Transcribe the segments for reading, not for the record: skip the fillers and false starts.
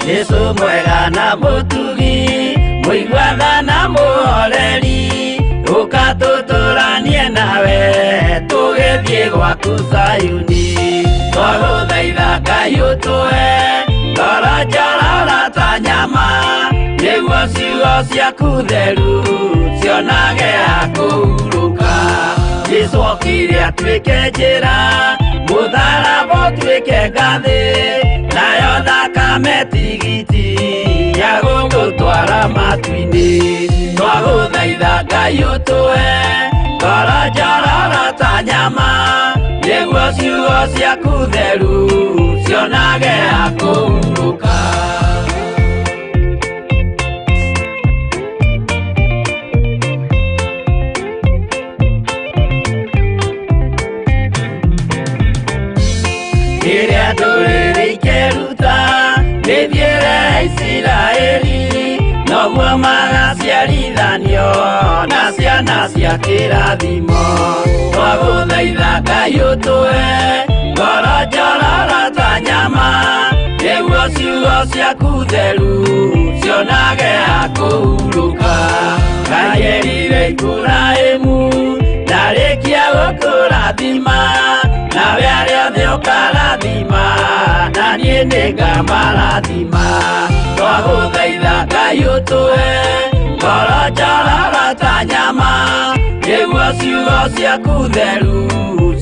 Jesu mwega na mũtugi, mũiguatha na mũhoreri, ũka tũtũranie nawe tũgĩthiĩ gwaku Zayuni. Twagũthaitha Ngai ũtũhe ngoro njororo ta nyama, nĩguo ciugo ciaku theru cionage ha kũhurũka. Jesu okire atuĩke njĩra, mũtharaba ũtuĩke ngathĩ, nayo thakame tigiti ya gũtũtwara matu-inĩ. Twagũthaitha Ngai ũtũhe ngoro njororo ta nyama, nĩguo ciugo ciaku theru cionage ha kũhurũka. Rĩrĩa ndũrĩrĩ ikeruta mĩthiĩre ya Isiraeli, noguo magaciarithanio na ciana cia kĩrathimo. Twagũthaitha Ngai ũtũhe ngoro njororo ta nyama, nĩguo ciugo ciaku theru cionage ha kũhurũka. Ngai erire Iburahĩmu ndarĩkia gũkũrathima, nawe arĩa othe ũkarathima, na niĩ nĩngamarathima. Twagũthaitha Ngai ũtũhe ngoro njororo ta nyama, nĩguo ciugo ciaku theru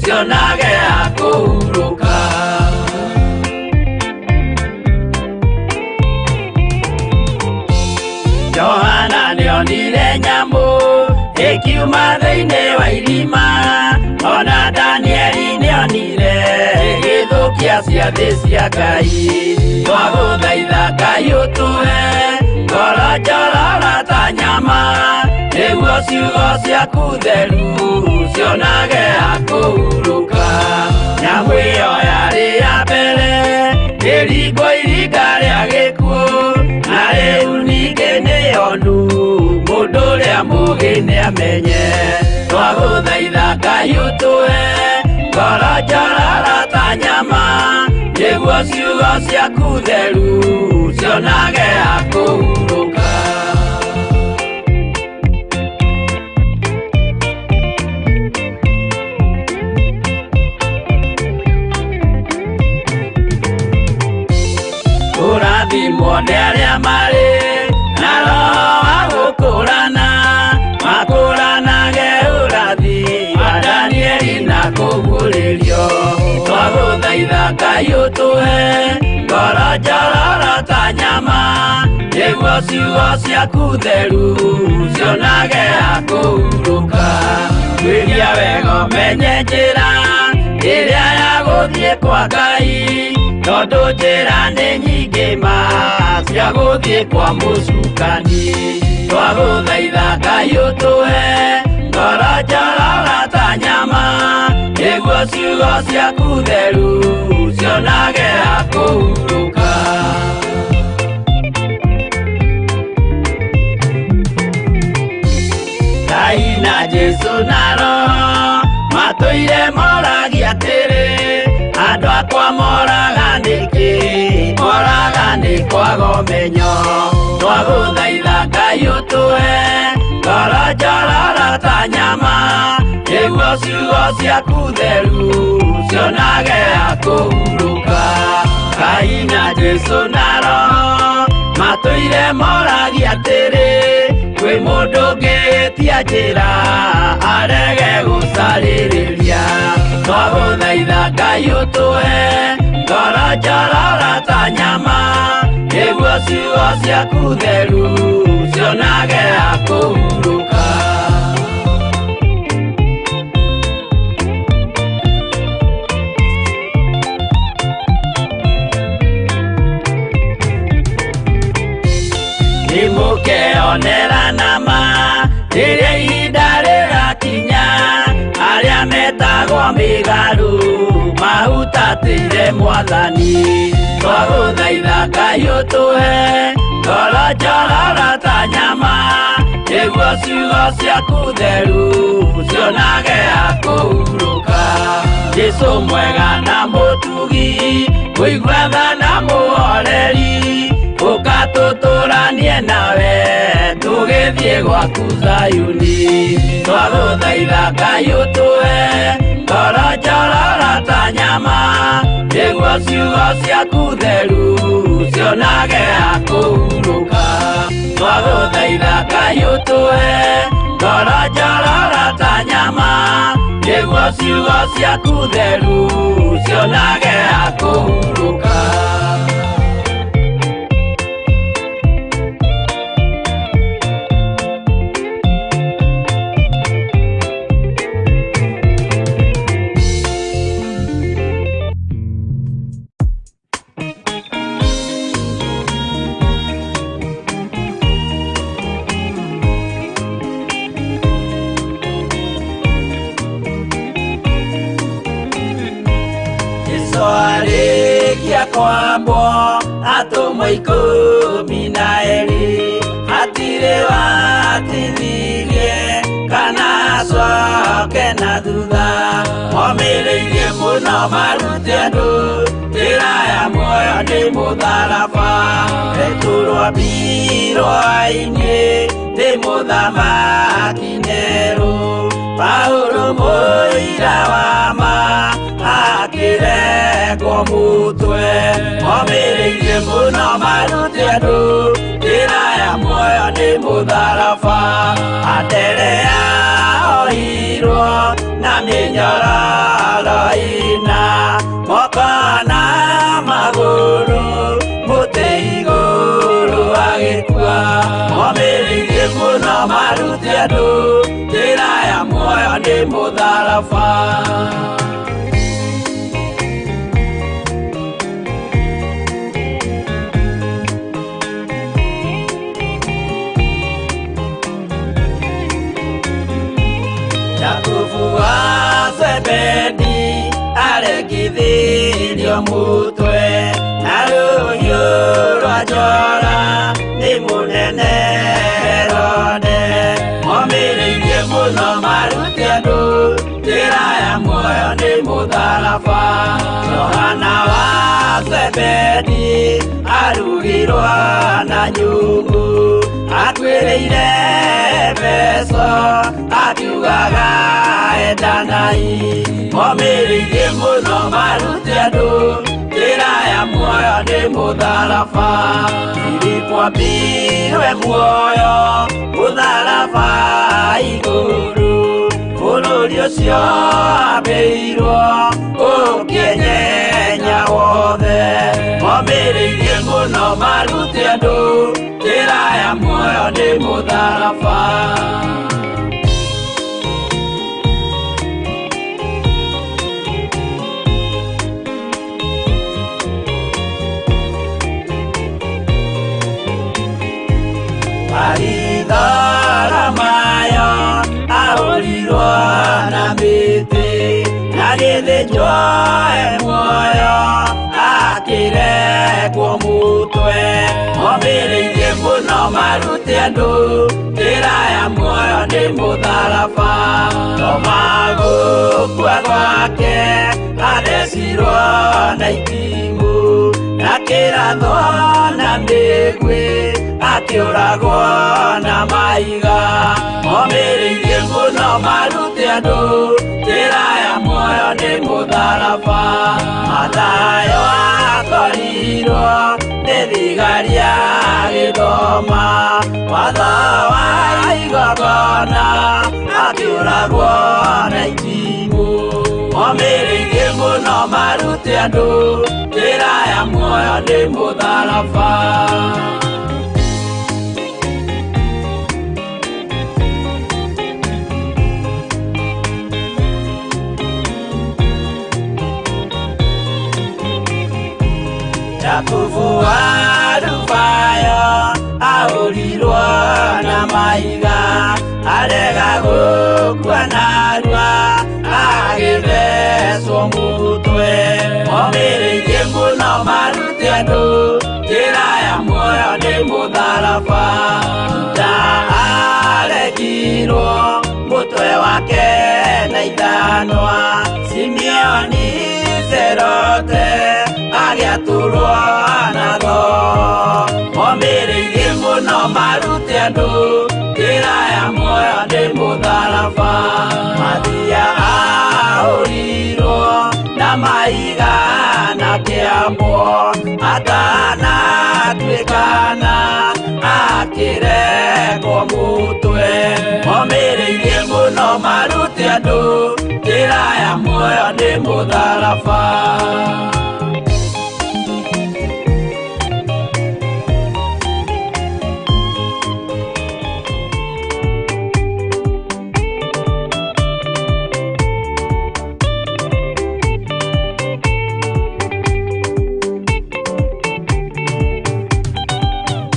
cionage ha kũhurũka. Johana nĩonire nyamũ ĩkiuma thĩinĩ wa irima, ona Danieli nĩonire ĩgĩthũkia ciathĩ cia Ngai. Twagũthaitha Ngai ũtũhe ngoro njororo ta nyama, nĩguo ciugo ciaku theru cionage ha kũhurũka. Nyamũ ĩyo yarĩ ya mbere ĩringwo iringa rĩa gĩkuũ, na rĩu ningĩ nĩyonu mũndũ ũrĩa mũũgĩ nĩamenye. Twagũthaitha Ngai ũtũhe ngoro njororo ta nyama, nĩguo ciugo ciaku theru cionage ha kũhurũka. Kũrathimwo nĩ arĩa marĩ na roho wa gũkũrana, makũranage ũrathi wa Danieli na kũguũrĩrio. Twagũthaitha Ngai ũtũhe ngoro njororo ta nyama, nĩguo ciugo ciaku theru cionage ha kũhurũka. Tuĩria wega ũmenye njĩra ĩrĩa ya gũthiĩ kwa Ngai, tondũ njĩra nĩ nyingĩ ma cia gũthiĩ kwa mũcukani. Twagũthaitha Ngai ũtũhe ngoro njororo ta nyama, nĩguo ciugo ciaku theru cionage ha kũhurũka. Ngai na Jesu na Roho matũire moragia atĩrĩ, andũ akwa moraga nĩkĩ? Moraga nĩ kwaga ũmenyo. Twagũthaitha Ngai ũtũhe ngoro njororo ta nyama, nĩguo ciugo ciaku theru cionage ha kũhurũka. Ngai na Jesu na Roho matũire moragia atĩrĩ, kwĩ mũndũ ũngĩtia njĩra arege gũcarĩrĩria. Twagũthaitha Ngai ũtũhe ngoro njororo ta nyama, nĩguo ciugo ciaku theru cionage ha kũhurũka. Nĩmũkeonera nama rĩrĩa ihinda rĩgakinya, arĩa metagwo mĩgarũ mahutatĩire Mwathani. Twagũthaitha Ngai ũtũhe ngoro njororo ta nyama, nĩguo ciugo ciaku theru cionage ha kũhurũka. Jesu mwega na mũtugi, mũiguatha na mũhoreri, Tũtũranie nawe tũgĩthiĩ gwaku Zayuni. Twagũthaitha Ngai ũtũhe ngoro njororo ta nyama, nĩguo ciugo ciaku theru cionage ha kũhurũka. Twagũthaitha Ngai ũtũhe ngoro njororo ta nyama, nĩguo ciugo ciaku theru cionage ha kũhurũka. Kwambwo atũmwo 12 hatirĩ watithirie kana acoke na thutha. Momĩrĩirie mũno marute andũ njĩra ya muoyo nĩ mũtharaba. Petero ambirwo ainĩ nĩ mũthamaki Nero, Paulo mũira wa ma akĩrekwo mũtwe. Momĩrĩirie mũno marute andũ njĩra ya muoyo nĩ mũtharaba. Anderea ohirwo na mĩnyororo ĩna, moko na magũrũ mũtĩ igũrũ agĩkua. Momĩrĩirie mũno marute andũ njĩra ya muoyo nĩ mũtharaba. Jakubu wa Zebedi aregithirio mũtwe na rũhiũ rwa njora nĩ mũnene Herode. Momĩrĩirie mũno marute andũ njĩra ya muoyo nĩ mũtharaba. Johana wa Zebedi arugirwo na nyũngũ, akuĩrĩire Efeso akiugaga endanai. Momĩrĩirie mũno marute andũ njĩra ya muoyo nĩ mũtharaba. Filipo ambirwe muoyo mũtharaba igũrũ, bũrũri ũcio ambĩirwo ũkĩenyenya wothe. Momĩrĩirie mũno marute andũ njĩra ya muoyo nĩ mũtharaba. Baritholomayo ahũrirwo na mĩtĩ, agĩthĩnjwo e muoyo akĩrekwo mũtwe. Momĩrĩirie mũno marute andũ njĩra ya muoyo nĩ mũtharaba. Toma gũkua gwake athecirwo na itimũ, na kĩrathwo na mĩguĩ akĩũragwo na mahiga. Momĩrĩirie mũno marute andũ njĩra ya muoyo nĩ mũtharaba. Mathayo akorirwo nĩ thigari agĩthoma watho wa igongona, akĩũragwo na itimũ. Momĩrĩirie mũno marute andũ njĩra ya muoyo nĩ mũtharaba. Jakubu wa Alufayo ahũrirwo na mahiga, arega gũkua narua agĩthecwo mũtwe. Momĩrĩirie mũno marute andũ njĩra ya muoyo nĩ mũtharaba. Juda aregirwo mũtwe wake na ithanwa, Simeoni Zerote agĩatũrwo na thoo. Momĩrĩirie akĩambwo atanatuĩkana akĩrekwo mũtwe momĩrĩirie mũno marute andũ njĩra ya muoyo nĩ mũtharaba.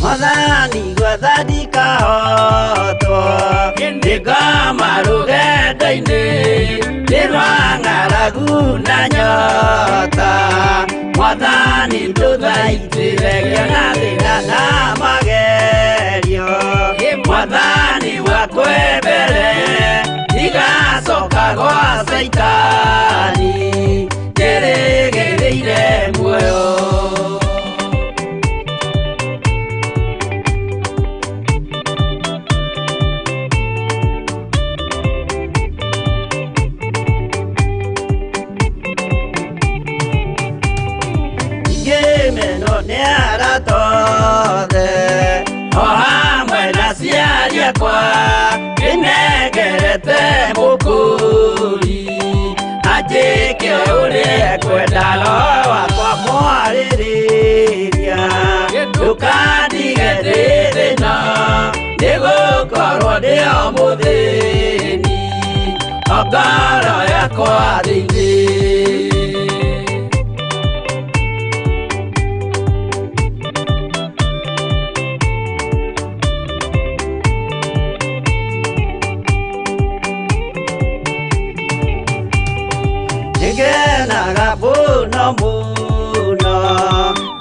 Mwathani gwetha ndikahotwo ndĩngoma rũgendo-inĩ nĩ rwa ng'aragu na nyota Mwathani ndũthaitĩre ngĩona thĩna na magerio Mwathani wakwe mbere ndigacoka gwa Caitani njĩrĩgĩrĩire muoyo. Ngĩmenwo nĩ arata othe o hamwe na aciari akwa ndĩnengerete mũkũri anjĩke ũrĩa ekwenda roho wakwa mwarĩrĩria ndũkandige ndĩ thĩna nĩgũkorwo ndĩ o mũthĩni o ngoro yakwa thĩinĩ. Nĩngenaga mũno mũno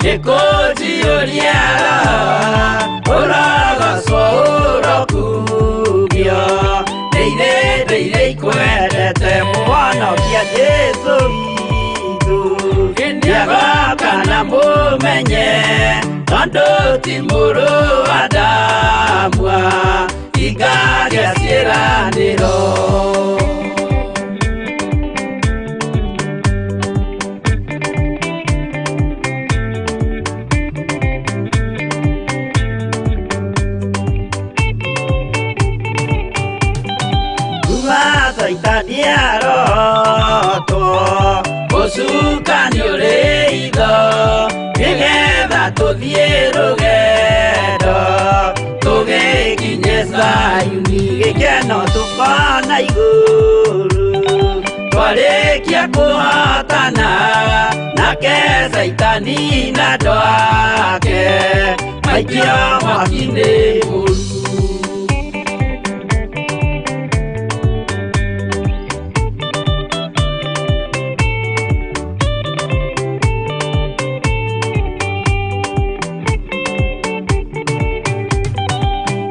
nĩkũnjiyũria roho ũrogocwo ũrokumio ndĩire ndĩire ikwendete mũhonokia Jesũ witũ nĩagoka na mũmenye tondũ ti mũrũ wa Adamu ingagĩa ciĩranĩro. Caitani arotwo ũcukani ũrĩ itho nĩgetha tũthiĩ rũgendo tũgĩkinye Zayuni gĩkeno tũkona igũrũ twarĩkia kũhotana nake Caitani na andũ ake maikio mwaki-inĩ mũru.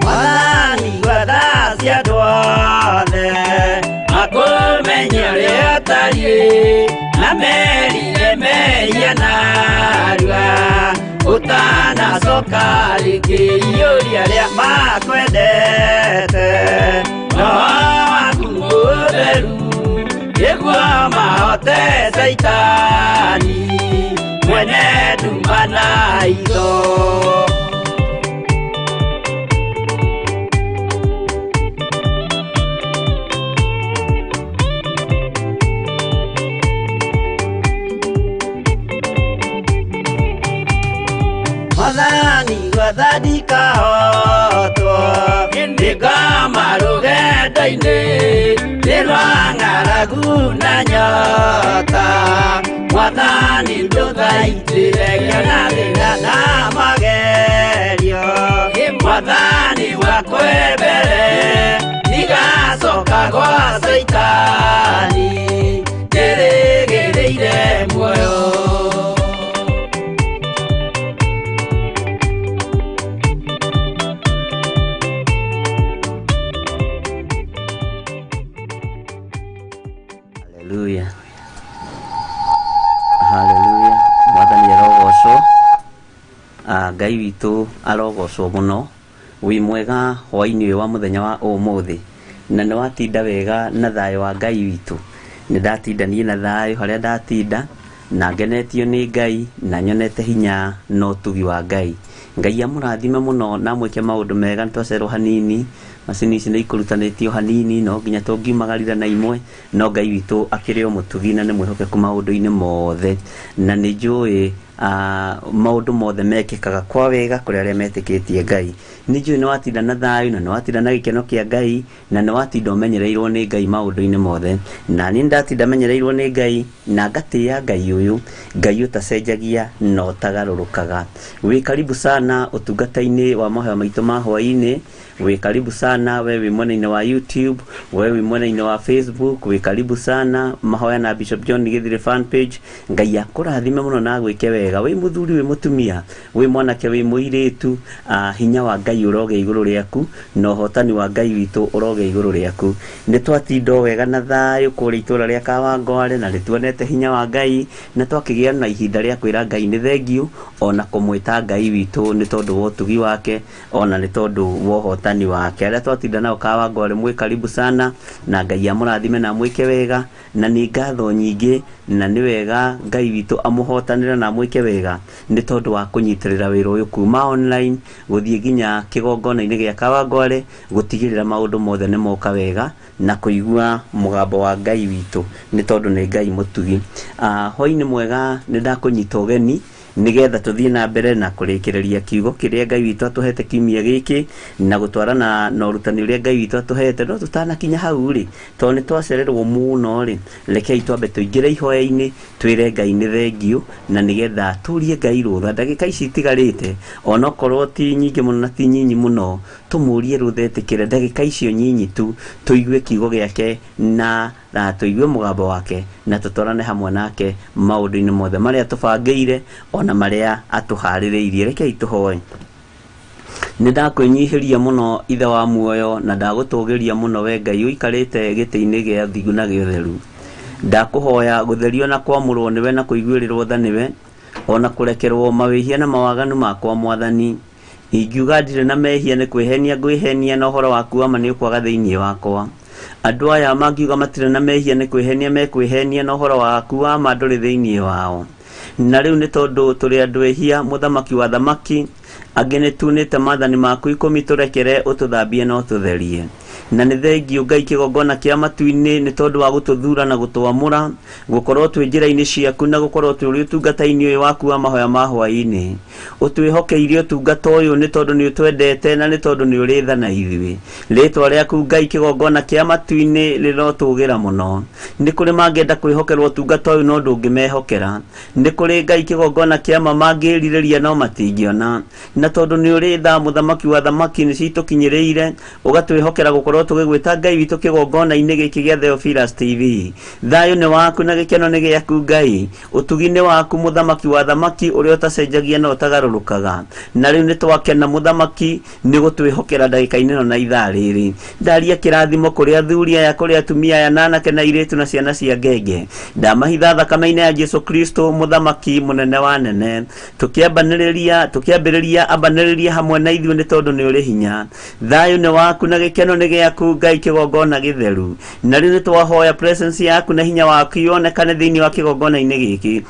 Mwathani gwetha cia andũ othe makũmenye ũrĩa ũtariĩ na merire mehia narua ũtanacoka rĩngĩ iyũria arĩa makwendete roho waku mũtheru nĩguo mahote Caitani mwene nduma na itho. Mwathani gwetha ndikahotwo ndĩngoma rũgendo-inĩ nĩ rwa ng'aragu na nyota Mwathani ndũthaitĩre ngĩona thĩna na magerio Mwathani wakwe mbere ndigacoka gwa Caitani njĩrĩgĩrĩire muoyo. Haleluya. Haleluya. Mwathani arogocwo. Ngai witũ arogocwo mũno. Wĩ mwega hwaĩ-inĩ ũyũ wa mũthenya wa ũmũthĩ. Na nĩ watinda wega na thayũ wa Ngai witũ. Nĩ ndatinda niĩ na thayũ harĩa ndatinda. Na ngenetio nĩ Ngai na nyonete hinya na ũtugi wa Ngai. Ngai amũrathime mũno na amwĩke maũndũ mega. Nĩ twacererwo hanini, macini ici nĩ ikũrutanĩtio hanini, no nginya tũngiumagarira na imwe, no Ngai witũ akĩrĩ o mũtugi na nĩ mwĩhokeku maũndũ-inĩ mothe, na nĩ njũĩ maũndũ mothe mekĩkaga kwa wega kũrĩ arĩa metĩkĩtie Ngai. Nĩ njũĩ nĩ watinda na thayũ na nĩ watinda na gĩkeno kĩa Ngai na nĩ watinda ũmenyereirwo nĩ Ngai maũndũ-inĩ mothe. Na niĩ ndatinda menyereirwo nĩ Ngai na ngatĩĩa Ngai ũyũ, Ngai ũtacenjagia na ũtagarũrũkaga. Wĩ karibu sana ũtungata-inĩ wa mahoya maitũ ma hwaĩ-inĩ. Wĩ karibu sana we wĩ mwena-inĩ wa YouTube, we wĩ mwena-inĩ wa Facebook, wĩ karibu sana mahoya na Bishop John Githire fan page. Ngai akũrathime mũno na agwĩke wega. Wĩ mũthuri, wĩ mũtumia, wĩ mwanake, wĩ mũirĩtu, hinya wa Ngai ũrogĩa igũrũ rĩaku na ũhotani wa Ngai witũ ũrogĩa igũrũ rĩaku. Nĩ twatinda o wega na thayũ kũrĩa itũra rĩa Kawangware na nĩ tuonete hinya wa Ngai na twakĩgĩa na ihinda rĩa kwĩra Ngai nĩ thengiũ ona kũmwĩta Ngai witũ nĩ tondũ wa ũtugi wake ona nĩ tondũ wa ũhotani wake. Arĩa twatinda nao Kawangware mwĩ karibu sana na Ngai amũrathime na amwĩke wega, na nĩ ngatho nyingĩ na nĩ wega Ngai witũ amũhotanĩre na amwĩke wega nĩ tondũ wa kũnyitĩrĩra wĩra ũyũ kuma online gũthiĩ nginya kĩgongona-inĩ gĩa Kawangware gũtigĩrĩra maũndũ mothe nĩ moka wega na kũigua mũgambo wa Ngai witũ nĩ tondũ nĩ Ngai mũtugi. Hwaĩ-inĩ mwega, nĩ ndakũnyita ũgeni nĩgetha tũthiĩ na mbere na kũrĩkĩrĩria kiugo kĩrĩa Ngai witũ atũhete kiumia gĩkĩ na gũtwarana na ũrutani ũrĩa Ngai witũ atũhete. No tũtanakinya hau rĩ, tondũ nĩ twacererwo mũno rĩ, rekei twambe tũingĩre ihoya-inĩ twĩre Ngai nĩ thengiũ na nĩgetha tũrie Ngai rũtha ndagĩka ici itigarĩte, onokorwo ti nyingĩ mũno na ti nyinyi mũno, tũmũrie rũtha etĩkĩre ndagĩka icio nyinyi tu tũigue kiugo gĩake na tũigue mũgambo wake na tũtwarane hamwe nake maũndũ-inĩ mothe marĩa tũbangĩire ona marĩa atũharĩrĩirie. Rekei tũhoe. Nĩ ndakwĩnyihĩria mũno Ithe wa muoyo na ndagũtũgĩria mũno we Ngai ũikarĩte gĩtĩ-inĩ gĩa thingu na gĩa ũtheru. Ndakũhoya gũtherio na kwamũrwo nĩwe na kũiguĩrĩrwo tha nĩwe ona kũrekerwo mawĩhia na mawaganu makwa Mwathani. Ingiuga ndirĩ na mehia nĩ kwĩhenia ngwĩhenia na ũhoro waku wa ma nĩ ũkwaga thĩinĩ wakwa. Andũ aya mangiuga matirĩ na mehia nĩ kwĩhenia mekwĩhenia na ũhoro waku wa ma ndũrĩ thĩinĩ wao. Na rĩu nĩ tondũ tũrĩ andũ ehia, mũthamaki wa thamaki, angĩ nĩ tunĩte maathani maku ikũmi, tũrekere ũtũthambie na ũtũtherie. Na nĩ thengiũ Ngai kĩgongona kĩa matu-inĩ nĩ tondũ wa gũtũthura na gũtwamũra gũkorwo twĩ njĩra-inĩ ciaku na gũkorwo twĩ ũrĩ ũtungata-inĩ ũyũ waku wa mahoya ma hwaĩ-inĩ. Ũtwĩhokeire ũtungata ũyũ nĩ tondũ nĩ ũtwendete na nĩ tondũ nĩ ũrĩ tha na ithuĩ. Rĩtwa rĩaku Ngai kĩgongona kĩa matu-inĩ rĩrotũgĩra mũno. Nĩ kũrĩ mangĩenda kwĩhokerwo ũtungata ũyũ no ndũngĩmehokera. Nĩ kũrĩ Ngai kĩgongona kĩa ma mangĩrirĩria no matingĩona. Na tondũ nĩ ũrĩ tha mũthamaki wa thamaki nĩ citũkinyĩrĩire ũgatwĩhokera gũkorwo tũgĩgwĩta Ngai witũ kĩgongona-inĩ gĩkĩ gĩa Theophilus TV. Thayũ nĩ waku na gĩkeno nĩ gĩaku Ngai. Ũtugi nĩ waku mũthamaki wa thamaki ũrĩa ũtacenjagia na ũtagarũrũkaga. Na rĩu nĩ twakena mũthamaki nĩ gũtwĩhokera ndagĩka-inĩ ĩno na ithaa rĩrĩ. Ndaria kĩrathimo kũrĩ athuri aya, kũrĩ atumia aya na anake na airĩtu na ciana cia ngenge. Ndamahitha thakame-inĩ ya Jesu Kristo mũthamaki mũnene wa nene. Tũkĩambĩrĩria ambanĩrĩria hamwe na ithuĩ nĩ tondũ nĩ ũrĩ hinya. Thayũ nĩ waku na gĩkeno nĩ gĩaku Ngai kĩgongona gĩtheru. Na rĩu nĩ twahoya presence yaku na hinya waku yonekane thĩinĩ wa kĩgongona-inĩ gĩkĩ.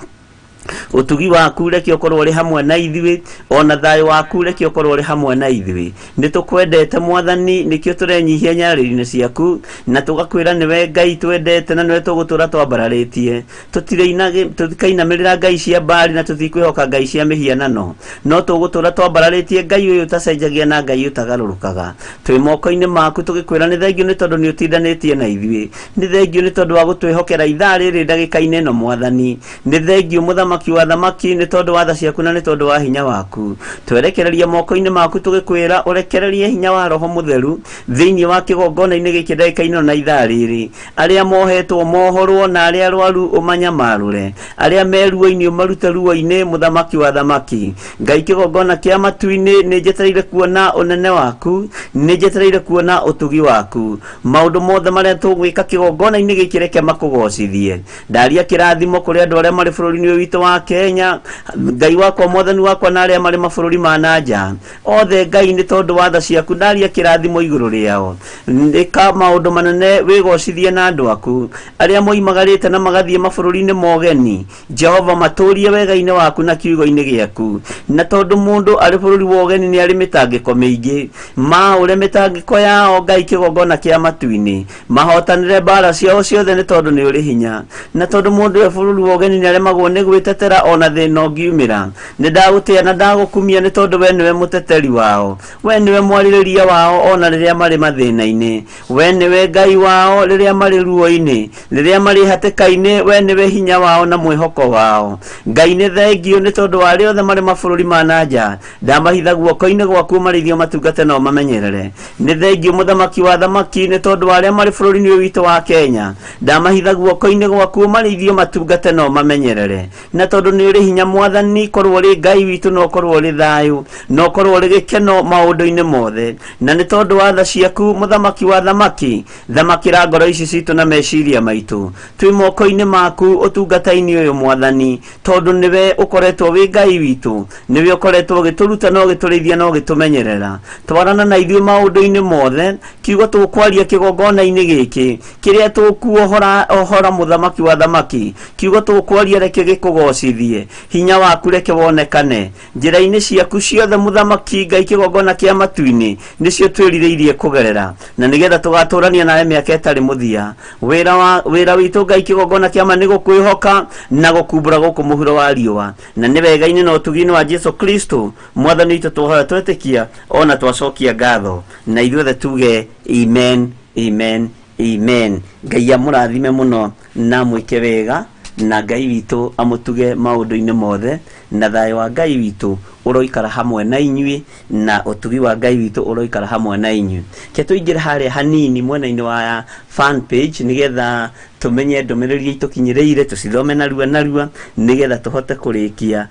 Ũtugi waku reke ũkorwo ũrĩ hamwe na ithuĩ, ona thayũ waku reke ũkorwo ũrĩ hamwe na ithuĩ. Nĩ tũkwendete Mwathani, nĩkĩo tũrenyihia nyarĩrĩ-inĩ ciaku na tũgakwĩra nĩwe Ngai twendete na nĩwe tũgũtũra twambararĩtie. Tũtikainamĩrĩra ngai cia Baali na tũtikwĩhoka ngai cia mĩhianano, no tũgũtũra twambararĩtie Ngai ũyũ ũtacenjagia na Ngai ũtagarũrũkaga. Twĩ moko-inĩ maku tũgĩkwĩra nĩ thengiũ nĩ tondũ nĩ ũtindanĩtie na ithuĩ. Nĩ thengiũ nĩ tondũ wa gũtwĩhokera ithaa rĩrĩ ndagĩka-inĩ ĩno Mwathani. Nĩ thengiũ mũthamaki wa thamaki nĩ tondũ wa tha ciaku na nĩ tondũ wa hinya waku. Twerekereria moko-inĩ maku tũgĩkwĩra ũrekererie hinya wa Roho Mũtheru thĩinĩ wa kĩgongona-inĩ gĩkĩ ndagĩka-inĩ ĩno na ithaa rĩrĩ. Arĩa mohetwo mohorwo na arĩa arwaru ũmanyamarũre. Arĩa me ruo-inĩ ũmarute ruo-inĩ mũthamaki wa thamaki. Ngai kĩgongona kĩa matu-inĩ nĩ njetereire kuona ũnene waku, nĩ njetereire kuona ũtugi waku. Maũndũ mothe marĩa tũgwĩka kĩgongona-inĩ gĩkĩ reke makũgocithie. Ndaria kĩrathimo kũrĩ andũ arĩa marĩ bũrũri-inĩ ũyũ witũ wa Kenya, Ngai wakwa mwathani wakwa na arĩa marĩ mabũrũri ma na nja othe. Ngai, nĩ tondũ wa tha ciaku ndaria kĩrathimo igũrũ rĩao. Ĩka maũndũ manene, wĩgocithie na andũ aku arĩa moimagarĩte na magathiĩ mabũrũri-inĩ mogeni. Jehova, matũrie wega-inĩ waku na kiugo-inĩ gĩaku. Na tondũ mũndũ arĩ bũrũri wa ũgeni nĩ arĩ mĩtangĩko mĩingĩ, maũre mĩtangĩko yao. Ngai kĩgongona kĩa matu-inĩ, mahotanĩre mbara ciao ciothe, nĩ tondũ nĩ ũrĩ hinya. Na tondũ mũndũ e bũrũri wa ũgeni nĩ aremagwo nĩ gwĩtetera ona thĩna ũngiumĩra, nĩ ndagũtĩa na ndagũkumia, nĩ tondũ we nĩwe mũteteri wao, we nĩwe mwarĩrĩria wao ona rĩrĩa marĩ mathĩna-inĩ, we nĩwe Ngai wao rĩrĩa marĩ ruo-inĩ, rĩrĩa marĩ hatĩka-inĩ, we nĩwe hinya wao na mwĩhoko wao. Ngai, nĩ thengio nĩ tondũ wa arĩa othe marĩ mabũrũri ma na nja, ndamahitha guoko-inĩ gwaku, marĩithio, matungate na ũmamenyerere. Nĩ thengio, mũthamaki wa thamaki, nĩ tondũ wa arĩa marĩ bũrũri-inĩ ũyũ witũ wa Kenya, ndamahitha guoko-inĩ gwaku, marĩithio, matungate na ũmamenyerere. Na tondũ nĩ ũrĩ hinya, mwathani, korwo ũrĩ Ngai witũ na ũkorwo ũrĩ thayũ na ũkorwo ũrĩ gĩkeno maũndũ-inĩ mothe. Na nĩ tondũ wa tha ciaku, mũthamaki wa thamaki, thamakĩra ngoro ici citũ na meciria maitũ. Twĩ moko-inĩ maku ũtungata-inĩ ũyũ, mwathani, tondũ nĩwe ũkoretwo wĩ Ngai witũ, nĩwe ũkoretwo ũgĩtũruta na ũgĩtũrĩithia na ũgĩtũmenyerera. Twarana na ithuĩ maũndũ-inĩ mothe. Kiugo tũkwaria kĩgongona-inĩ gĩkĩ kĩrĩa tũkuohora ohora, mũthamaki wa thamaki, kiugo tũkwaria reke gĩkũgocithie. Hinya waku reke wonekane njĩra-inĩ ciaku ciothe, mũthamaki Ngai kĩgongona kĩa matu-inĩ, nĩcio twĩrirĩirie kũgerera, na nĩgetha tũgatũrania nawe mĩaka ĩtarĩ mũthia. Wĩra wa wĩra witũ, Ngai kĩgongona kĩa ma, nĩ gũkwĩhoka na gũkumbũra gũkũ mũhuro wa riũa. Na nĩ wega-inĩ na ũtugi-inĩ wa Jesu Kristo mwathani witũ twahoya, twetĩkia ona twacokia ngatho, na ithuothe tuge amen, amen, amen. Ngai amũrathime mũno na mwĩke wega, na Ngai witũ amũtuge maũndũ-inĩ mothe, na thayũ wa Ngai witũ ũroikara hamwe na inyuĩ, na ũtugi wa Ngai witũ ũroikara hamwe na inyuĩ. Ke tũingĩre harĩa hanini mwena-inĩ wa fan page, nĩgetha tũmenye ndũmĩrĩri itũkinyĩrĩire, tũcithome narua narua, nĩgetha tũhote kũrĩkia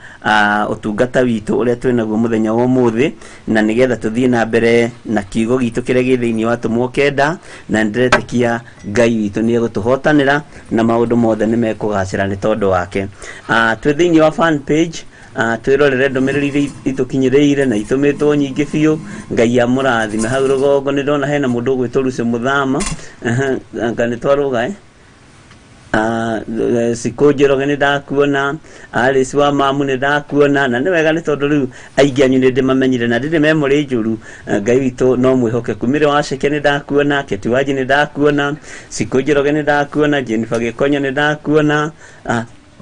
ũtungata witũ ũrĩa twĩnaguo mũthenya wa ũmũthĩ, na nĩgetha tũthiĩ na mbere na kiugo gitũ kĩrĩa gĩ thĩinĩ wa Atũmwo 9. Na nĩndĩretĩkia Ngai witũ nĩ egũtũhotanĩra na maũndũ mothe nĩ mekũgacĩra nĩ tondũ wake. Twĩ thĩinĩ wa fan page, twĩrorere ndũmĩrĩri iria itũkinyĩrĩire na itũmĩtwo nyingĩ biũ. Ngai amũrathime. Hau rũgongo nĩ ndona hena mũndũ ũgwĩtwo Lucy Mũthama. Anga nĩ twarũga, eh? Cikũ Njoroge nĩ ndakuona, Alice wa mamu nĩ ndakuona. Na nĩ wega, nĩ tondũ rĩu aingĩ anyu nĩ ndĩmamenyire na ndĩrĩ memory njũru. Ngai witũ no mwĩhokeku. Mĩrĩ wa Ceke nĩ ndakuona, Ketiwaji nĩ ndakuona, Cikũ Njoroge nĩ ndakuona, Jennifer Gĩkonyo nĩ ndakuona,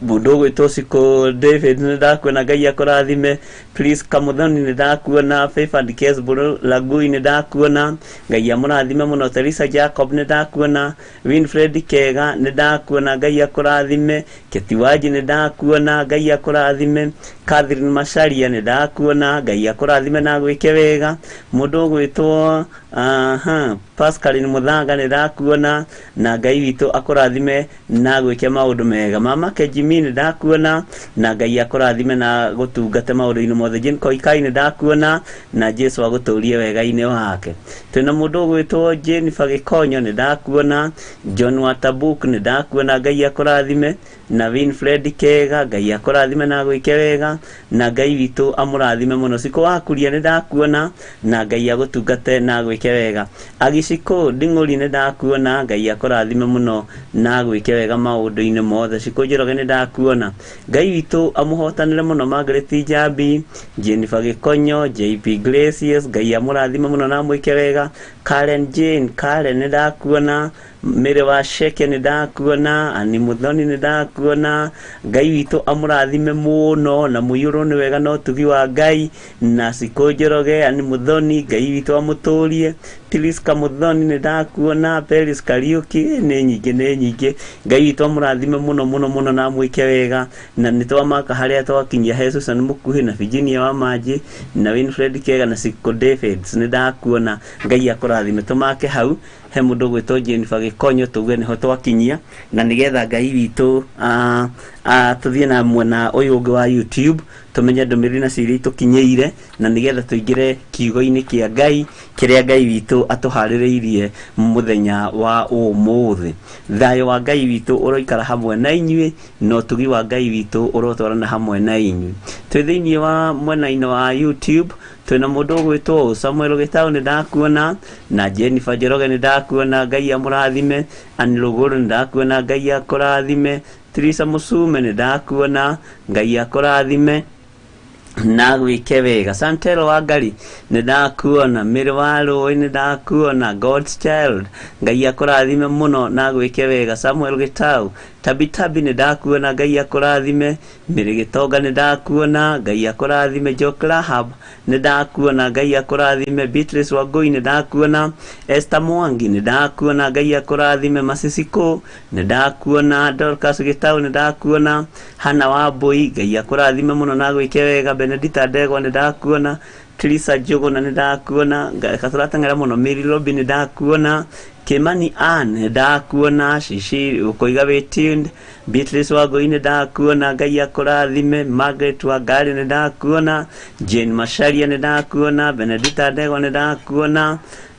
mũndũ ũgwĩtwo Cikũ David nĩ ndakuona, Ngai akũrathime. Please Kamuthoni nĩ ndakuona, Favored Kesbro Lagui nĩ ndakuona, Ngai amũrathime mũno. Teresa Jacob nĩ ndakuona, Winfred Kega nĩ ndakuona, Ngai akũrathime. Ketiwaji nĩ ndakuona, Ngai akũrathime. Catherine Macharia nĩ ndakuona, Ngai akũrathime na gwĩke wega. Mũndũ ũgwĩtwo aha Pascaline Mũthanga nĩ ndakuona, na Ngai witũ akũrathime na gwĩke maũndũ mega. Mama Kejimi nĩ ndakuona, na Ngai akũrathime na gũtungate maũndũ-inĩ mothe. Jane Koikai nĩ ndakuona, na Jesu agũtũrie wega-inĩ wake. Twĩna mũndũ ũgwĩtwo Jennifer Gĩkonyo, nĩ ndakuona. John Watabuk nĩ ndakuona, Ngai akũrathime. Na Winfred Kega, Ngai akũrathime na gwĩke wega, na Ngai witũ amũrathime mũno. Cikũ wakuria nĩ ndakuona, na Ngai agũtungate na gwĩke wega. Agicikũ Nding'ũri nĩ ndakuona, Ngai akũrathime mũno na gwĩke wega maũndũ-inĩ mothe. Cikũ Njoroge nĩ ndakuona, Ngai witũ amũhotanĩre mũno. Margaret Njambi, Jennifer Gĩkonyo, JP Gracious, Ngai amũrathime mũno na amwĩke wega. Karen Jane Karen nĩ ndakuona. Mĩrĩ wa Sheke nĩ ndakuona. Ani Muthoni nĩ ndakuona, Ngai witũ amũrathime mũno na mũiyũrwo nĩ wega na ũtugi wa Ngai. Na Cikũ Njoroge, Ani Muthoni, Ngai witũ amũtũrie. Priska Muthoni nĩ ndakuona. Peris Kariuki, nĩ nyingĩ, nĩ nyingĩ. Ngai witũ amũrathime mũno mũno mũno na amwĩke wega. Na nĩ twamaka harĩa twakinyia he Susan Mũkuhĩ na Virginia wa Manji na Winfred Kega na Cikũ Davids, nĩ ndakuona, Ngai akũrathime. Tũmake hau he mũndũ ũgwĩtwo Jennifer Gĩkonyo, tuge nĩho twakinyia, na nĩgetha Ngai witũ tũthiĩ na mwena ũyũ ũngĩ wa YouTube. Tũmenye ndũmĩrĩri na ciria itũkinyĩire na nĩgetha tũingĩre kiugo-inĩ kĩa Ngai kĩrĩa Ngai witũ atũharĩrĩirie mũthenya wa ũmũthĩ. Thayũ wa Ngai witũ ũroikara hamwe na inyuĩ na ũtugi wa Ngai witũ ũrotwarana hamwe na inyuĩ. Twĩ thĩinĩ wa mwena-inĩ wa YouTube twĩna mũndũ ũgwĩtwo Samuel Gĩtaũ nĩ ndakuona, na Jennifer Njoroge nĩ ndakuona, Ngai amũrathime. Ann Rũgũrũ nĩ ndakuona, Ngai akũrathime. Teresa Musume nĩ ndakuona, Ngai akũrathime na gwĩke wega. Santelo Wangari nĩ ndakuona, Mĩrĩ wa Rũĩ nĩ ndakuona, God's Child Ngai akũrathime mũno na gwĩke wega. Samuel Gĩtaũ, Tabitabi nĩ ndakuona, Ngai akũrathime. Mĩrĩ Gĩtonga nĩ ndakuona, Ngai akũrathime. Jock Rahab nĩ ndakuona, Ngai akũrathime. Beatrice Wangui nĩ ndakuona. Esther Mwangi nĩ ndakuona, Ngai akũrathime. Masisiko nĩ ndakuona. Dorcas Gĩtaũ nĩ ndakuona. Hana Wambui Ngai akũrathime mũno na gwĩke wega. Benedita Ndegwa nĩ ndakuona. Teresa Njũgũna nĩ ndakuona. Katũrateng'era mũno. Mary Robi nĩ ndakuona. Kimani Ann nĩ ndakuona. Shishi ũkoiga wĩ tuned. Beatrice Wangui nĩ ndakuona, Ngai akũrathime. Margaret Wangari nĩ ndakuona. Jane Macharia nĩ ndakuona. Benedita Ndegwa nĩ ndakuona.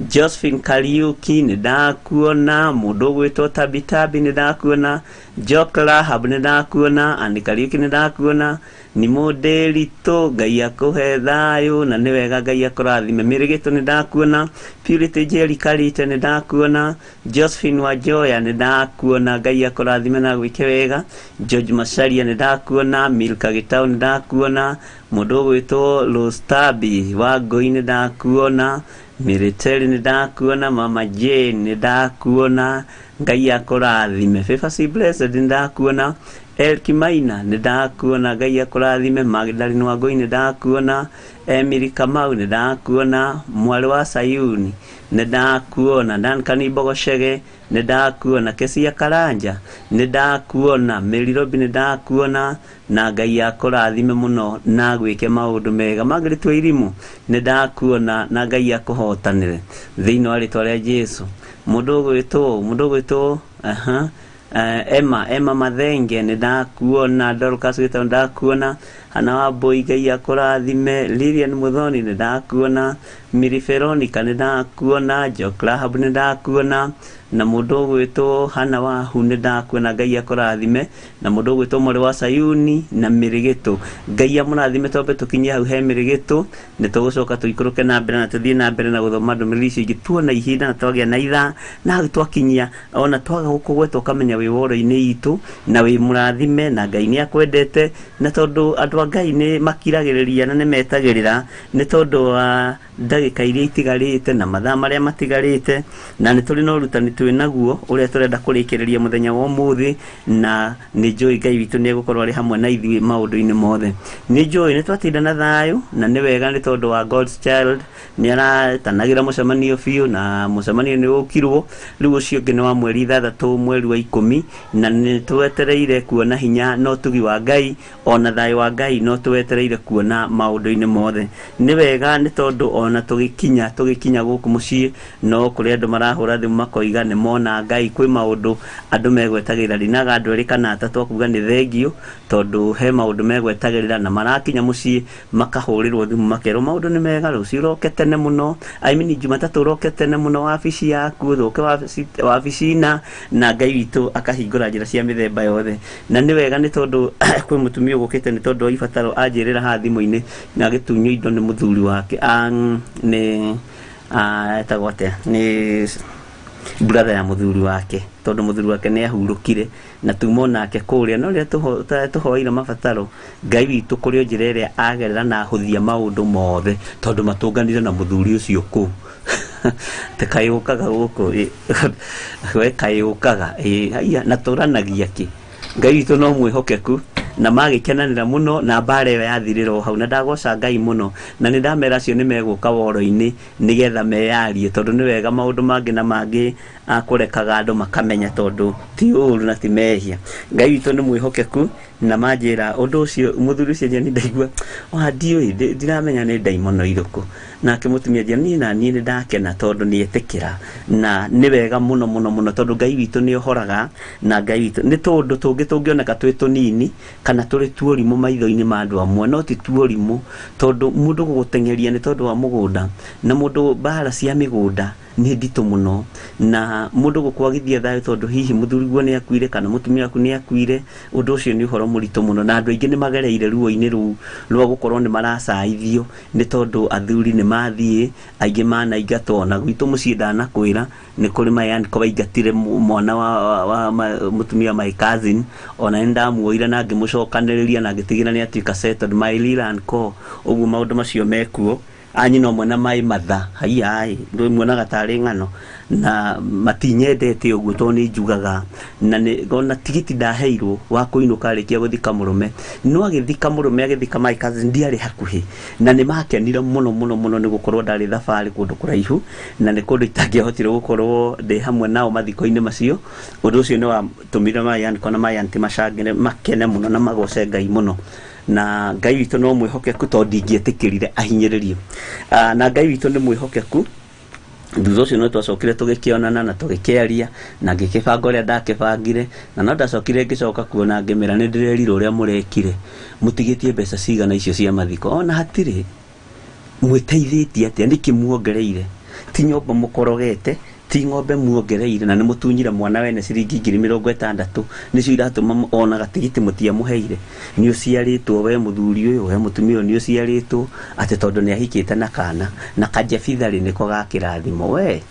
Josephine Kariuki nĩ ndakuona. Mũndũ ũgwĩtwo Tabitabi nĩ ndakuona. Jock Rahab nĩ ndakuona. Ann Kariuki nĩ ndakuona. Nimũndĩritũ Ngai akũhe thayũ na nĩ wega Ngai akũrathime. Mĩrĩgĩtũ nĩ ndakuona. Purity Njeri Karite nĩ ndakuona. Josephine Wanjoya nĩ ndakuona, Ngai akũrathime na gwĩke wega. George Macharia nĩ ndakuona. Milka Gĩtaũ nĩ ndakuona. Mũndũ ũgwĩtwo Rostabi Wangũi nĩ ndakuona. Mĩrĩteri nĩ ndakuona. Mama Jane nĩ ndakuona, Ngai akũrathime. Favor C Blessed nĩ ndakuona. Elki Maina nĩ ndakuona, Ngai akũrathime. Magdalene Wangũi nĩ ndakuona. Emily Kamau nĩ ndakuona. Mwarĩ wa Sayuni nĩ ndakuona. Duncan Mbogochege nĩ ndakuona. Kesia Karanja nĩ ndakuona. Mary Robi nĩ ndakuona na Ngai akũrathime mũno na gwĩke maũndũ mega. Margaret Wairimu nĩ ndakuona na Ngai akũhotanĩre thĩinĩ wa rĩtwa rĩa Jesu. Mũndũ ũgwĩtwo aha Emma Mathenge nĩ ndakuona. Dorcas Gĩtaũ nĩ ndakuona. Hana Wambui Ngai akũrathime. Lilian Muthoni nĩ ndakuona. Miri Veronica nĩ ndakuona. Jock Rahab nĩ ndakuona na mũndũ ũgwĩtwo Hana Wahu nĩ ndakuona, Ngai akũrathime, na mũndũ ũgwĩtwo Mwarĩ wa Sayuni na Mĩrĩgĩtũ, Ngai amũrathime. Twambe tũkinye hau he Mĩrĩgĩtũ, nĩ tũgũcoka tũikũrũke na mbere na tũthiĩ na mbere na gũthoma ndũmĩrĩri icio ingĩ tuona ihinda na twagĩa na ithaa na hau twakinyia ona twaga gũkũgweta ũkamenya wĩ woro-inĩ itũ na wĩ mũrathime na Ngai nĩ akwendete, na tondũ andũ a Ngai nĩ makiragĩrĩria na nĩ metagĩrĩra nĩ tondũ wa ndagĩka iria itigarĩte na mathaa marĩa matigarĩte, na nĩ tũrĩ na ũrutani twĩ naguo ũrĩa tũrenda kũrĩkĩrĩria mũthenya wa ũmũthĩ, na nĩ njũĩ Ngai witũ nĩ egũkorwo arĩ hamwe na ithuĩ maũndũ-inĩ mothe. Nĩ njũĩ nĩ twatinda na thayũ na nĩ wega nĩ tondũ wa God's Child nĩ aratanagĩra mũcemanio biũ na mũcemanio nĩ ũkirwo rĩu ũcio ũngĩ nĩ wa mweri 6 mweri wa 10, na nĩ twetereire kuona hinya na ũtugi wa Ngai ona thayũ wa Ngai no twetereire kuona maũndũ-inĩ mothe. Nĩ wega nĩ tondũ ona tũgĩkinya gũkũ mũciĩ no kũrĩ andũ marahũra thimũ makoiga nĩ mona Ngai. Kwĩ maũndũ andũ megwetagĩrĩra, ndinaga andũ erĩ kana atatũ akuga nĩ thengio tondũ he maũndũ megwetagĩrĩra na marakinya mũciĩ makahũrĩrwo thimũ makerwo maũndũ nĩ mega, rũciũ ũroke tene mũno, I mean Jumatatũ ũroke tene mũno wabici yaku, ũke wabici na Ngai witũ akahingũra njĩra cia mĩthemba yothe. Na nĩ wega nĩ tondũ kwĩ mũtumia ũgũkĩte nĩ tondũ wa ibataro anjĩrĩra haha thimũ-inĩ na agĩtunywo indo nĩ mũthuri wake, nĩ etagwo atĩa, nĩ brother ya mũthuri wake, tondũ mũthuri wake nĩ ahurũkire na tuma onake kũrĩa no rĩrĩa tũhoire mabataro Ngai witũ kũrĩ o njĩra ĩrĩa agerera na ahũthia maũndũ mothe tondũ matũnganire na mũthuri ũcio kũu te kaĩ ũkaga gũkũ ĩ, we kaĩ ũkaga ĩ, haiya na tũranagia kĩ. Ngai witũ no mwĩhokeku na magĩkenanĩra mũno na mbara ĩyo yathirĩra o hau, na ndagoca Ngai mũno na nĩ ndamera acio nĩ megũka woro-inĩ nĩgetha meyarie tondũ nĩ wega maũndũ mangĩ na mangĩ akũrekaga andũ makamenya tondũ ti ũru na ti mehia. Ngai witũ nĩ mwĩhokeku. Na manjĩra ũndũ ũcio mũthuri ũcio njĩra ndaigua wa ndiũĩ ndiramenya nĩ ndaimono irĩkũ. Nake mũtumia njĩra niĩ na niĩ nĩ ndakena tondũ nĩ etĩkĩra, na nĩ wega mũno mũno mũno tondũ Ngai witũ nĩ ohoraga, na Ngai witũ nĩ tũndũ tũngĩ tũngĩoneka twĩ tũnini kana tũrĩ tuorimũ maitho-inĩ ma andũ amwe, no ti tuorimũ tondũ mũndũ gũgũteng'eria nĩ tondũ wa mũgũnda, na mũndũ mbara cia mĩgũnda nĩ nditũ mũno, na mũndũ gũkwagithia thayũ tondũ hihi mũthuriguo nĩ akuire kana mũtumia waku nĩ akuire, ũndũ ũcio nĩ ũhoro mũritũ mũno, na andũ aingĩ nĩ magereire ruo-inĩ rũu rwa gũkorwo nĩ maracaithio nĩ tondũ athuri nĩ mathiĩ, aingĩ manaingatwo. Na gwitũ mũciĩ ndanakwĩra nĩ kũrĩ my uncle waingatire mwana wa mũtumia my cousin, ona nĩ ndamuoire na ngĩmũcokanĩrĩria na ngĩtigĩra nĩ atuĩka settled, my real uncle. Ũguo maũndũ macio mekuo anyina ũmwe na my mother haiya muonaga tarĩ ng'ano na matinyendete ũguo tondũ nĩ njugaga, na nĩ ona tigiti ndaheirwo wa kũinũka arĩkia gũthika mũrũme, no agĩthika mũrũme agĩthika my cousin ndiarĩ hakuhĩ, na nĩ makenire mũno mũno mũno nĩ gũkorwo ndarĩ thabarĩ kũndũ kũraihu, na nĩ kũndũ itangĩahotire gũkorwo ndĩ hamwe nao mathiko-inĩ macio. Ũndũ ũcio nĩ watũmire my uncle na my auntie macangĩre makene mũno na magoce Ngai mũno, na Ngai witũ no mwĩhokeku tondũ ndingĩetĩkĩrire ahinyĩrĩrio. Na Ngai witũ nĩ mwĩhokeku. Thutha ũcio no twacokire tũgĩkĩonana na tũgĩkĩaria na ngĩkĩbanga ũrĩa ndakĩbangire, na no ndacokire ngĩcoka kuona ngĩmĩra nĩ ndĩrerire ũrĩa mũrekire, mũtigĩtie mbeca cigana icio cia mathiko, ona hatirĩ mwĩteithĩtie atĩa, nĩkĩ muongereire, ti nyũmba mũkorogete, ti ng'ombe muongereire, na nĩ mũtunyire mwana wene ciringi 60,000 nĩcio iratũma ona gatigiti mũtiamũheire. Nĩ ũciarĩtwo we mũthuri ũyũ, we mũtumia ũyũ nĩ ũciarĩtwo atĩ tondũ nĩ ahikĩte na kana na kajebitharĩ nĩko gakĩrathimo. We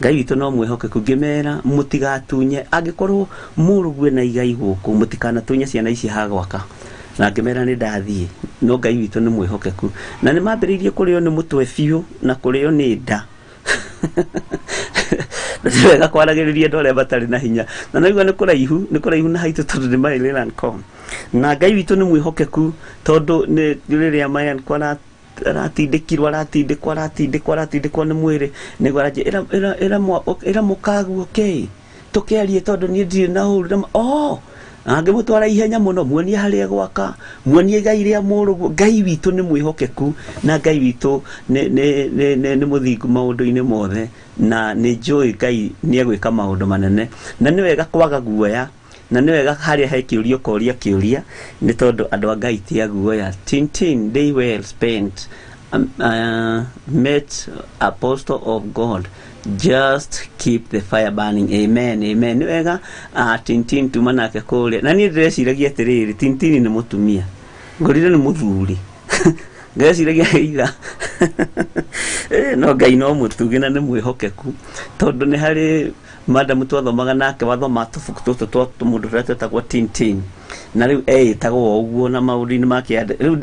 Ngai witũ no mwĩhokeku, ngĩmera mũtigatunye, angĩkorwo mũrũgue na igai gũkũ mũtikanatunye ciana ici hagwaka, na ngĩmera nĩ ndathiĩ, no Ngai witũ nĩ mwĩhokeku. Na nĩ mambĩrĩirie kũrĩo nĩ mũtwe biũ na kũrĩo nĩ nda. Nĩ wega kwaragĩrĩria andũ arĩa matarĩ na hinya, na naigua nĩ kũraihu na haitũ tondũ nĩ my real uncle. Na Ngai witũ nĩ mwĩhokeku tondũ nĩ rĩrĩa my uncle aratindĩkirwo aratindĩkwo nĩ mwĩrĩ, nĩguo aranjĩra ĩra mũkaguo kĩ tũkĩarie tondũ niĩ ndirĩ na ũru. Oh, angĩmũtwara ihenya mũno, muonie harĩa gwaka, muonie igai rĩa mũrũguo. Ngai witũ nĩ mwĩhokeku na Ngai witũ nĩ mũthingu maũndũ-inĩ mothe, na nĩ njũĩ Ngai nĩ egwĩka maũndũ manene, na nĩ wega kwaga guoya, na nĩ wega harĩa he kĩũria ũkoria kĩũria, nĩ tondũ andũ a Ngai ti a guoya. Tintin day well spent, met apostle of God, just keep the fire burning. Amen, amen. Nĩ wega Tintin tuma nake kũrĩa, na niĩ ndĩreciragia atĩrĩrĩ, Tintin nĩ mũtumia, ngorire nĩ mũthuri. Ndĩreciragia itha no Ngai no mũtugi na nĩ mwĩhokeku, tondũ nĩ harĩ madam twathomaga nake wathoma tũbuku tũtũ twa mũndũ ũrĩa twetagwo Tintin, na rĩu eĩtagwo ũguo na maũndũ-inĩ make. Rĩu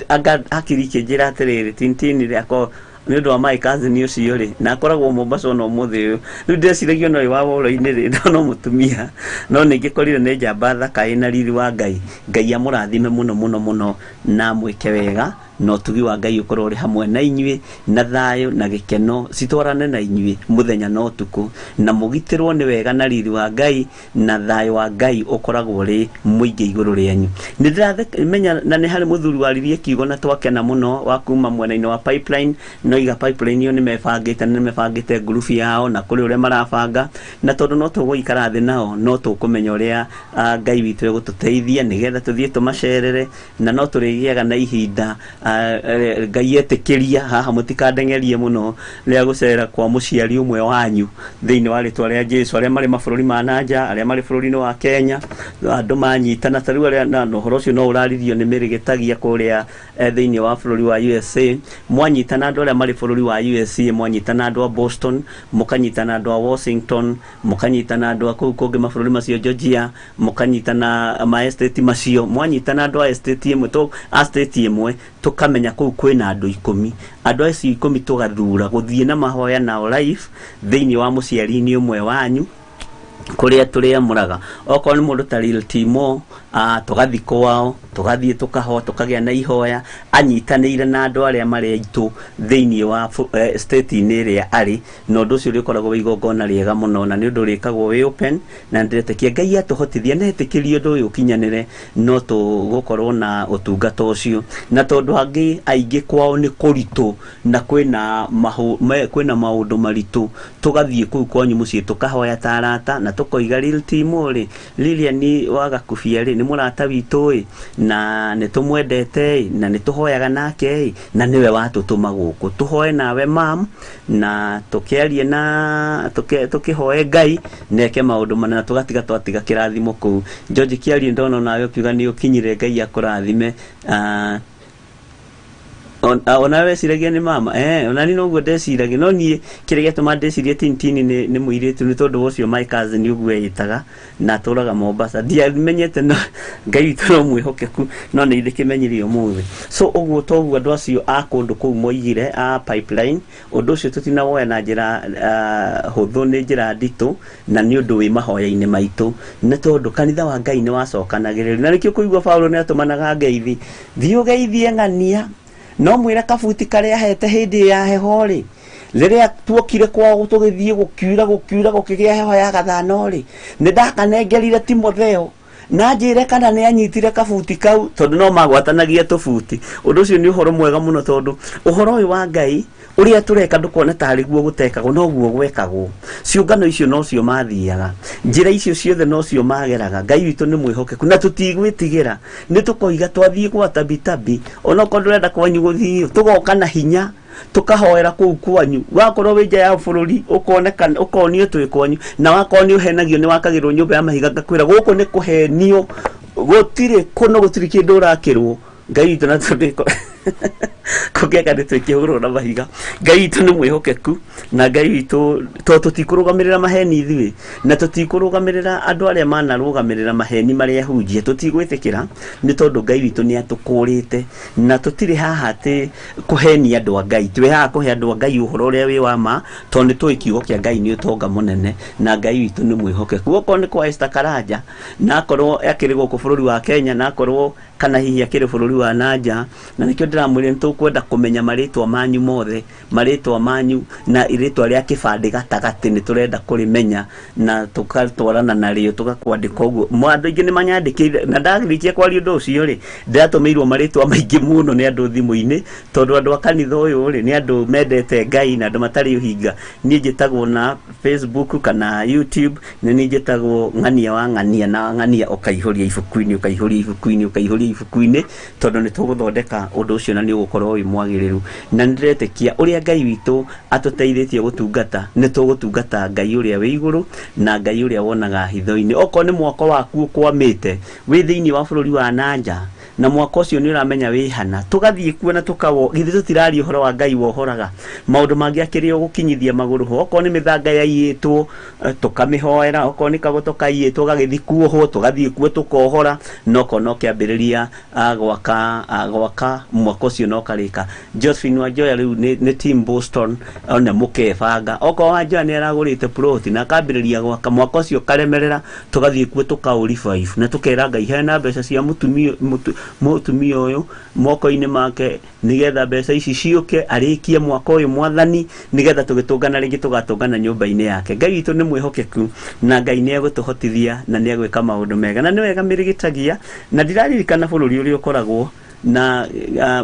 hakiri ikĩnjĩra atĩrĩrĩ, Tintin rĩ akorwo nĩ ũndũ wa my cousin ũcio rĩ, na akoragwo Mombasa ona ũmũthĩ ũyũ. Rĩu ndĩreciragia ona ũyũ wa woro-inĩ rĩ, no mũtumia, no nĩngĩkorire nĩ njamba thaka ĩna riri wa Ngai. Ngai amũrathime mũno mũno mũno na amwĩke wega, na ũtugi wa Ngai ũkorwo ũrĩ hamwe na inyuĩ, na thayũ na gĩkeno citwarane na inyuĩ mũthenya na ũtukũ, na mũgitĩrwo nĩ wega na riri wa Ngai, na thayũ wa Ngai ũkoragwo ũrĩ mũingĩ igũrũ rĩanyu. Nĩ ndĩramenya na nĩ harĩ mũthuri waririe kiugo na twakena mũno wa kuma mwena-inĩ wa pipeline, no iga pipeline ĩyo nĩ mebangĩte, nĩ mebangĩte ngurubu yao na kũrĩ ũrĩa marabanga, na tondũ no tũgũikara thĩ nao no tũkũmenya ũrĩa Ngai witũ egũtũteithia nĩgetha tũthiĩ tũmacerere, na no tũrĩgĩaga na ihinda Ngai etĩkĩria haha mũtikandeng'erie mũno rĩa gũcera kwa mũciari ũmwe wanyu thĩinĩ wa rĩtwa rĩa Jesu, arĩa marĩ mabũrũri ma nanja, arĩa marĩ bũrũri-inĩ wa Kenya, andũ manyitana ta rĩu arĩa na ũhoro ũcio no ũraririo nĩ mĩrĩgĩtagia kũrĩa thĩinĩ wa bũrũri wa USA. Mwanyitana andũ arĩa marĩ bũrũri wa USA, mwanyitana andũ a Boston, mũkanyitana andũ a Washington, mũkanyitana andũ a kũu kũngĩ mabũrũri macio Georgia, mũkanyitana ma estate macio, mwanyitana andũ a estate ĩmwe a state ĩmwe, tũkamenya kũu kwĩna andũ 10, andũ acio 10 tũgathura gũthiĩ na mahoya nao live thĩinĩ wa mũciari-inĩ ũmwe wanyu, Kũrĩa tũrĩamũraga okorwo nĩ mũndũ ta Real Timo, tũgathiĩ kwao, tũgathiĩ tũkahoa, tũkagĩa na ihoya anyitanĩire na andũ arĩa marĩ aitũ thĩinĩ wa state-inĩ ĩrĩa arĩ, na ũndũ ũcio ũrĩkoragwo wĩ igongona rĩega mũno na nĩ ũndũ ũrĩkagwo wĩ open. Na ndĩretĩkia Ngai atũhotithia na etĩkĩrie ũndũ ũyũ ũkinyanĩre, no tũgũkorwo na ũtungata ũcio. Na tondũ angĩ aingĩ kwao nĩ kũritũ na kwĩna maũndũ maritũ, tũgathiĩ kũu kwanyu mũciĩ tũkahoya ta arata na tũkoiga Real Timo rĩ, Lilian wa Gakubia rĩ, nĩ mũrata witũ ĩ, na nĩ tũmwendete ĩ, na nĩ tũhoyaga nake ĩ, na nĩwe watũtũma gũkũ tũhoe nawe mam, na tũkĩarie na tũkĩhoe Ngai neke maũndũ manene, na tũgatiga twatiga kĩrathimo kũu. George Kĩarie, ndona nawe ũkiuga nĩ ũkinyire, Ngai akũrathime. Ona weciragia nĩ mama, ona ni noguo ndeciragia, no niĩ kĩrĩa gĩatũma ndĩcirie Tintini nĩ mũirĩtu nĩ tondũ ũcio my cousin ũguo eĩtaga na atũraga Mombasa. Ndiamenyete, no Ngai witũ no mwĩhokeku, no nĩ ndĩkĩmenyire ũmũthĩ. So ũguo toguo andũ acio a kũndũ kũu moigire a pipeline, ũndũ ũcio tũtinawoya na njĩra hũthũ, nĩ njĩra nditũ na nĩ ũndũ wĩ mahoya-inĩ maitũ, nĩ tondũ kanitha wa Ngai nĩ wacokanagĩrĩria. Na nĩkĩo kũigua Paulo nĩ atũmanaga ngeithi, thiĩ ũgeithie ng'ania, no mwĩre kabuti karĩa ahete hĩndĩ ya heho rĩ, rĩrĩa tuokire kwao tũgĩthiĩ gũkiura gũkiura gũkĩgĩa heho ya gathano rĩ, nĩ ndakanengerire Timotheo na njĩre kana nĩ anyitire kabuti kau, tondũ no magwatanagia tũbuti. Ũndũ ũcio nĩ ũhoro mwega mũno, tondũ ũhoro ũyũ wa Ngai ũrĩa tũreka ndũkona tarĩ guo gũtekagwo, noguo gwekagwo. Ciũngano icio nocio mathiaga, njĩra icio ciothe nocio mageraga. Ngai witũ nĩ mwĩhokeku na tũtigwĩtigĩra, nĩ tũkoiga twathiĩ gwa Tabitabi, onokorwo ndũrenda kwanyu gũthiĩ, tũgoka na hinya tukahoera kũu kwanyu. Wakorwo wĩ nja ya bũrũri ũkoneka ũkonio twĩ kwanyu, na wakorwo nĩ ũhenagio nĩ wakagĩrwo nyũmba ya mahiga, ngakwĩra gũkũ nĩ kũhenio, gũtirĩ kũno, gũtirĩ kĩndũ ũrakĩrwo. Ngai witũ na tũndĩko kũngĩaka nĩ twĩkĩhũrwo na mahiga. Ngai witũ nĩ mwĩhokeku, na Ngai witũ to tũtikũrũgamĩrĩra maheni ithuĩ, na tũtikũrũgamĩrĩra andũ arĩa manarũgamĩrĩra maheni marĩa hunjia, tũtigwĩtĩkĩra, nĩ tondũ Ngai witũ nĩ atũkũrĩte, na tũtirĩ haha atĩ kũhenia andũ a Ngai, twĩ haha kũhe andũ a Ngai ũhoro ũrĩa wĩ wa ma, tondũ nĩ tũĩ kiugo kĩa Ngai nĩ ũtonga mũnene, na Ngai witũ nĩ mwĩhokeku. Okorwo nĩ kwa Esther Karanja, na akorwo akĩrĩ gũkũ bũrũri wa Kenya, na akorwo kana hihi akĩrĩ bũrũri wa nanja, na nĩkĩo ndĩramwĩrire nĩ tũkwenda kũmenya marĩtwa manyu mothe, marĩtwa manyu na rĩtwa rĩa kĩbandĩ gatagatĩ nĩ tũrenda kũrĩmenya na tũgatwarana narĩo tũgakwandĩka ũguo. Andũ aingĩ nĩ manyandĩkĩire, na ndarĩkia kwaria ũndũ ũcio rĩ, ndĩratũmĩirwo marĩtwa maingĩ mũno nĩ andũ thimũ-inĩ, tondũ andũ a kanitha ũyũ rĩ nĩ andũ mendete Ngai na andũ matarĩ ũhinga. Niĩ njĩtagwo na Facebook kana YouTube, nĩ niĩ njĩtagwo Ng'ania wa Ng'ania, na Ng'ania ũkaihũria ibuku-inĩ, ũkaihũria ibuku-inĩ, ũkaihũria ibuku-inĩ, tondũ nĩ tũgũthondeka ũndũ ũcio na nĩ ũgũkorwo wĩ mwagĩrĩru. Na nĩ ndĩretĩkia ũrĩa Ngai witũ atũteithĩtie gũtungata, nĩ tũgũtungata Ngai ũrĩa wĩ igũrũ na Ngai ũrĩa wonaga hitho-inĩ. Okorwo nĩ mwako waku ũkwamĩte wĩ thĩinĩ wa bũrũri wa nanja, na mwako ũcio nĩ ũramenya wĩ hana, tũgathiĩ kuo na tũkawo, githĩ tũtiraria ũhoro wa Ngai wohoraga maũndũ mangĩ akĩrĩ o gũkinyithia magũrũ ho. Okorwo nĩ mĩthanga yaiyĩtwo, tũkamĩhoera, okorwo nĩ kagoto kaiyĩtwo gagĩthiĩ kuohwo, tũgathiĩ kuo tũkohora, na okorwo no kĩambĩrĩria gwaka mwako ũcio no karĩka. Josephine Wanjoya rĩu nĩ team Boston, ona mũkebanga. Okorwo Wanjoya nĩ aragũrĩte plot na akambĩrĩria gwaka mwako ũcio karemerera, tũgathiĩ kuo tũkaũ revive na tũkera Ngai hena mbeca cia mũtumia ũyũ moko-inĩ make, nĩgetha mbeca ici ciũke arĩkie mwaka ũyũ mwathani, nĩgetha tũgĩtũngana rĩngĩ tũgatũngana nyũmba-inĩ yake. Ngai witũ nĩ mwĩhokeku na Ngai nĩ egũtũhotithia na nĩ egwĩka maũndũ mega, na nĩ wega mĩrĩgĩtagia. Na ndiraririkana bũrũri ũrĩa ũkoragwo na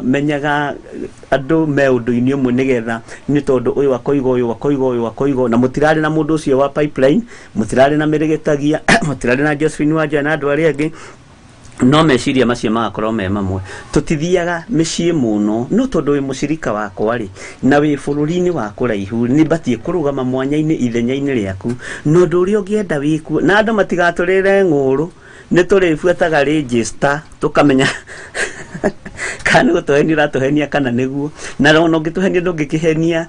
menyaga andũ me ũndũ-inĩ ũmwe, nĩgetha nĩ tondũ ũyũ akoiga, ũyũ akoiga, ũyũ akoiga, na mũtirarĩ na mũndũ ũcio wa pipeline, mũtirarĩ na mĩrĩgĩtagia, mũtirarĩ na Josephine Wanjoya na andũ arĩa angĩ, no meciria macio magakorwo me mamwe. Tũtithiaga mĩciĩ mũno, no tondũ wĩ mũcirika wakwa rĩ, na wĩ bũrũri-inĩ wa kũraihu, nĩ batiĩ kũrũgama mwanya-inĩ ithenya-inĩ rĩaku, na ũndũ ũrĩa ũngĩenda wĩkuo, na andũ matigatũrĩre ng'ũrũ, nĩ tũrĩbuataga register tũkamenya kana nĩ gũtũhenia ũratũhenia kana nĩguo, na ona ũngĩtũhenia ndũngĩkĩhenia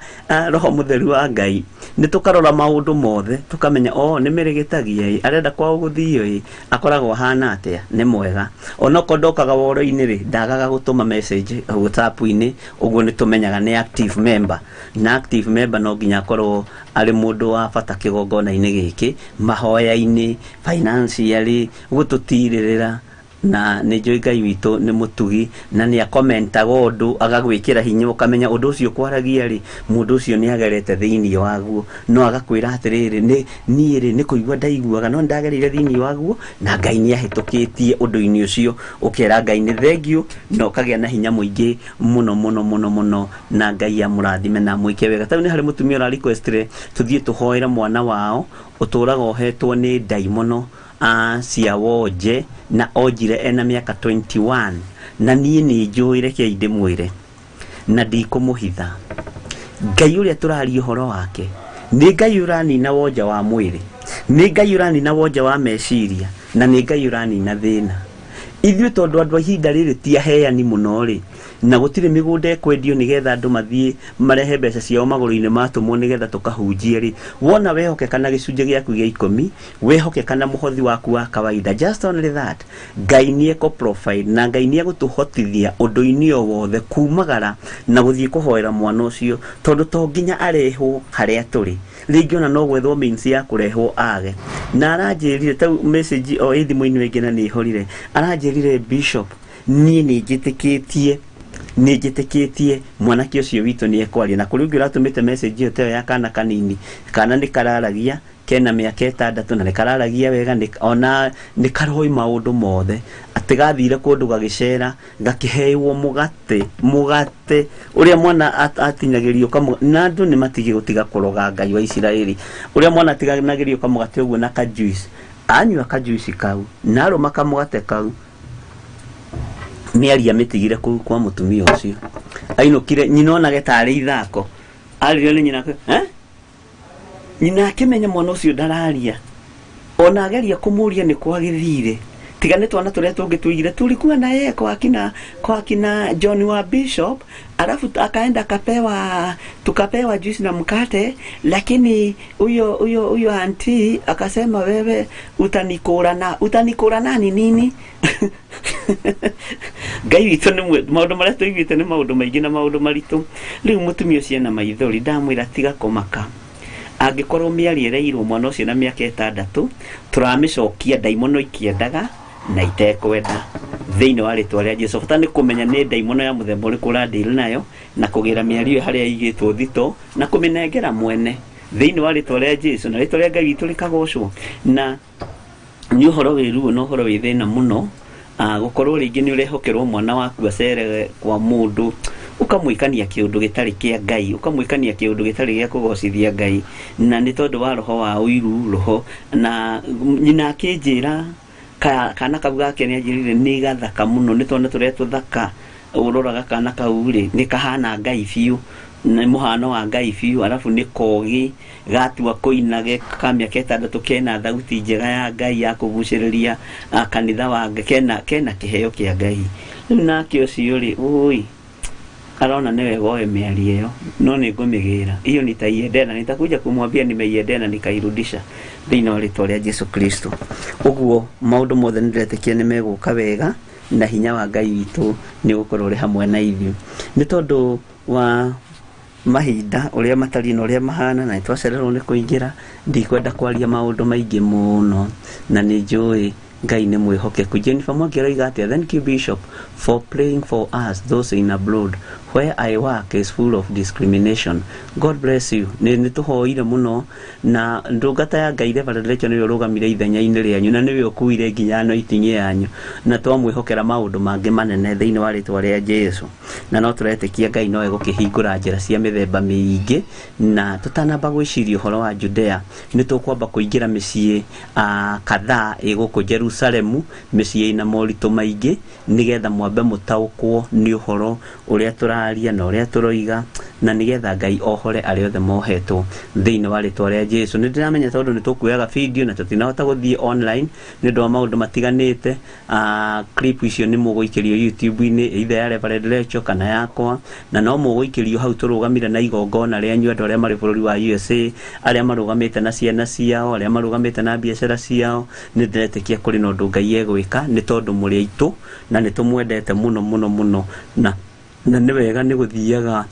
roho mũtheru wa Ngai. Nĩ tũkarora maũndũ mothe tũkamenya o nĩ mĩrĩgĩtagia ĩ, arenda kwao gũthio ĩ, akoragwo ahana atĩa, nĩ mwega. Onokorwo ndokaga woro-inĩ rĩ, ndagaga gũtũma message WhatsApp-inĩ, ũguo nĩ tũmenyaga nĩ active member, na active member no nginya akorwo arĩ mũndũ wa bata kĩgongona-inĩ gĩkĩ, mahoya-inĩ, financially, gũtũtirĩrĩra. Na nĩ njũĩ Ngai witũ nĩ mũtugi na nĩ akomentaga ũndũ agagwĩkĩra hinya ũkamenya ũndũ ũcio kwaragia rĩ, mũndũ ũcio nĩ agerete thĩinĩ waguo, no agakwĩra atĩrĩrĩ, nĩ niĩ rĩ nĩ kũigua ndaiguaga no ndagereire thĩinĩ waguo na Ngai nĩ ahĩtũkĩtie ũndũ-inĩ ũcio, ũkera Ngai nĩ thengiũ na ũkagĩa na hinya mũingĩ mũno mũno mũno mũno, na Ngai amũrathime na amwĩke wega. Tarĩu nĩ harĩ mũtumia ũra requestire tũthiĩ tũhoere mwana wao ũtũraga ohetwo nĩ ndaimono cia wonje, na onjire ena mĩaka 21, na niĩ nĩ njũĩ, rekei ndĩmwĩre na ndikũmũhitha, Ngai ũrĩa tũraria ũhoro wake nĩ Ngai ũranina wonja wa mwĩrĩ, nĩ Ngai ũranina wonja wa meciria, na nĩ Ngai ũranina thĩna. Ithuĩ tondũ andũ a ihinda rĩrĩ ti aheani mũno rĩ, na gũtirĩ mĩgũnda ĩkwendio nĩgetha andũ mathiĩ marehe mbeca ciao magũrũ-inĩ matũmwo nĩgetha tũkahunjie rĩ, wona wehokeka na gĩcunjĩ gĩaku gĩa 10, wehokeka na mũhothi waku wa kawaida, just only that, Ngai nĩ ekũ provide na Ngai nĩ egũtũhotithia ũndũ-inĩ o wothe kumagara na gũthiĩ kũhoera mwana ũcio, tondũ to nginya arehwo harĩa tũrĩ, rĩngĩ ona no gwethwo means ya kũrehwo age. Na aranjĩrire tau message o ĩ thimũ-inĩ ĩngĩ na nĩ horire, aranjĩrire Bishop, niĩ nĩ njĩtĩkĩtie, nĩ njĩtĩkĩtie mwanake ũcio witũ nĩ ekwaria. Na kũrĩ ũngĩ ũratũmĩte message ĩyo teyo ya kana kanini, kana nĩ kararagia, kena mĩaka 6 na nĩ kararagia wega, ona nĩ karoĩ maũndũ mothe, atĩ gathire kũndũ gagĩcera gakĩheirwo mũgate, mũgate ũrĩa mwana atinyagĩrio na andũ nĩ matige gũtiga kũroga Ngai wa Isiraeli, ũrĩa mwana atiganagĩrio kamũgate ũguo na ka juice, anyua ka juice kau na arũma kamũgate kau, mĩaria mĩtigire kũu kwa mũtumia ũcio, ainũkire nyina onage tarĩ ithako, aririo nĩ nyina, nyina akĩmenya mwana ũcio ndararia, ona ageria kũmũria nĩ kwagĩthire, tiga nĩ twana tũrĩa tũngĩ tuigire tulikuwa na yeye kwa kina John wa Bishop, alafu akaenda tukapewa juice na mkate, lakini huyo auntie akasema wewe utanikura nani nini? Ngai witũ nĩ maũndũ marĩa tũiguĩte nĩ maũndũ maingĩ na maũndũ maritũ. Rĩu mũtumia ũcio ena maithori, ndamwĩra tiga kũmaka, angĩkorwo mĩario ĩreirwo mwana ũcio na mĩaka 6, tũramĩcokia ndaimono ikĩendaga na itekwenda thĩinĩ wa rĩtwa rĩa Jesũ. Bata nĩ kũmenya nĩ ndaimono ya mũthemba ũrĩkũ ũradeal nayo, na kũgĩra mĩario harĩa ĩigĩtwo thito na kũmĩnengera mwene thĩinĩ wa rĩtwa rĩa Jesũ, na rĩtwa rĩa Ngai witũ rĩkagocwo. Na nĩ ũhoro wĩ ruo na ũhoro wĩ thĩna mũno, gũkorwo rĩngĩ nĩ ũrehokerwo mwana waku acere kwa mũndũ, ũkamwĩkania kĩũndũ gĩtarĩ kĩa Ngai, ũkamwĩkania kĩũndũ gĩtarĩ gĩa kũgocithia Ngai, na nĩ tondũ wa roho wa ũiru, roho na nyina akĩnjĩra kana kau gake nĩ anjĩrire nĩ gathaka mũno, nĩ twana tũrĩa tũthaka, ũroraga kana kau rĩ nĩ kahana Ngai biũ, nĩ mũhano wa Ngai biũ, arabu nĩ kogĩ gatua kũina ka mĩaka 6, kena thauti njega ya Ngai ya kũgucĩrĩria kanitha wa Ngai, kena kĩheo kĩa Ngai. Rĩu nake ũcio rĩ, ũi arona nĩ wega oe mĩario ĩyo, no nĩ ngũmĩgĩra hiyo, nitaiendea na nitakuja kumwambia nimeiendea na nikairudisha thĩinĩ wa rĩtwa rĩa Jesu Kristo. Ũguo maũndũ mothe nĩ ndĩretĩkia nĩ megũka wega, na hinya wa Ngai witũ nĩ ũgũkorwo ũrĩ hamwe na ithuĩ, nĩ tondũ wa mahinda ũrĩa matariĩ na ũrĩa mahana, na nĩtwacererwo nĩ kũingĩra. Ndikwenda kwaria maũndũ maingĩ mũno, na nĩ njũĩ Ngai nĩ mwĩhokeku. Jennifer Mwangi aroiga atĩa? Thank you Bishop for praying for us those in abroad. Where I work is full of discrimination. God bless you. Nĩ tũhoire mũno, na ndungata ya Ngai Reverend Rachel nĩwe ũrũgamire ithenya-inĩ rĩanyu, na nĩwe ũkuire nginya anointing yanyu, na twamwĩhokera maũndũ mangĩ manene thĩinĩ wa rĩtwa rĩa Jesu. Na no tũretĩkia Ngai no egũkĩhingũra njĩra cia mĩthemba mĩingĩ, na tũtanamba gwĩciria ũhoro wa Judea, nĩ tũkwamba kũingĩra mĩciĩ kadhaa ĩ gũkũ Jerusalemu, mĩciĩ ĩna moritũ maingĩ, nĩgetha mwambe mũtaũkwo nĩ ũhoro ũrĩa tũraria na ũrĩa tũroiga. Na nĩgetha Ngai ohore arĩa othe mohetwo thĩinĩ wa rĩtwa rĩa Jesu. Nĩ ndĩramenya tondũ nĩ tũkuoyaga video na tũtinahota gũthiĩ online nĩ ũndũ wa maũndũ matiganĩte. Clip icio nĩ mũgũikĩrio YouTube-inĩ, either ya Reverend Rachel kana yakwa, na no mũgũikĩrio hau tũrũgamire na igongona rĩanyu, andũ arĩa marĩ bũrũri wa USA, arĩa marũgamĩte na ciana ciao, arĩa marũgamĩte na biacara ciao. Nĩ ndĩretĩkia kũrĩ na ũndũ Ngai egwĩka, nĩ tondũ mũrĩ aitũ na nĩ tũmwendete mũno mũno mũno, na nĩ wega nĩ gũthiaga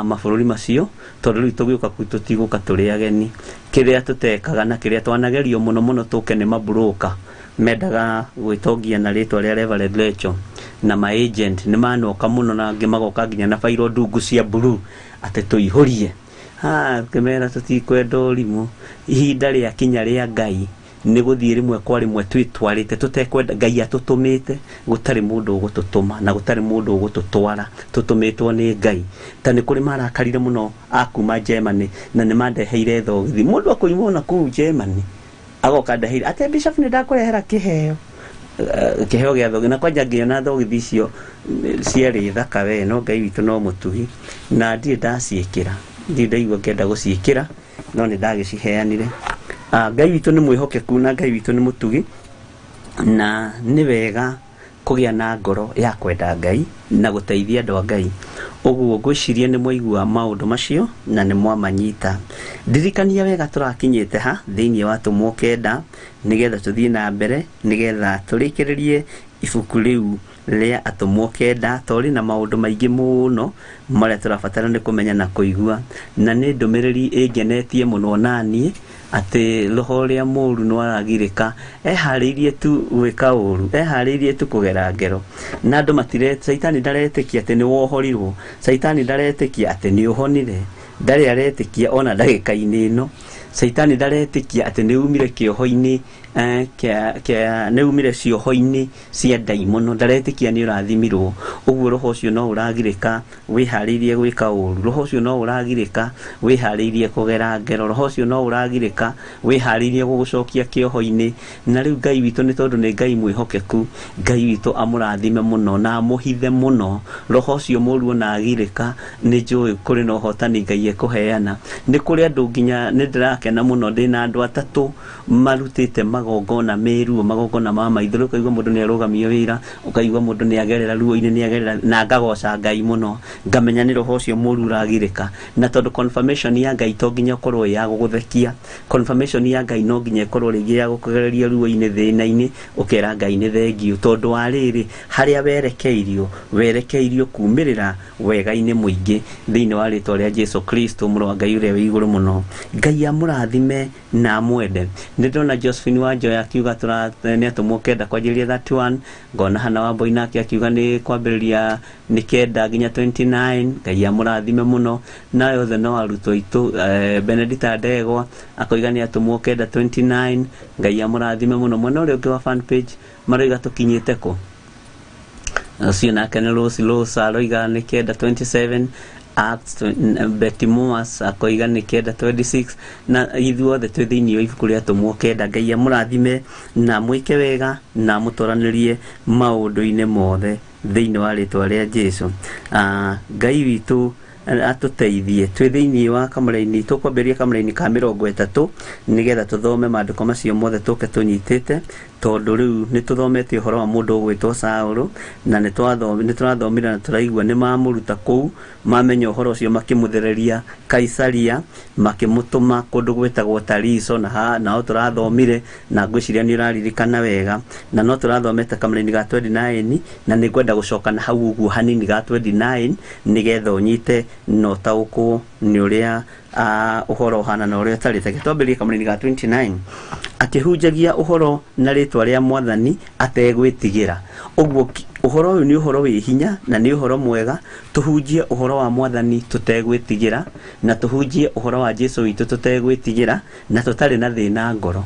mabũrũri macio, tondũ rĩu tũgĩũka kuu tũtigũka tũrĩ ageni. Kĩrĩa tũtekaga na kĩrĩa twanagerio mũno mũno tũke nĩ maburoka mendaga gwĩtongia na rĩtwa rĩa Reverend Rachel, na ma agent nĩ manoka mũno, na angĩ magoka nginya na bairo ndungu cia blue atĩ tũihũrie. Kĩmera tũtikwenda ũrimũ. Ihinda rĩa kinya rĩa Ngai nĩ gũthiĩ rĩmwe kwa rĩmwe twĩtwarĩte tũtekwenda. Ngai atũtũmĩte, gũtarĩ mũndũ ũgũtũtũma na gũtarĩ mũndũ ũgũtũtwara, tũtũmĩtwo nĩ Ngai. Ta nĩ kũrĩ marakarire mũno akuma Germany na nĩ mandeheire thogithi. Mũndũ akoima ona kũu Germany agoka ndeheire atĩ Bishop nĩ ndakũrehera kĩheo, kĩheo gĩa thogithi. Na kwanja ngĩona thogithi icio ciarĩ thaka we, no Ngai witũ no mũtugi, na ndirĩ ndaciĩkĩra, ndirĩ ndaigua ngĩenda gũciĩkĩra, no nĩ ndagĩciheanire. Ngai witũ nĩ mwĩhokeku na Ngai witũ nĩ mũtugi, na nĩ wega kũgĩa na ngoro ya kwenda Ngai na gũteithia andũ a Ngai. Ũguo ngwĩciria nĩ mwaigua maũndũ macio na nĩ mwamanyita. Ndirikania wega tũrakinyĩte ha thĩinĩ wa Atũmwo 9, nĩgetha tũthiĩ na mbere, nĩgetha tũrĩkĩrĩrie ibuku rĩu rĩa Atũmwo 9, tondũ rĩna maũndũ maingĩ mũno marĩa tũrabatara nĩ kũmenya na kũigua. Na nĩ ndũmĩrĩri ĩngenetie mũno naniĩ atĩ roho ũrĩa mũũru nĩ waragirĩka, eharĩirie tu gwĩka ũru, eharĩirie tu kũgera ngero, na andũ matire. Caitani ndaretĩkia atĩ nĩ wohorirwo, caitani ndaretĩkia atĩ nĩ ũhonire, ndarĩ aretĩkia ona ndagĩka-inĩ ĩno. Caitani ndaretĩkia atĩ nĩ umire kĩoho-inĩ, kĩa nĩ umire cioho-inĩ cia ndaimono, ndaretĩkia nĩ ũrathimirwo. Ũguo roho ũcio no ũragirĩka wĩharĩirie gwĩka ũru, roho ũcio no ũragirĩka wĩharĩirie kũgera ngero, roho ũcio no ũragirĩka wĩharĩirie gũgũcokia kĩoho-inĩ. Na rĩu Ngai witũ, nĩ tondũ nĩ Ngai mwĩhokeku, Ngai witũ amũrathime mũno na amũhithe mũno. Roho ũcio mũru ona agirĩka, nĩ njũĩ kũrĩ na ũhotani Ngai ekũheana. Nĩ kũrĩ andũ nginya nĩ ndĩrakena mũno, ndĩna andũ atatũ marutĩte magongona meruo, magongona ma maitho. Ũkaigua mũndũ nĩ arũgamio wĩra, ũkaigua mũndũ nĩ agerera ruo-inĩ, nĩ agerera, na ngagoca Ngai mũno, ngamenya nĩ roho ũcio mũru ũragirĩka. Na tondũ confirmation ya Ngai to nginya ũkorwo ya gũgũthekia, confirmation ya Ngai no nginya ĩkorwo rĩngĩ ya gũkũgereria ruo-inĩ, thĩna-inĩ, ũkera Ngai nĩ thengiũ, tondũ wa rĩrĩ harĩa werekeirio, werekeirio kumĩrĩra wega-inĩ mũingĩ thĩinĩ wa rĩtwa rĩa Jesu Kristo, mũrũ wa Ngai ũrĩa wĩ igũrũ mũno. Ngai amũrathime na amwende. Nĩ ndĩrona Josephine Wanjoya akiuga nĩ Atũmwo 9 kwanjĩrĩria 31, ngona Hana wa Mboi nake akiuga nĩ kwambĩrĩria nĩ 9 nginya 29. Ngai amũrathime mũno. Na othe no arutwo aitũ. Benedicta Ndegwa akoiga nĩ Atũmwo 9 29. Ngai amũrathime mũno. Mwena ũrĩa ũngĩ wa fan page maroiga tũkinyĩte kũ? Ũcio nake nĩ Rose Rose aroiga nĩ 9 27. Acts, Betty Moas akoiga nĩ 9 26. Na ithuothe twĩ thĩinĩ wa ibuku rĩa Atũmwo 9. Ngai amũrathime na mwĩke wega na amũtwaranĩrie maũndũ-inĩ mothe thĩinĩ wa rĩtwa rĩa Jesu. Ngai witũ atũteithie. Twĩ thĩinĩ wa kamũraini, tũkwambĩrĩria kamũraini ka 30 nĩgetha tũthome maandĩko macio mothe tũke tũnyitĩte, tondũ rĩu nĩ tũthomete ũhoro wa mũndũ ũgwĩtwo Saũlũ, na nĩ tũrathomire na tũraigua nĩ mamũruta kũu, mamenya ũhoro ũcio makĩmũthereria Kaisaria, makĩmũtũma kũndũ gwĩtagwo Tariso, na nao tũrathomire, na ngwĩciria nĩ ũraririkana wega, na no tũrathomete kamũraini ga 29, na nĩ ngwenda gũcoka na hau ũguo hanini ga 29 nĩgetha ũnyite na ũtaũkwo nĩ ũrĩa ũhoro ũhana na ũrĩa ũtarĩ. Reke twambĩrĩrie kamũraini ga 29. Akĩhunjagia ũhoro na rĩtwa rĩa Mwathani ategwĩtigĩra. Ũguo ũhoro ũyũ nĩ ũhoro wĩ hinya na nĩ ũhoro mwega, tũhunjie ũhoro wa Mwathani tũtegwĩtigĩra, na tũhunjie ũhoro wa Jesu witũ tũtegwĩtigĩra na tũtarĩ na thĩna ngoro.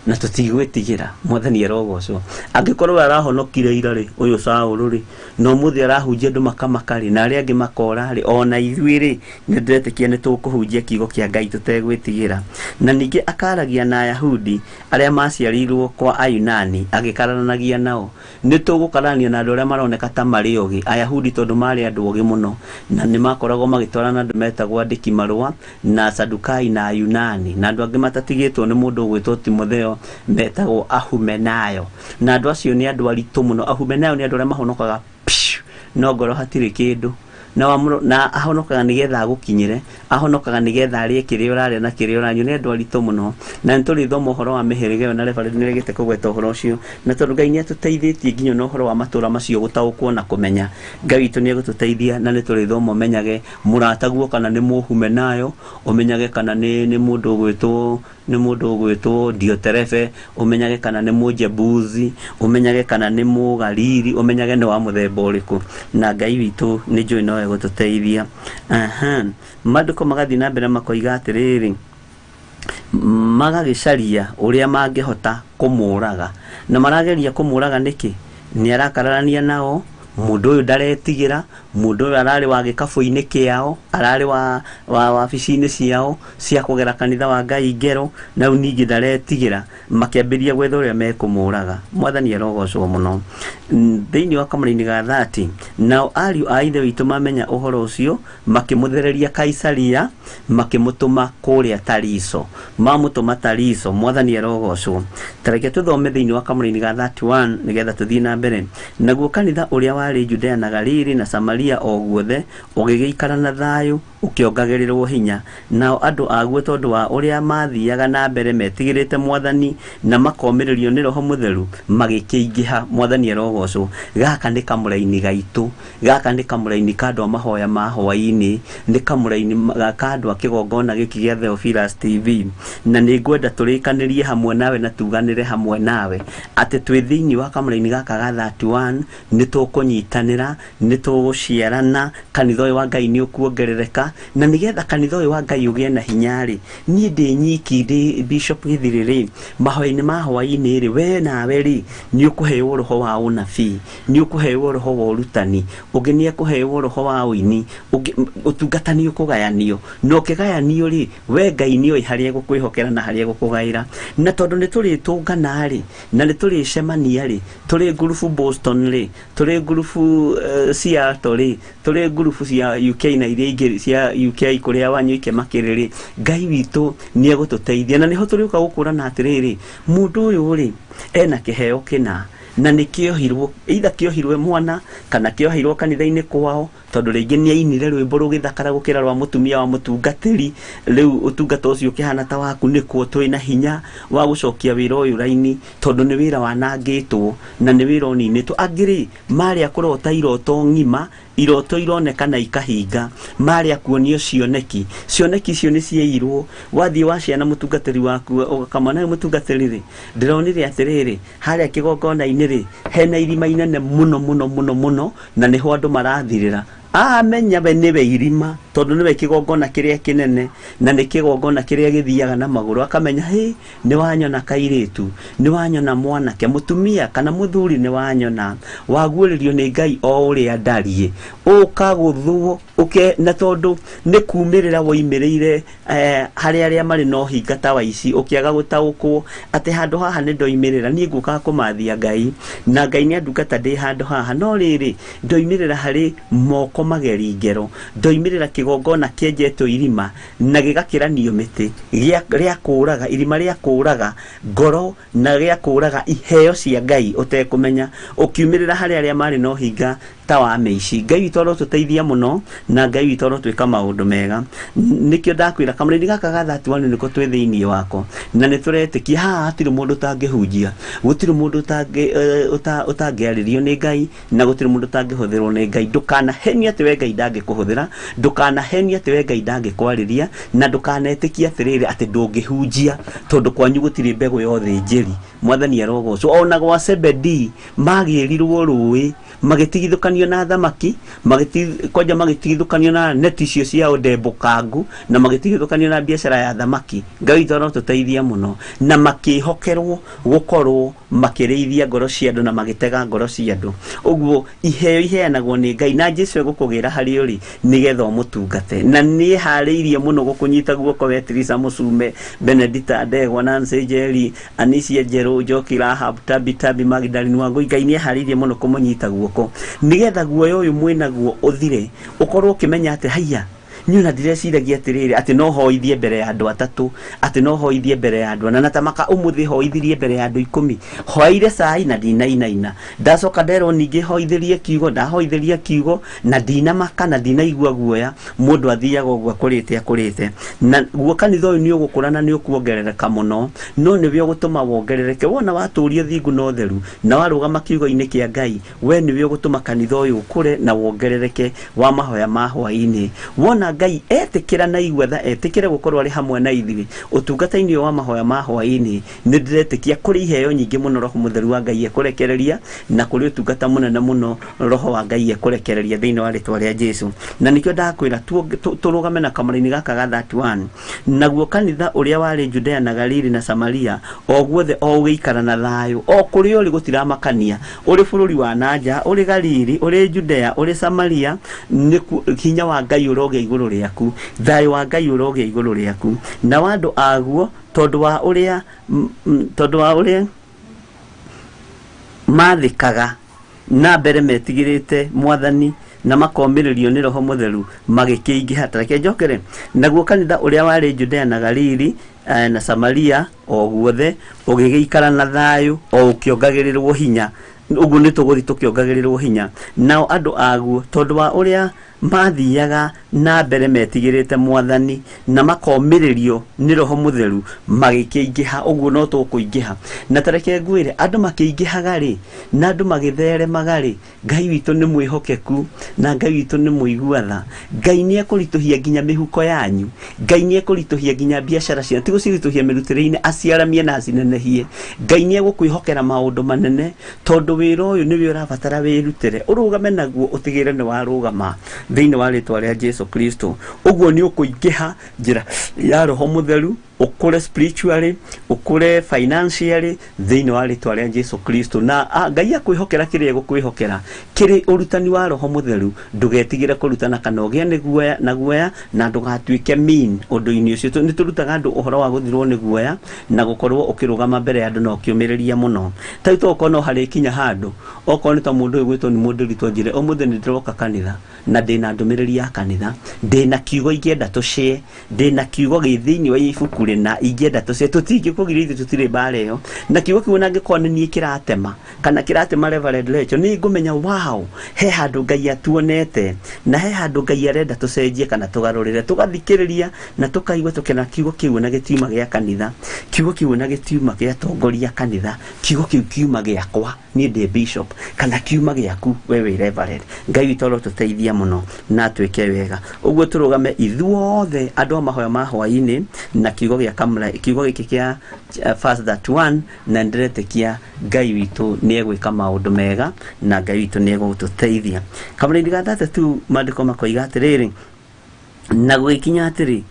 Na tũtigwĩtigĩra. Mwathani arogocwo. Angĩkorwo arahonokire ira rĩ, ũyũ Saũlũ rĩ, na ũmũthĩ arahunjia andũ makamaka rĩ, na arĩa angĩ makora rĩ, ona ithuĩ rĩ, nĩ ndĩretĩkia nĩ tũkũhunjia kiugo kĩa Ngai tũtegwĩtigĩra. Na ningĩ akaragia na Ayahudi arĩa maciarĩirwo kwa Ayunani, agĩkararanagia nao. Nĩ tũgũkararania na andũ arĩa maroneka ta marĩ ogĩ, Ayahudi tondũ marĩ andũ ogĩ mũno, na nĩ makoragwo magĩtwarana andũ metagwo andĩki marũa na Sadukai na Ayunani, na andũ angĩ matatigĩtwo nĩ mũndũ ũgwĩtwo Timotheo metagwo Ahumenayo. Na andũ acio nĩ andũ aritũ mũno. Ahumenayo nĩ andũ arĩa mahonokaga pshu, no ngoro hatirĩ kĩndũ. Na ahonokaga nĩgetha agũkinyĩre, ahonokaga nĩgetha arĩe kĩrĩa ũrarĩa na kĩrĩa ũranyua. Nĩ andũ aritũ mũno. Na nĩ tũrĩthoma ũhoro wa mĩhĩrĩga ĩyo, na reverend nĩ aregete kũgweta ũhoro ũcio. Na tondũ Ngai nĩ atũteithĩtie nginya na ũhoro wa matũũra macio gũtaũkwo na kũmenya, Ngai witũ nĩ egũtũteithia, na nĩ tũrĩthoma ũmenyage mũrataguo kana nĩ Mũhumenayo, ũmenyage kana nĩ mũndũ ũgwĩtwo, nĩ mũndũ ũgwĩtwo Dioterefe, ũmenyage kana nĩ Mũjebuzi, ũmenyage kana nĩ Mũgalili, ũmenyage nĩ wa mũthemba ũrĩkũ. Na Ngai witũ nĩ njũĩ no egũtũteithia. Maandĩko magathiĩ na mbere makoiga atĩrĩrĩ, magagĩcaria ũrĩa mangĩhota kũmũraga. Na marageria kũmũraga nĩkĩ? Nĩ arakararania nao, mũndũ ũyũ ndaretigĩra, mũndũ ũyũ ararĩ wa gĩkabũ-inĩ kĩao, ararĩ wa wabici-inĩ ciao cia kũgera kanitha wa Ngai ngero, na rĩu ningĩ ndaretigĩra. Makĩambĩrĩria gwetha ũrĩa mekũmũraga. Mwathani arogocwo mũno. Thĩinĩ wa kamũraini ga 30, nao ariũ a ithe witũ mamenya ũhoro ũcio, makĩmũthereria Kaisaria, makĩmũtũma kũrĩa Tariso. Mamũtũma Tariso. Mwathani arogocwo. Ta reke tũthome thĩinĩ wa kamũraini ga 31 nĩgetha tũthiĩ na mbere. Naguo kanitha ũrĩa warĩ Judea na Galili na Samaria o guothe ũgĩgĩikara na thayũ, ũkĩongagĩrĩrwo hinya. Nao andũ aguo tondũ wa ũrĩa mathiaga na mbere metigĩrĩte Mwathani na makomĩrĩrio nĩ Roho Mũtheru, magĩkĩingĩha. Mwathani arogocwo. Gaka nĩ kamũraini gaitũ, gaka nĩ kamũraini ka andũ a mahoya ma hwaĩ-inĩ, nĩ kamũraini ka andũ a kĩgongona gĩkĩ gĩa Theophilus TV. Na nĩ ngwenda tũrĩkanĩrie hamwe nawe na tuganĩre hamwe nawe atĩ twĩ thĩinĩ wa kamũraini gaka ga 31, nĩ tũkũnyitanĩra, nĩ tũgũciarana, kanitha ũyũ wa Ngai nĩ ũkuongerereka. Na nĩgetha kanitha ũyũ wa Ngai ũgĩe na hinya rĩ, niĩ ndĩ nyiki ndĩ Bishop Gĩthirĩ rĩ, mahoya-inĩ ma hwaĩ-inĩ rĩ, we nawe rĩ, nĩ ũkũheo roho wa ũnabii, nĩ ũkũheo roho wa ũrutani, ũngĩ nĩ ekũheo roho wa ũini, ũngĩ ũtungata nĩ ũkũgayanio. Na ũkĩgayanio rĩ, we Ngai nĩ oĩ harĩa egũkwĩhokera na harĩa egũkũgaĩra. Na tondũ nĩ tũrĩtũngana rĩ, na nĩ tũrĩcemania rĩ, tũrĩ ngurubu Boston rĩ, tũrĩ ngurubu Seattle rĩ, tũrĩ ngurubu cia UK na iria ingĩ cia UK kũrĩa Wanyoike makĩrĩ rĩ, Ngai witũ nĩ egũtũteithia. Na nĩho tũrĩũka gũkũrana atĩrĩrĩ, mũndũ ũyũ rĩ, ena kĩheo kĩna, na nĩ kĩohirwo, either kĩohirwe mwana kana kĩohirwo kanitha-inĩ kwao, tondũ rĩngĩ nĩ ainire rwĩmbo rũgĩthakara gũkĩra rwa mũtumia wa mũtungatĩri. Rĩu ũtungata ũcio ũkĩhana ta waku, nĩkuo twĩ na hinya wa gũcokia wĩra ũyũ raini, tondũ nĩ wĩra wanangĩtwo na nĩ wĩra ũninĩtwo. Angĩ rĩ, marĩa kũrota iroto ng'ima, iroto ironeka na ikahinga, marĩa kuonio cioneki, cioneki icio nĩ ciairwo. Wathiĩ wa ciana mũtungatĩri waku ũkamwona, mũtungatĩri rĩ, ndĩronire atĩrĩrĩ, harĩa kĩgongona-inĩ rĩ, hena irima inene mũno mũno mũno mũno, na nĩho andũ marathirĩra. Amenya we nĩwe irima, tondũ nĩwe kĩgongona kĩrĩa kĩnene, na nĩ kĩgongona kĩrĩa gĩthiaga na magũrũ. Akamenya, hĩ, nĩ wanyona kairĩtu, nĩ wanyona mwanake, mũtumia kana mũthuri, nĩ wanyona. Waguũrĩrio nĩ Ngai o ũrĩa ndariĩ, ũkagũthwo ũke, na tondũ nĩ kumĩrĩra woimĩrĩire harĩ arĩa marĩ na ũhinga ta wa ici, ũkĩaga gũtaũkwo atĩ handũ haha nĩ ndoimĩrĩra, niĩ ngũkaga kũmathia Ngai, na Ngai nĩ andungata ndĩ handũ haha. No rĩrĩ, ndoimĩrĩra harĩ moko mageri ngero, ndoimĩrĩra kĩgongona kĩenjetwo irima na gĩgakĩranio mĩtĩ rĩa kũraga, irima rĩa kũraga ngoro na rĩa kũraga iheo cia Ngai ũtekũmenya, ũkiumĩrĩra harĩ arĩa marĩ na ũhinga ta wa mĩici. Ngai witũ arotũteithia mũno, na Ngai witũ arotwĩka maũndũ mega. Nĩkĩo ndakwĩra kamũraini gaka ga 31 nĩko twĩ thĩinĩ wako, na nĩ tũretĩkia haha hatirĩ mũndũ ũtangĩhunjia, gũtirĩ mũndũ ũtangĩarĩrio nĩ Ngai, na gũtirĩ mũndũ ũtangĩhũthĩrwo nĩ Ngai. Ndũkanahenio atĩ we Ngai ndangĩkũhũthĩra, ndũkanahenio atĩ we Ngai ndangĩkwarĩria, na ndũkanetĩkie atĩrĩrĩ atĩ ndũngĩhunjia tondũ kwanyu gũtirĩ mbegũ ya ũthĩnjĩri. Mwathani arogocwo. Ona gwa Zebedee magĩrirwo rũĩ, magĩtigithũkanio Magĩtigithũkanio na thamaki, kwanja magĩtigithũkanio na neti icio cia ũndembũkangu, na magĩtigithũkanio na biacara ya thamaki. Ngai witũ arotũteithia mũno. Na makĩhokerwo gũkorwo makĩrĩithia ngoro cia andũ na magĩtega ngoro cia andũ. Ũguo iheo iheanagwo nĩ Ngai, na Jesu egũkũgĩra harĩ ũrĩ nĩgetha ũmũtungate. Na nĩeharĩirie mũno gũkũnyita guoko we Teresa Mũcume, Benedita Ndegwa, Nancy Njeri, Anisia Njerũ, Njoki Rahab, Tabi Tabi, Magdalene Wangũi. Ngai nĩeharĩirie mũno kũmũnyita guoko nĩgetha guoya ũyũ mwĩnaguo ũthire, ũkorwo ũkĩmenya atĩ haiya, niĩ ona ndireciragia atĩrĩrĩ atĩ no hoithie mbere ya andũ atatũ, atĩ no hoithie mbere ya andũ ana, na tamaka ũmũthĩ hoithirie mbere ya andũ 10, hoeire cai na ndinainaina, ndacoka nderwo ningĩ hoithĩrie kiugo, ndahoithĩria kiugo na ndinamaka na ndinaigua guoya. Mũndũ athiaga ũguo akũrĩte akũrĩte, na guo kanitha ũyũ nĩ ũgũkũra na nĩ ũkuongerereka mũno, no nĩwe ũgũtũma wongerereke. Wona watũria thingu na ũtheru na warũgama kiugo-inĩ kĩa Ngai, we nĩwe ũgũtũma kanitha ũyũ ũkũre na wongerereke wa mahoya ma hwaĩ-inĩ. Wona Ngai etĩkĩra na igua tha, etĩkĩre gũkorwo arĩ hamwe na ithuĩ ũtungata-inĩ wa mahoya ma hwaĩ-inĩ, nĩ ndĩretĩkia kũrĩ iheo nyingĩ mũno Roho Mũtheru wa Ngai ekũrekereria, na kũrĩ ũtungata mũnene mũno Roho wa Ngai ekũrekereria thĩinĩ wa rĩtwa rĩa Jesu. Na nĩkĩo ndakwĩra tũrũgame na kamũraini gaka ga 31. Naguo kanitha ũrĩa warĩ Judea na Galili na Samaria, o guothe o ũgĩikara na thayũ, o kũrĩa ũrĩ gũtiramakania, ũrĩ bũrũri wa nanja, ũrĩ Galili, ũrĩ Judea, ũrĩ Samaria, nĩ hinya wa Ngai ũrogĩa igũrũ rĩaku, thayũ wa Ngai ũrogĩa igũrũ rĩaku. Na andũ aguo, tondũ wa ũrĩa mathĩkaga na mbere metigĩrĩte Mwathani na makomĩrĩrio nĩ Roho Mũtheru, magĩkĩingĩha. Ta reke njokere. Naguo kanitha ũrĩa warĩ Judea na Galili na Samaria o guothe ũgĩgĩikara na thayũ o ũkĩongagĩrĩrwo hinya. Ũguo nĩ tũgũthiĩ tũkĩongagĩrĩrwo hinya. Nao andũ aguo, tondũ wa ũrĩa mathiaga na mbere metigĩrĩte Mwathani na makomĩrĩrio nĩ Roho Mũtheru, magĩkĩingĩha. Ũguo no tũkũingĩha. Na ta reke ngwĩre, andũ makĩingĩhaga rĩ, na andũ magĩtheremaga rĩ, Ngai witũ nĩ mwĩhokeku na Ngai witũ nĩ mũigua tha. Ngai nĩ ekũritũhia nginya mĩhuko yanyu, Ngai nĩ ekũritũhia nginya biacara cianyu, ti gũciritũhia mĩrutĩre-inĩ, aciaramie na acinenehie. Ngai nĩ egũkwĩhokera maũndũ manene, tondũ wĩra ũyũ nĩwe ũrabatara wĩrutĩre, ũrũgame naguo, ũtigĩrĩre nĩ warũgama thĩinĩ wa rĩtwa rĩa Jesu Kristo. Ũguo nĩ ũkũingĩha njĩra ya Roho Mũtheru, ũkũre spiritually, ũkũre financially thĩinĩ wa rĩtwa rĩa Jesu Kristo. Na Ngai akwĩhokera kĩrĩa egũkwĩhokera kĩrĩ ũrutani wa Roho Mũtheru, ndũgetigĩre kũrutana kana ũgĩe nĩ guoya na guoya, na ndũgatuĩke mean ũndũ-inĩ ũcio. Nĩ tũrutaga andũ ũhoro wa gũthirwo nĩ guoya na gũkorwo ũkĩrũgama mbere ya andũ na ũkĩũmĩrĩria mũno. Ta rĩu tokorwo no harĩkinya handũ, okorwo nĩ ta mũndũ ũyũ gwĩtwo nĩ mũndũ ritũ anjĩre, ũmũthĩ nĩ ndĩroka kanitha na ndĩna ndũmĩrĩri ya kanitha, ndĩna kiugo ingĩenda tũshare, ndĩna kiugo gĩ thĩinĩ wa ibuku rĩna ingĩenda tũshare, tũtingĩkũgiria ithuĩ tũtirĩ mbara ĩyo. Na kiugo kĩu ona angĩkorwo nĩ niĩ kĩratema kana kĩratema Reverend Rachel, nĩ ngũmenya wow, he handũ Ngai atuonete na he handũ Ngai arenda tũcenjie kana tũgarũrĩre. Tũgathikĩrĩria na tũkaigua tũkena kiugo kĩu na gĩtiuma gĩa kanitha, kiugo kĩu na gĩtiuma gĩa tongoria kanitha, kiugo kĩu kiuma gĩakwa niĩ ndĩ bishop, kana kiuma gĩaku we wĩ reverend. Ngai witũ arotũteithia mũno na atwĩke wega. Ũguo tũrũgame ithuothe andũ a mahoya ma hwaĩ-inĩ na kiugo gĩa kamra, kiugo gĩkĩ kĩa first that one, na ndĩretĩkia Ngai witũ nĩ egwĩka maũndũ mega na Ngai witũ nĩ egũtũteithia. Kamũraini ga 32 maandĩko makoiga atĩrĩrĩ, na gũgĩkinya atĩrĩ,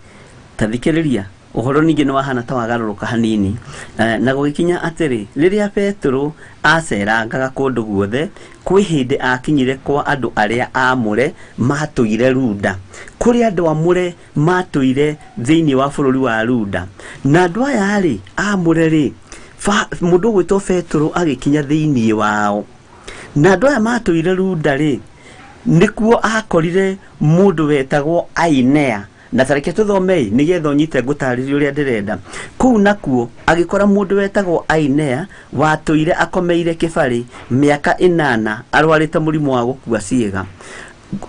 ta thikĩrĩria, ũhoro ningĩ nĩ wahana ta wagarũrũka hanini. Na gũgĩkinya atĩrĩ, rĩrĩa Petero acerangaga kũndũ guothe, kwĩ hĩndĩ akinyire kwa andũ arĩa aamũre matũire Runda. Kũrĩ andũ aamũre matũire thĩinĩ wa bũrũri wa Runda. Na andũ aya rĩ, aamũre rĩ, mũndũ ũgwĩtwo Petero agĩkinya thĩinĩ wao. Na andũ aya matũire Runda rĩ, nĩkuo akorire mũndũ wetagwo Ainea. Na tareke tũthomei nĩgetha ũnyite ngũtarĩrie ũrĩa ndĩrenda. Kũu nakuo agĩkora mũndũ wetagwo Ainea watũire akomeire kĩbarĩ mĩaka 8 arwarĩte mũrimũ wa gũkua ciĩga.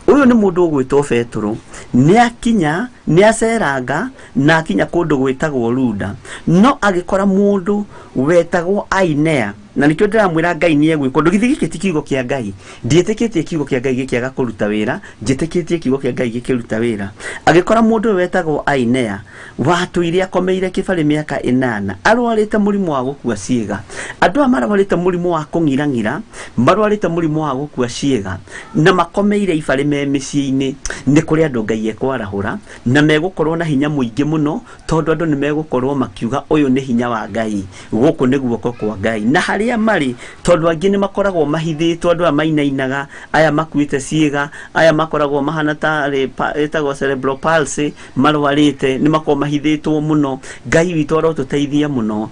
Ũyũ nĩ mũndũ ũgwĩtwo Petero, nĩakinya, nĩaceranga na akinya kũndũ gwĩtagwo Runda, no agĩkora mũndũ wetagwo Ainea. Na nĩkĩo ndĩramwĩra Ngai nĩ egwĩka ũndũ. Githĩ gĩkĩ ti kiugo kĩa Ngai? Ndiĩtĩkĩtie kiugo kĩa Ngai gĩkĩaga kũruta wĩra, njĩtĩkĩtie kiugo kĩa Ngai gĩkĩruta wĩra. Agĩkora mũndũ ũyũ wetagwo Ainea watũire akomeire kĩbarĩ mĩaka 8, arwarĩte mũrimũ wa gũkua ciĩga. Andũ aya marwarĩte mũrimũ wa kũng'irang'ira, marwarĩte mũrimũ wa gũkua ciĩga, na makomeire ibarĩ me mĩciĩ-inĩ. Nĩ kũrĩ andũ Ngai ekwarahũra na megũkorwo na hinya mũingĩ mũno, tondũ andũ nĩ megũkorwo makiuga ũyũ nĩ hinya wa Ngai, gũkũ nĩ guoko kwa Ngai. Na harĩa marĩ, tondũ angĩ nĩ makoragwo mahithĩtwo, andũ aya mainainaga, aya makuĩte ciĩga, aya makoragwo mahana ta ĩtagwo cerebral palsy, marwarĩte, nĩ makoragwo mahithĩtwo mũno. Ngai witũ arotũteithia mũno.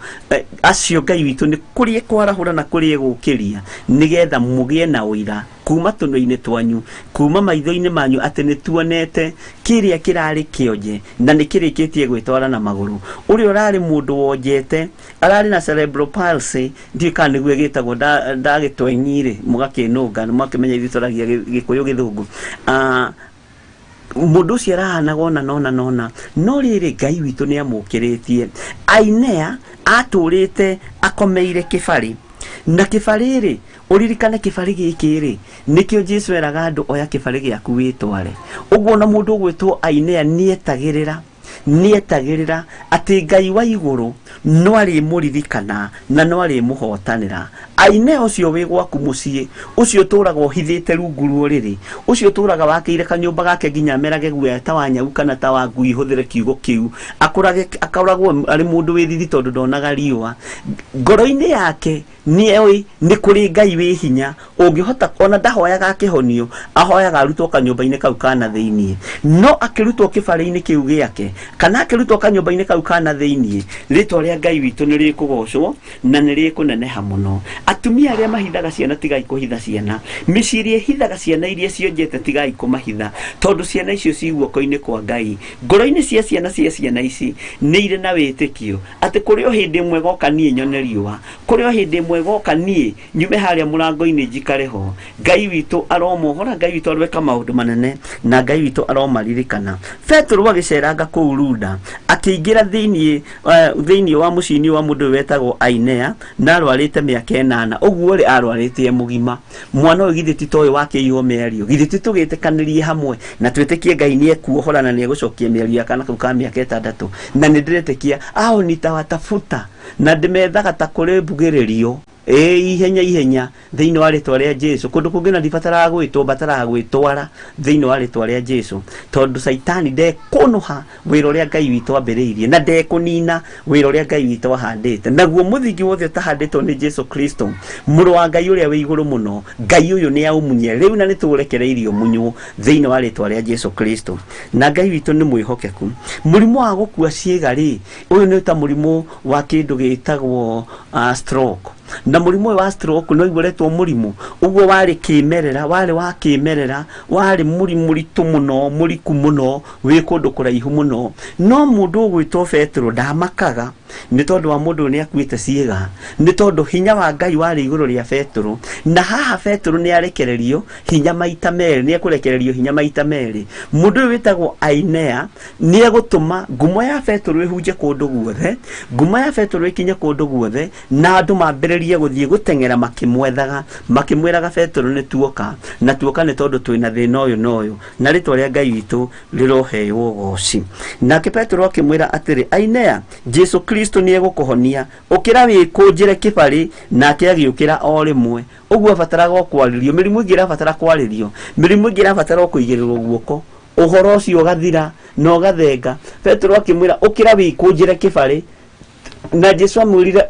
Acio Ngai witũ nĩ kũrĩ ekwarahũra na kũrĩ egũkĩria, nĩgetha mũgĩe na ũira kuma tũnua-inĩ twanyu, kuma maitho-inĩ manyu, atĩ nĩ tuonete kĩrĩa kĩrarĩ kĩonje na nĩ kĩrĩkĩtie gwĩtwara na magũrũ. Ũrĩa ũrarĩ mũndũ wonjete, ararĩ na cerebral palsy, ndiũĩ kana nĩguo ĩgĩtagwo, ndagĩtwenyire, mũgakĩnũnga, mũgakĩmenya ithuĩ twaragia Gĩkũyũ gĩthũngũ. Mũndũ ũcio arahanaga ona nona nona, no rĩrĩ Ngai witũ nĩ amũkĩrĩtie. Ainea atũrĩte akomeire kĩbarĩ, na kĩbarĩ rĩ, ũririkane kĩbarĩ gĩkĩ rĩ, nĩkĩo Jesũ eraga andũ oya kĩbarĩ gĩaku wĩtware. Ũguo na mũndũ ũgwĩtwo Ainea nĩetagĩrĩra atĩ Ngai wa igũrũ no arĩmũririkana na no arĩmũhotanĩra. Ainea ũcio wĩ gwaku mũciĩ, ũcio ũtũraga ũhithĩte rungu rwa ũrĩrĩ, ũcio ũtũraga wakĩire kanyũmba gake nginya amerage guoya ta wa nyau kana ta wa ngui, hũthĩre kiugo kĩu, akoragwo arĩ mũndũ wĩ thithi tondũ ndonaga riũa. Ngoro-inĩ yake nĩoĩ nĩ kũrĩ Ngai wĩ hinya ũngĩhota, ona ndahoyaga akĩhonio, ahoyaga arutwo kanyũmba-inĩ kau kana thĩiniĩ. No akĩrutwo kĩbarĩ-inĩ kĩu gĩake, kana akĩrutwo kanyũmba-inĩ kau kana thĩiniĩ, rĩtwa rĩa Ngai witũ nĩ rĩkũgocwo na nĩ rĩkũneneha mũno. Atumia arĩa mahithaga ciana, tigai kũhitha ciana. Mĩciĩ ĩrĩa ĩhithaga ciana iria cionjete, tigai kũmahitha, tondũ ciana icio ci guoko-inĩ kwa Ngai. Ngoro-inĩ cia ciana cia ciana ici nĩ irĩ na wĩtĩkio atĩ kũrĩ o hĩndĩ ĩmwe goka niĩ nyone riũa, kũrĩ o hĩndĩ ĩmwe goka niĩ nyume harĩa mũrango-inĩ njikare ho. Ngai witũ aromohora, Ngai witũ aroeka maũndũ manene, na Ngai witũ aromaririkana. Petero agĩceranga kũu Luda, akĩingĩra thĩiniĩ wa mũciĩ-inĩ wa mũndũ ũyũ wetagwo Ainea, na arwarĩte mĩaka 8. Ũguo rĩ, arwarĩte e mũgima. Mwana ũyũ githĩ ti ta ũyũ wakĩiywo mĩario? Githĩ ti tũgĩtĩkanĩrie hamwe na twĩtĩkie Ngai nĩ ekuohora na nĩ egũcokia mĩario ya kana kau ka mĩaka 6? Na nĩ ndĩretĩkia ao nitawatafuta, na ndĩmethaga ta kũrĩ mbugĩrĩrio. Ĩĩ, ihenya ihenya thĩinĩ wa rĩtwa rĩa Jesũ. Kũndũ kũngĩ na ndibataraga gwĩtwo, mbataraga gwĩtwara thĩinĩ wa rĩtwa rĩa Jesũ, tondũ Caitani ndekũnũha wĩra ũrĩa Ngai witũ ambĩrĩirie, na ndekũnina wĩra ũrĩa Ngai witũ ahandĩte. Naguo mũthingi wothe ũtahandĩtwo nĩ Jesũ Kristo, mũrũ wa Ngai ũrĩa wĩ igũrũ mũno, Ngai ũyũ nĩ aũmunye rĩu, na nĩtũũrekereirio mũnywo thĩinĩ wa rĩtwa rĩa Jesũ Kristo. Na Ngai witũ nĩ mwĩhokeku. Mũrimũ wa gũkua ciĩga rĩ, ũyũ nĩ ta mũrimũ wa kĩndũ gĩtagwo stroke. Na mũrimũ ũyũ wa stroke no ũretwo mũrimũ ũguo warĩ kĩmerera, warĩ wa kĩmerera, warĩ mũrimũ mũritũ mũno, mũriku mũno, wĩ kũndũ kũraihu mũno. No mũndũ ũgwĩtwo Petero ndamakaga nĩ tondũ wa mũndũ ũyũ nĩ akuĩte ciĩga, nĩ tondũ hinya wa Ngai warĩ igũrũ rĩa Petero. Na haha Petero nĩ arekererio hinya maita merĩ, nĩ ekũrekererio hinya maita merĩ. Mũndũ ũyũ wĩtagwo Ainea nĩ egũtũma ngumo ya Petero ĩhunje kũndũ guothe, ngumo ya Petero ĩkinye kũndũ guothe, na andũ mambĩrĩrie gũthiĩ gũteng'era makĩmwethaga, makĩmwĩraga Petero nĩ tuoka, na tuoka nĩ tondũ twĩna thĩna ũyũ na ũyũ, na rĩtwa rĩa Ngai witũ rĩroheo ũgoci. Nake Petero akĩmwĩra atĩrĩ, Ainea, Jesũ Kristo nĩ egũkũhonia, ũkĩra wĩkũnjĩre kĩbarĩ. Nake agĩũkĩra o rĩmwe. Ũguo abataraga o kwarĩrio, mĩrimũ ĩngĩ ĩrabatara kwarĩrio, mĩrimũ ĩngĩ ĩrabatara o kũigĩrĩrwo guoko, ũhoro ũcio ũgathira na ũgathenga. Petero akĩmwĩra, ũkĩra wĩkũnjĩre kĩbarĩ. Na Jesũ amwĩrire,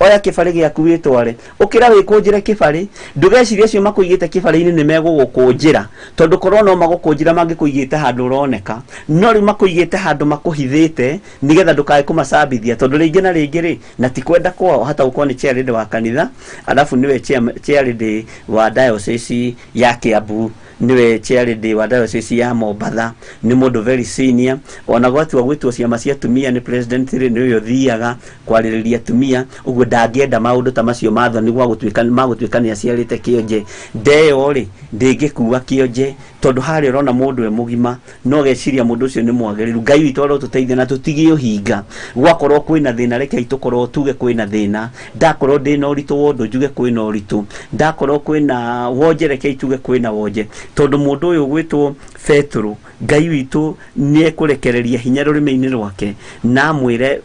oya kĩbarĩ gĩaku wĩtware, ũkĩra wĩkũnjĩre kĩbarĩ. Ndũgecirie acio makũigĩte kĩbarĩ-inĩ nĩ megũgũkũnjĩra, tondũ korwo no magũkũnjĩra mangĩkũigĩte handũ ũroneka, no rĩu makũigĩte handũ makũhithĩte nĩgetha ndũkae kũmacambithia, tondũ rĩngĩ na rĩngĩ rĩ, na ti kwenda kwao, hata gũkorwo nĩ chairlady wa kanitha, alafu nĩwe chairlady wa diocese ya Kiambu, nĩwe chairlady wa diocese ya Mombatha, nĩ mũndũ very senior. Ona gwatua gwĩtwo ciama cia atumia nĩ president rĩ, nĩwe ũthiaga kwarĩrĩria atumia. Ũguo ndangĩenda maũndũ ta macio ma thoni gwa gũtuĩka, ma gũtuĩka nĩ aciarĩte kĩonje. Ndeyo rĩ, ndĩngĩkua kĩonje. Tondu harĩa ũrona mũndũ e mũgima no geciria mũndũ ũcio nĩ mwagĩrĩru. Ngai witũ arotũteithia na tũtigie ũhinga. Gwakorwo kwĩna thĩna, rekei tũkorwo tuge kwĩna thĩna. Ndakorwo ndĩna ũritũ wa ũndũ njuge kwĩna ũritũ, ndakorwo kwĩna wonje rekei tuge kwĩna wonje, tondũ mũndũ ũyũ ũgwĩtwo Petero, Ngai witũ nĩ ekũrekereria hinya rũrĩmĩ-inĩ rwake na amwĩre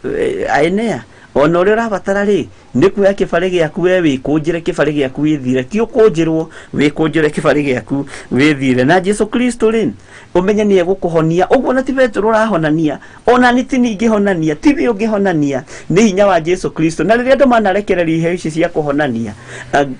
Ainea, ona ũrĩa ũrabatara rĩ nĩ kuoya kĩbarĩ gĩaku we wĩkũnjĩre kĩbarĩ gĩaku wĩthire, ti ũkũnjĩrwo, wĩkũnjĩre kĩbarĩ gĩaku wĩthire. Na Jesu Kristo rĩ ũmenye nĩ egũkũhonia. Ũguo na ti Petero ũrahonania, ona nĩ ti niĩ ingĩhonania, ti we ũngĩhonania, nĩ hinya wa Jesu Kristo. Na rĩrĩa andũ manarekereria iheo ici cia kũhonania,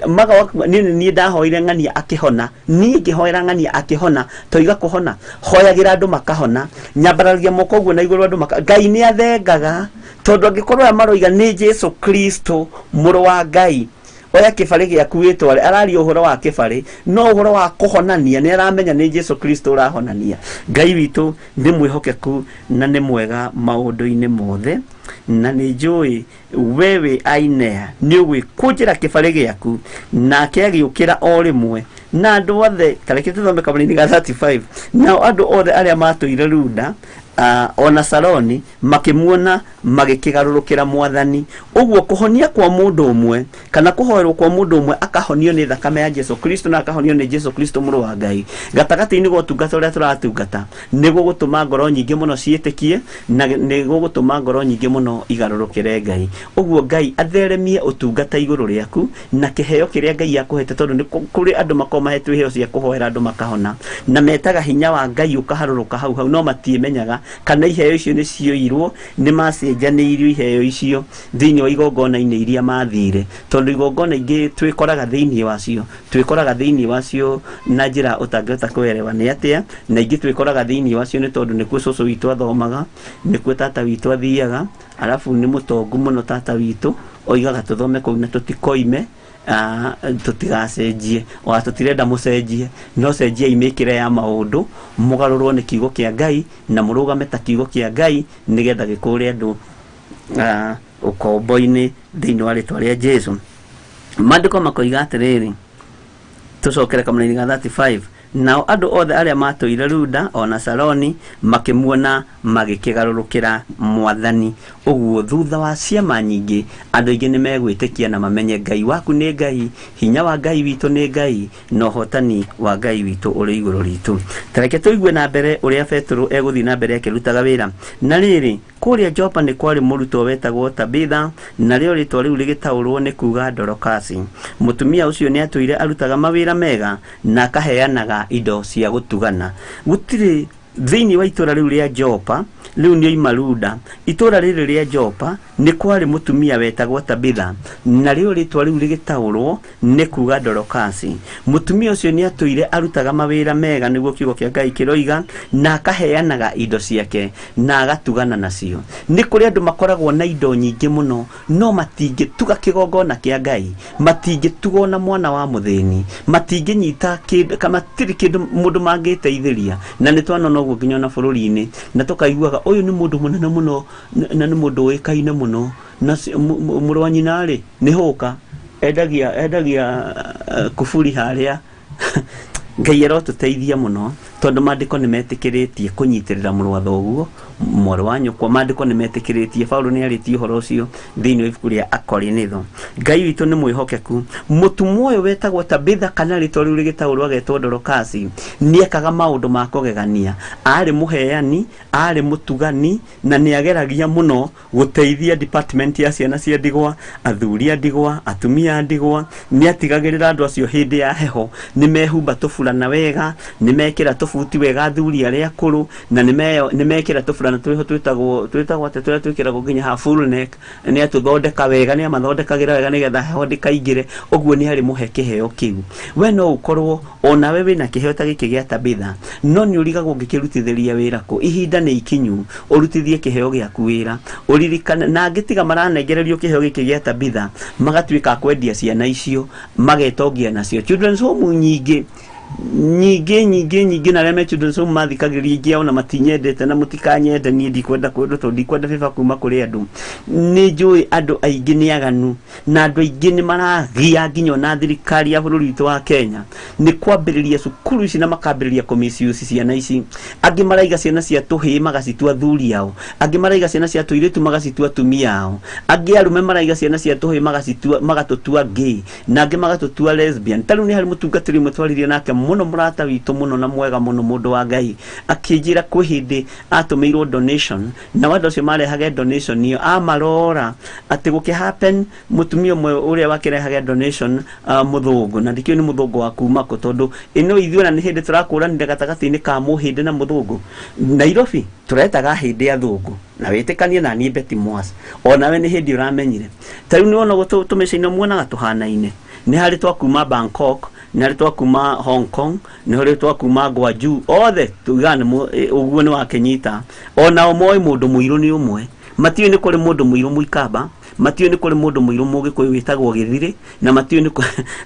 niĩ ndahoire ng'ania akĩhona, niĩ ngĩhoera ng'ania akĩhona, toiga kũhona, hoyagĩra andũ makahona, nyambararagia moko ũguo na igũrũ andũ maka, Ngai nĩ athengaga, tondũ angĩkorwo aya maroiga nĩ Jesu Kristo mũrũ wa Ngai, oya kĩbarĩ gĩaku wĩtware. Araria ũhoro wa kĩbarĩ, no ũhoro wa kũhonania nĩ aramenya nĩ Jesu Kristo ũrahonania. Ngai witũ nĩ mwĩhokeku na nĩ mwega maũndũ-inĩ mothe, na nĩ njũĩ we wĩ Ainea nĩ ũgwĩkũnjĩra kĩbarĩ gĩaku. Nake agĩũkĩra o rĩmwe, na andũ othe, tareke tũthome kamũnini ga 35, nao andũ othe arĩa matũire Luda ona Saroni makĩmuona magĩkĩgarũrũkĩra Mwathani. Ũguo kũhonia kwa mũndũ ũmwe kana kũhoerwo kwa mũndũ ũmwe akahonio nĩ thakame ya Jesu Kristo na akahonio nĩ Jesu Kristo mũrũ wa Ngai, gatagatĩ-inĩ ga ũtungata ũrĩa tũratungata nĩ gũgũtũma ngoro nyingĩ mũno ciĩtĩkie na nĩ gũgũtũma ngoro nyingĩ mũno igarũrũkĩre Ngai. Ũguo Ngai atheremie ũtungata igũrũ rĩaku na kĩheo kĩrĩa Ngai akũhete, tondũ nĩ kũrĩ andũ makoragwo mahetwo iheo cia kũhoera andũ makahona, na metaga hinya wa Ngai ũkaharũrũka hau hau, no matiĩmenyaga kana iheo icio nĩ cioirwo, nĩ macenjanĩirio iheo icio thĩinĩ wa igongona-inĩ iria mathire, tondũ igongona ingĩ twĩkoraga thĩinĩ wacio, twĩkoraga thĩinĩ wacio na njĩra ũtangĩhota kũerewa nĩ atĩa, na ingĩ twĩkoraga thĩinĩ wacio nĩ tondũ nĩkuo cũcũ witũ athomaga, nĩkuo tata witũ athiaga, arabu nĩ mũtongu mũno tata witũ oigaga tũthome kũu na tũtikoime, tũtigacenjie, ona tũtirenda mũcenjie, no cenjiai mĩkĩre ya maũndũ, mũgarũrwo nĩ kiugo kĩa Ngai na mũrũgame ta kiugo kĩa Ngai nĩgetha gĩkũre andũ ũkombo-inĩ thĩinĩ wa rĩtwa rĩa Jesu. Maandĩko makoiga atĩrĩrĩ, tũcokere kamũraini ga 35, nao andũ othe arĩa matũire Luda ona Saroni makĩmuona magĩkĩgarũrũkĩra Mwathani. Ũguo thutha wa ciama nyingĩ andũ aingĩ nĩ megwĩtĩkia na mamenye Ngai waku nĩ Ngai, hinya wa Ngai witũ nĩ Ngai, na ũhotani wa Ngai witũ ũrĩ igũrũ ritũ. Tareke tũigue na mbere ũrĩa Petero egũthiĩ na mbere akĩrutaga wĩra. Na rĩrĩ, kũrĩa Jopa nĩ kwarĩ mũrutwo wetagwo Tabitha, narĩo rĩtwa rĩu rĩgĩtaũrwo nĩ kuga Dorokasi. Mũtumia ũcio nĩ atũire arutaga mawĩra mega na akaheanaga indo cia gũtugana. Gũtirĩ thĩinĩ wa itũra rĩu rĩa Jopa, rĩu nĩ oima Luda, itũra rĩrĩ rĩa Jopa nĩ kwarĩ mũtumia wetagwo Tabitha, narĩo rĩtwa rĩu rĩgĩtaũrwo nĩ kuga Dorokasi. Mũtumia ũcio nĩ atũire arutaga mawĩra mega, nĩguo kiugo kĩa Ngai kĩroiga, na akaheanaga indo ciake na agatugana nacio. Nĩ kũrĩ andũ makoragwo na indo nyingĩ mũno, no matingĩtuga kĩgongona kĩa Ngai, matingĩtuga ona mwana wa mũthĩni, matingĩnyita kĩndũ, kana matirĩ kĩndũ mũndũ mangĩteithĩria. Na nĩ twanona ũguo nginya ona bũrũri-inĩ, na tũkaiguaga ũyũ nĩ mũndũ mũnene mũno, na nĩ mũndũ ũĩkaine mũno, na mũrũ wa nyina rĩ nĩ hũka, endagia kuburi harĩa. Ngai arotũteithia mũno, tondũ maandĩko nĩ metĩkĩrĩtie kũnyitĩrĩra mũrũ wa thoguo, mwarĩ wa nyũkwa. Maandĩko nĩ metĩkĩrĩtie, Paulo nĩ arĩtie ũhoro ũcio thĩinĩ wa ibuku rĩa Akorinitho. Ngai witũ nĩ mwĩhokeku. Mũtumwa ũyũ wetagwo Tabitha, kana rĩtwa rĩu rĩgĩtaũrwo agetwo Dorokasi, nĩ ekaga maũndũ ma kũgegania. Arĩ mũheani, arĩ mũtugani, na nĩ ageragia mũno gũteithia department ya ciana cia ndigwa, athuri a ndigwa, atumia a ndigwa. Nĩ atigagĩrĩra andũ acio hĩndĩ ya heho nĩ mehumba tũburana wega, nĩ mekĩra tũbuti wega athuri arĩa akũrũ, na nĩ mekĩra tũburana twĩho twĩtagwo atĩ tũrĩa twĩkĩragwo nginya ha full neck, nĩ atũthondeka wega, nĩ amathondekagĩra wega nĩgetha heho ndĩkaingĩre. Ũguo nĩ arĩ mũhe kĩheo kĩu. We no ũkorwo onawe wĩna kĩheo ta gĩkĩ gĩa Tabitha, no nĩ ũrigagwo ũngĩkĩrutithĩria wĩra kũ. Ihinda nĩ ikinyu ũrutithie kĩheo gĩaku wĩra, ũririkane. Na angĩ tiga maranengererio kĩheo gĩkĩ gĩa Tabitha, magatuĩka a kwendia ciana icio, magetongia nacio. Children's home nyingĩ Nyingĩ nyingĩ nyingĩ na arĩa me children's home mathikagĩrĩria ingĩ ao na matinyendete na mũtikanyende niĩ ndikwenda kwendwo tondũ ndikwenda bĩba kuma kũrĩ andũ. Nĩ njũĩ andũ aingĩ nĩ aganu na andũ aingĩ nĩ maragia nginya ona thirikari ya bũrũri witũ wa Kenya nĩ kwambĩrĩria cukuru ici na makambĩrĩria kũmisuse ciana ici. Angĩ maraiga ciana cia tũhĩĩ magacitua athuri ao, angĩ maraiga ciana cia tũirĩtu magacitua atumia ao, angĩ arũme maraiga ciana cia tũhĩĩ magacitua magatũtua gay na angĩ magatũtua lesbian. Ta rĩu nĩ harĩ mũtungatĩri ũmwe twaririe nake mũno, mũrata witũ mũno na mwega mũno, mũndũ wa Ngai, akĩnjĩra kwĩ hĩndĩ atũmĩirwo donation na andũ acio marehage donation ĩyo amarora atĩ gũkĩ happen mũtumia ũmwe ũrĩa wakĩrehage donation mũthũngũ, na ndikĩũĩ nĩ mũthũngũ wa kuma kũ tondũ ĩno ithuĩ ona nĩ hĩndĩ tũrakũranire gatagatĩ-inĩ ka mũhĩndĩ na mũthũngũ. Nairobi tũretaga hĩndĩ athũngũ na wĩtĩkanie na niĩ Betty Mwas onawe nĩ hĩndĩ ũramenyire. Ta rĩu nĩwona ũguo tũmĩciĩ-inĩ muonaga tũhanaine, nĩ harĩ twakuma Bangkok, nĩ harĩ twakuma Hong Kong, nĩ harĩ twakuma Gwangju, othe tugaga nĩ ũguo nĩ wakĩnyita. Onao moĩ mũndũ mũirũ nĩ ũmwe, matiũĩ nĩ kũrĩ mũndũ mũirũ mũikamba, matiũĩ nĩ kũrĩ mũndũ mũirũ mũgĩkũyũ wĩtagwo gĩthirĩ, na matiũĩ nĩ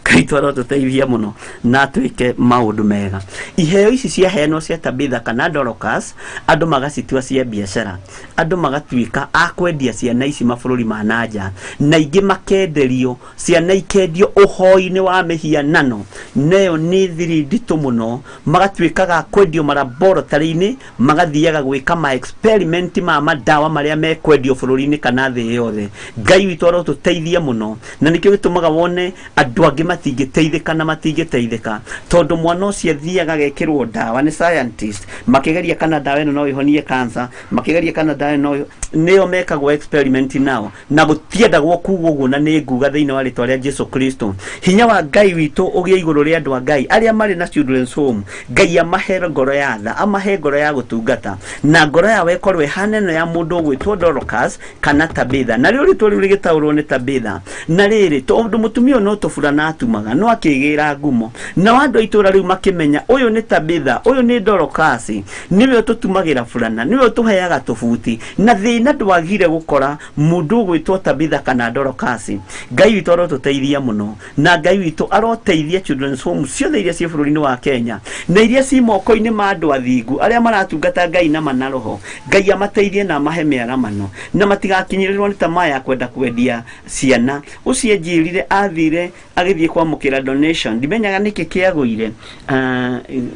Ngai tũarotũteithia mũno na twĩke maũndũ mega. Iheo ici ciaheanwo cia Tabitha kana Dorcas, andũ magacitua cia biacara, andũ magatuĩka a kwendia ciana ici mabũrũri ma nanja, na ingĩ makenderio ciana ikendio ũhoi-inĩ wa mĩhianano, nayo nĩ thiri nditũ mũno, magatuĩkaga kwendio maraboratory-inĩ, magathiaga gwĩka ma experiment ma madawa marĩa mekwendio bũrũri-inĩ kana thĩ yothe. Ngai witũ arotũteithia mũno, na nĩkĩo gĩtũmaga wone andũ angĩ matingĩteithĩka na matingĩteithĩka tondũ mwana ũcio athiaga agekĩrwo ndawa nĩ scientist makĩgeria kana ndawa ĩno no ĩhonie cancer, makĩgeria kana ndawa ĩno no nĩo mekagwo experiment nao, na gũtiendagwo kuga ũguo, na nĩ nguga thĩinĩ wa rĩtwa rĩa Jesu Kristo. Hinya wa Ngai witũ ũgĩe igũrũ rĩa andũ a Ngai arĩa marĩ na children's home. Ngai amahe ngoro ya tha, amahe ngoro ya gũtungata, na ngoro yao ĩkorwo ĩhana ĩno ya mũndũ ũgwĩtwo Dorcas kana Tabitha, na rĩu rĩtwa rĩu rĩgĩtaũrwo nĩ Tabitha. Na rĩrĩ, tondũ mũtumia ũyũ no tũburana atumaga, no akĩgĩra ngumo, nao andũ a itũũra rĩu makĩmenya ũyũ nĩ Tabitha, ũyũ nĩ Dorcas, nĩwe ũtũtumagĩra burana, nĩwe ũtũheaga tũbuti, na thĩna ndwagire gũkora mũndũ ũgwĩtwo Tabitha kana Dorcas. Ngai witũ arotũteithia mũno, na Ngai witũ aroteithia children's home ciothe iria ciĩ bũrũri-inĩ wa Kenya na iria ci moko-inĩ ma andũ athingu arĩa maratungata Ngai na mana roho. Ngai amateithie na amahe mĩaramano na matigakinyĩrĩrwo nĩ tamaa ya kwenda kwendia ciana. Ũcio anjĩrire athire agĩthiĩ kwamũkĩra donation, ndimenyaga nĩkĩ kĩagũire.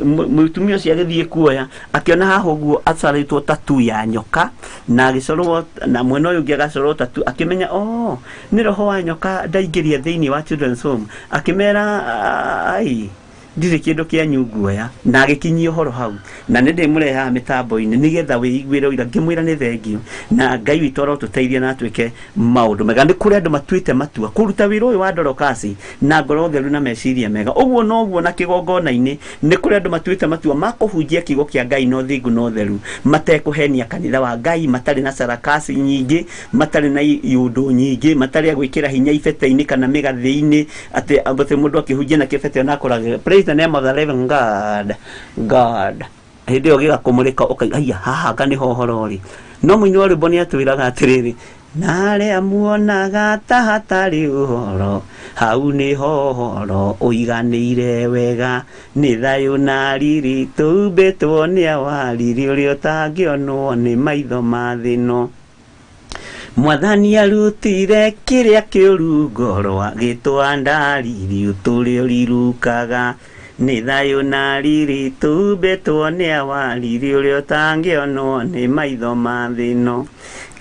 Mũtumia ũcio agĩthiĩ kuoya akĩona haha ũguo acarĩtwo tattoo ya nyoka, na agĩcorwo na mwena ũyũ ũngĩ agacorwo tattoo, akĩmenya oh nĩ roho wa nyoka ndaingĩria thĩinĩ wa children's home. Akĩmera ai ndirĩ kĩndũ kĩanyu nguoya, na agĩkinyia ũhoro hau, na nĩ ndĩmũrehaga mĩtambo-inĩ nĩgetha wĩiguĩre ũira, ngĩmwĩra nĩ thengio, na Ngai witũ arotũteithia na atuĩke maũndũ mega. Nĩ kũrĩ andũ matuĩte matua kũruta wĩra ũyũ wa Dorcas na ngoro theru na meciria mega. Ũguo noguo na kĩgongona-inĩ nĩ kũrĩ andũ matuĩte matua ma kũhunjia kiugo kĩa Ngai na ũthingu na ũtheru, matekũhenia kanitha wa Ngai, matarĩ na sarakasi nyingĩ, matarĩ na iũndũ nyingĩ, matarĩ a gwĩkĩra hinya ibete-inĩ kana mĩgathĩ-inĩ atĩ mũndũ akĩhunjia na kĩbete ona akoragwo praise the name of the living God, God. Hĩndĩ ĩyo gĩgakũmũrĩka ũkauga haiya haha anga nĩho ũhoro ũrĩ. No mũini wa rwĩmbo nĩ atwĩraga atĩrĩrĩ, na arĩa muonaga ta hatarĩ ũhoro, hau nĩho ũhoro ũiganĩire wega, nĩ thayũ na riri tũumbĩtwo nĩ awariri ũrĩa ũtangĩonwo nĩ maitho ma thĩ ĩno. Mwathani arutire kĩrĩa kĩũru ngoro agĩtwa ndariri ũtũrĩ ũrirukaga, nĩ thayũ na riri tũumbĩtwo nĩ awariri ũrĩa ũtangĩonwo nĩ maitho ma thĩ ĩno.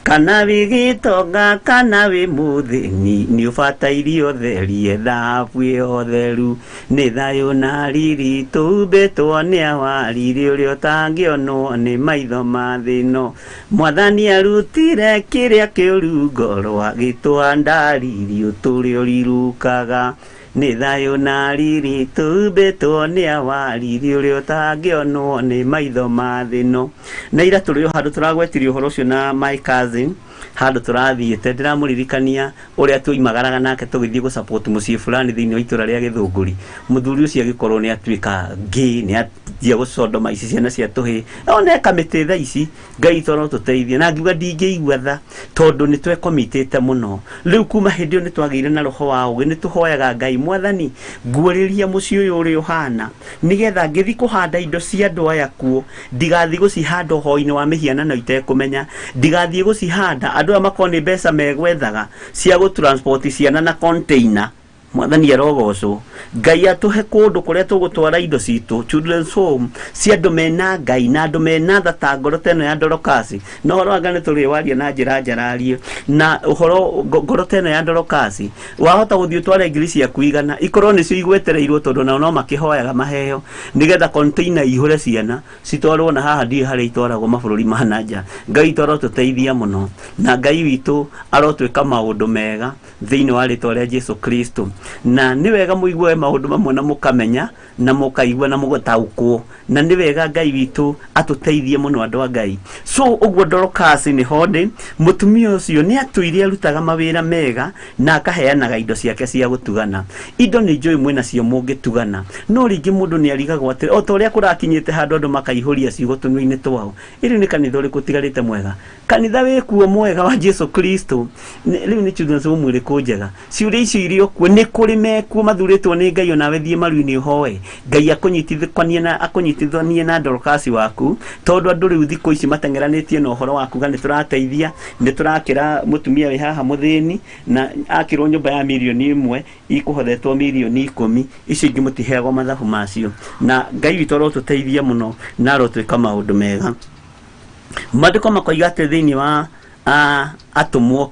Kana wĩ gĩtonga kana wĩ mũthĩni, nĩ ũbataire ũtherie thahabu ĩyo theru, nĩ thayũ na riri tũumbĩtwo nĩ awariri ũrĩa ũtangĩonwo nĩ maitho ma thĩ ĩno. Mwathani arutire kĩrĩa kĩũru ngoro agĩtwa ndariri ũtũrĩ ũrirukaga, nĩ thayũ na riri tũumbĩtwo nĩ awariri ũrĩa ũtangĩonwo nĩ maitho ma thĩ ĩno. Na ira tũrĩ o handũ tũragwetirie ũhoro ũcio na my cousin, Handũ tũrathiĩte ndĩramũririkania ũrĩa tuoimagaraga nake tũgĩthiĩ gũ support mũciĩ fulani thĩinĩ wa itũra rĩa Gĩthũngũri. Mũthuri ũcio agĩkorwo nĩ atuĩka ngĩ, nĩ anjia gũcondoma ici ciana cia tũhĩ, ona eka mĩtĩ thaa ici. Ngai witũ arotũteithia. Na ngiuga ndingĩigua tha tondũ nĩ twekomitĩte mũno. Rĩu kuma hĩndĩ ĩyo nĩ twagĩire na roho wa ũgĩ, nĩ tũhoyaga Ngai, Mwathani nguũrĩria mũciĩ ũyũ ũrĩa ũhana, nĩgetha ngĩthiĩ kũhanda indo cia andũ aya kuo, ndigathiĩ gũcihanda ũhoi-inĩ wa mĩhianano itekũmenya, ndigathiĩ gũcihanda andũ aya makorwo nĩ mbeca megwethaga cia gũ transport ciana na container. Mwathani arogocwo. Ngai atũhe kũndũ kũrĩa tũgũtwara indo citũ, children's home cia andũ mena Ngai na andũ mena tha ta ngoro ta ĩno ya Dorokasi. Na ũhoro wa Ngai nĩ tũrĩ waria na njĩra njararie na ũhoro ngoro ta ĩno ya Dorokasi, wahota gũthiĩ ũtware ngiri ciaku 100 ikorwo nĩcio igwetereirwo, tondũ nao no makĩhoyaga maheo nĩgetha container ihũre ciana citwarwo na haha ndiũĩ harĩa itwaragwo mabũrũri ma na nja. Ngai witũ arotũteithia mũno, na Ngai witũ arotwĩka maũndũ mega thĩinĩ wa rĩtwa rĩa Jesu Kristo. Na nĩ wega mũigue maũndũ mamwe na mũkamenya na mũkaigua na mũgataũkwo, na nĩ wega Ngai witũ atũteithie mũno andũ a Ngai. So ũguo Dorokasi nĩ hondĩ, mũtumia ũcio nĩ atũire arutaga mawĩra mega na akaheanaga indo ciake cia gũtugana. Indo nĩ njũĩ mwĩnacio mũngĩtugana, no rĩngĩ mũndũ nĩ arigagwo atĩrĩ, o ta ũrĩa kũrakinyĩte handũ andũ makaihũria ciugo tũnua-inĩ twao, ĩrĩ nĩ kanitha ũrĩkũ ũtigarĩte mwega? Kanitha wĩkuo mwega wa Jesu Kristo. Rĩu nĩ children's home ĩrĩkũ njega? Ciũria icio irĩ o kuo, nĩ kũrĩ mekuo mathurĩtwo nĩ Ngai. Onawe thiĩ maru-inĩ ũhoe Ngai akũnyitithanie na Dorokasi waku, tondũ andũ rĩu thikũ ici mateng'eranĩtie na ũhoro wa kuga nĩ tũrateithia, nĩ tũrakĩra mũtumia wĩ haha mũthĩni na akĩrwo nyũmba ya mirioni 1 ikũhothetwo mirioni 10, icio ingĩ mũtiheagwo mathabu macio. Na Ngai witũ arotũteithia mũno na arotwĩka maũndũ mega. Maandĩko makoiga atĩ thĩinĩ wa Atũmwo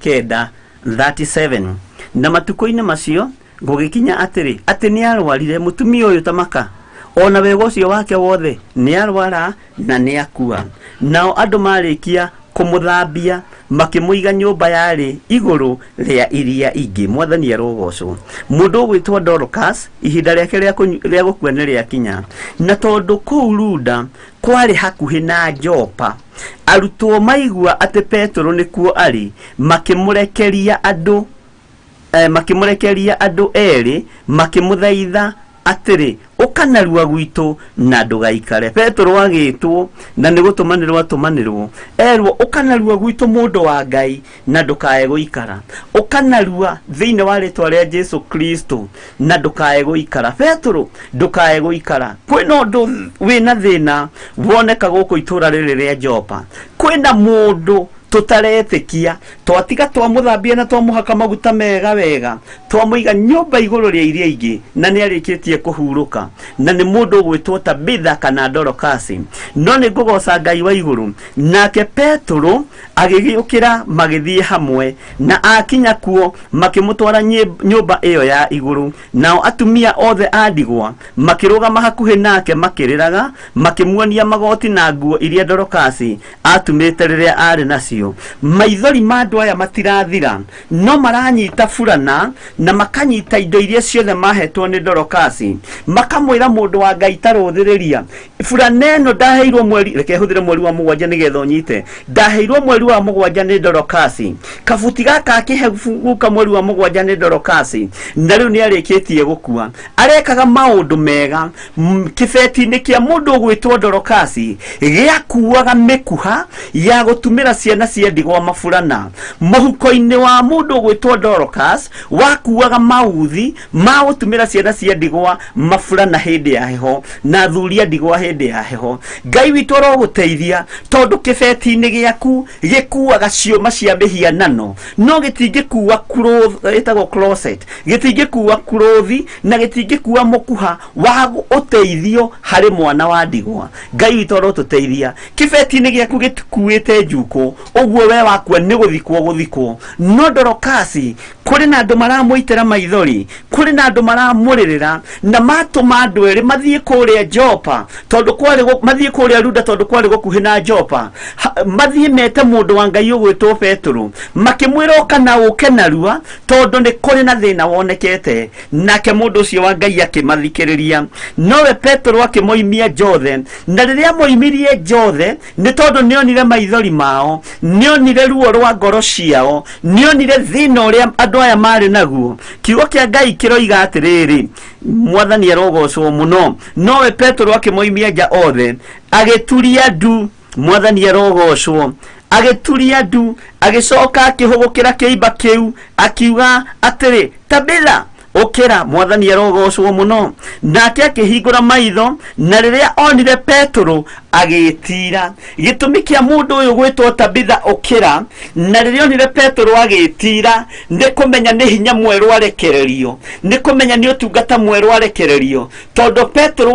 9:37, na matukũ-inĩ macio gũgĩkinya atĩrĩ, atĩ nĩ arwarire mũtumia ũyũ tamaka, ona wega ũcio wake wothe nĩ arwara na nĩ akua. Nao andũ marĩkia kũmũthambia makĩmũiga nyũmba yarĩ igũrũ rĩa iria ingĩ. Mwathani arogocwo. Mũndũ ũgwĩtwo Dorcas ihinda rĩake rĩa gũkua nĩ rĩakinya, na tondũ kũu Luda kwarĩ hakuhĩ na Jopa, arutwo maigua atĩ Petero nĩkuo arĩ, makĩmũrekeria andũ erĩ makĩmũthaitha atĩrĩ, ũka narua gwitũ na ndũgaikare. Petero agĩtwo na nĩ gũtũmanĩrwo atũmanĩrwo, erwo ũka narua gwitũ mũndũ wa Ngai na ndũkae gũikara. Ũka narua thĩinĩ wa rĩtwa rĩa Jesu Kristo na ndũkae gũikara. Petero, ndũkae gũikara. Kwĩna ũndũ wĩna thĩna woneka gũkũ itũra rĩrĩ rĩa Jopa. Kwĩna mũndũ tũtaretĩkia, twatiga twamũthambia na twamũhaka maguta mega wega, twamũiga nyũmba igũrũ rĩa iria ingĩ, na nĩ arĩkĩtie kũhurũka, na nĩ mũndũ ũgwĩtwo Tabitha kana Dorokasi. No nĩ ngũgoca Ngai wa igũrũ. Nake Petero agĩgĩũkĩra magĩthiĩ hamwe, na akinya kuo makĩmũtwara nyũmba ĩyo ya igũrũ. Nao atumia othe a ndigwa makĩrũgama hakuhĩ nake makĩrĩraga, makĩmuonia magoti na nguo iria Dorokasi atumĩte rĩrĩa arĩ nacio. Maithori ma andũ aya matirathira, no maranyita burana na makanyita indo iria ciothe mahetwo nĩ Dorokasi, makamwĩra mũndũ wa Ngai tarũthĩrĩria burana ĩno ndaheirwo mweri, reke hũthĩre mweri wa 7 nĩgetha ũnyite, ndaheirwo mweri wa 7 nĩ Dorokasi, kabuti gaka akĩhe mweri wa 7 nĩ Dorokasi, na rĩu nĩ arĩkĩtie gũkua. Arekaga maũndũ mega. Kĩbeti-inĩ kĩa mũndũ ũgwĩtwo Dorokasi gĩakuaga mĩkuha ya gũtumĩra ciana cia ndigwa maburana. Mũhuko-inĩ wa mũndũ ũgwĩtwo Dorcas wakuaga mauthi ma gũtumĩra ciana cia ndigwa maburana hĩndĩ ya heho na athuri a ndigwa hĩndĩ ya heho. Ngai witũ arogũteithia, tondũ kĩbeti-inĩ gĩaku gĩkuaga ciũma cia mĩhianano, no gĩtingĩkua ĩtagwo closet, gĩtingĩkua kurothi na gĩtingĩkua mũkuha wa ũteithio harĩ mwana wa ndigwa. Ngai witũ arotũteithia. Kĩbeti-inĩ gĩaku gĩtikuĩte njukũ, ũguo we wakua nĩ gũthikwo gũthikwo. No Dorokasi kũrĩ na andũ maramũitĩra maithori, kũrĩ na andũ maramũrĩrĩra, na matũma andũ erĩ mathiĩ kũrĩa Jopa, tondũ kwarĩ mathiĩ kũrĩa Luda tondũ kwarĩ gũkuhĩ na Jopa, mathiĩ mete mũndũ wa Ngai ũgwĩtwo Petero, makĩmwĩra ũka na ũke narua tondũ nĩ kũrĩ na thĩna wonekete. Nake mũndũ ũcio wa Ngai akĩmathikĩrĩria, nowe Petero akĩmoimia njothe, na rĩrĩa moimirie njothe nĩ tondũ nĩonire maithori mao, Nĩonire ruo rwa ngoro ciao, nĩonire thĩna ũrĩa andũ aya marĩ naguo. Kiugo kĩa Ngai kĩroiga atĩrĩrĩ, Mwathani arogocwo mũno. Nowe Petero akĩmoimia nja othe, agĩturia ndu. Mwathani arogocwo. Agĩturia ndu, agĩcoka akĩhũgũkĩra kĩimba kĩu, akiuga atĩrĩ, Tabitha, ũkĩra. Mwathani arogocwo mũno. Nake akĩhingũra maitho, na rĩrĩa onire Petero agĩtira. Gĩtũmi kĩa mũndũ ũyũ gwĩtwo Tabitha ũkĩra, na rĩrĩa onire Petero agĩtira, nĩ kũmenya nĩ hinya mwerũ arekererio, nĩ kũmenya nĩ ũtungata mwerũ arekererio, tondũ Petero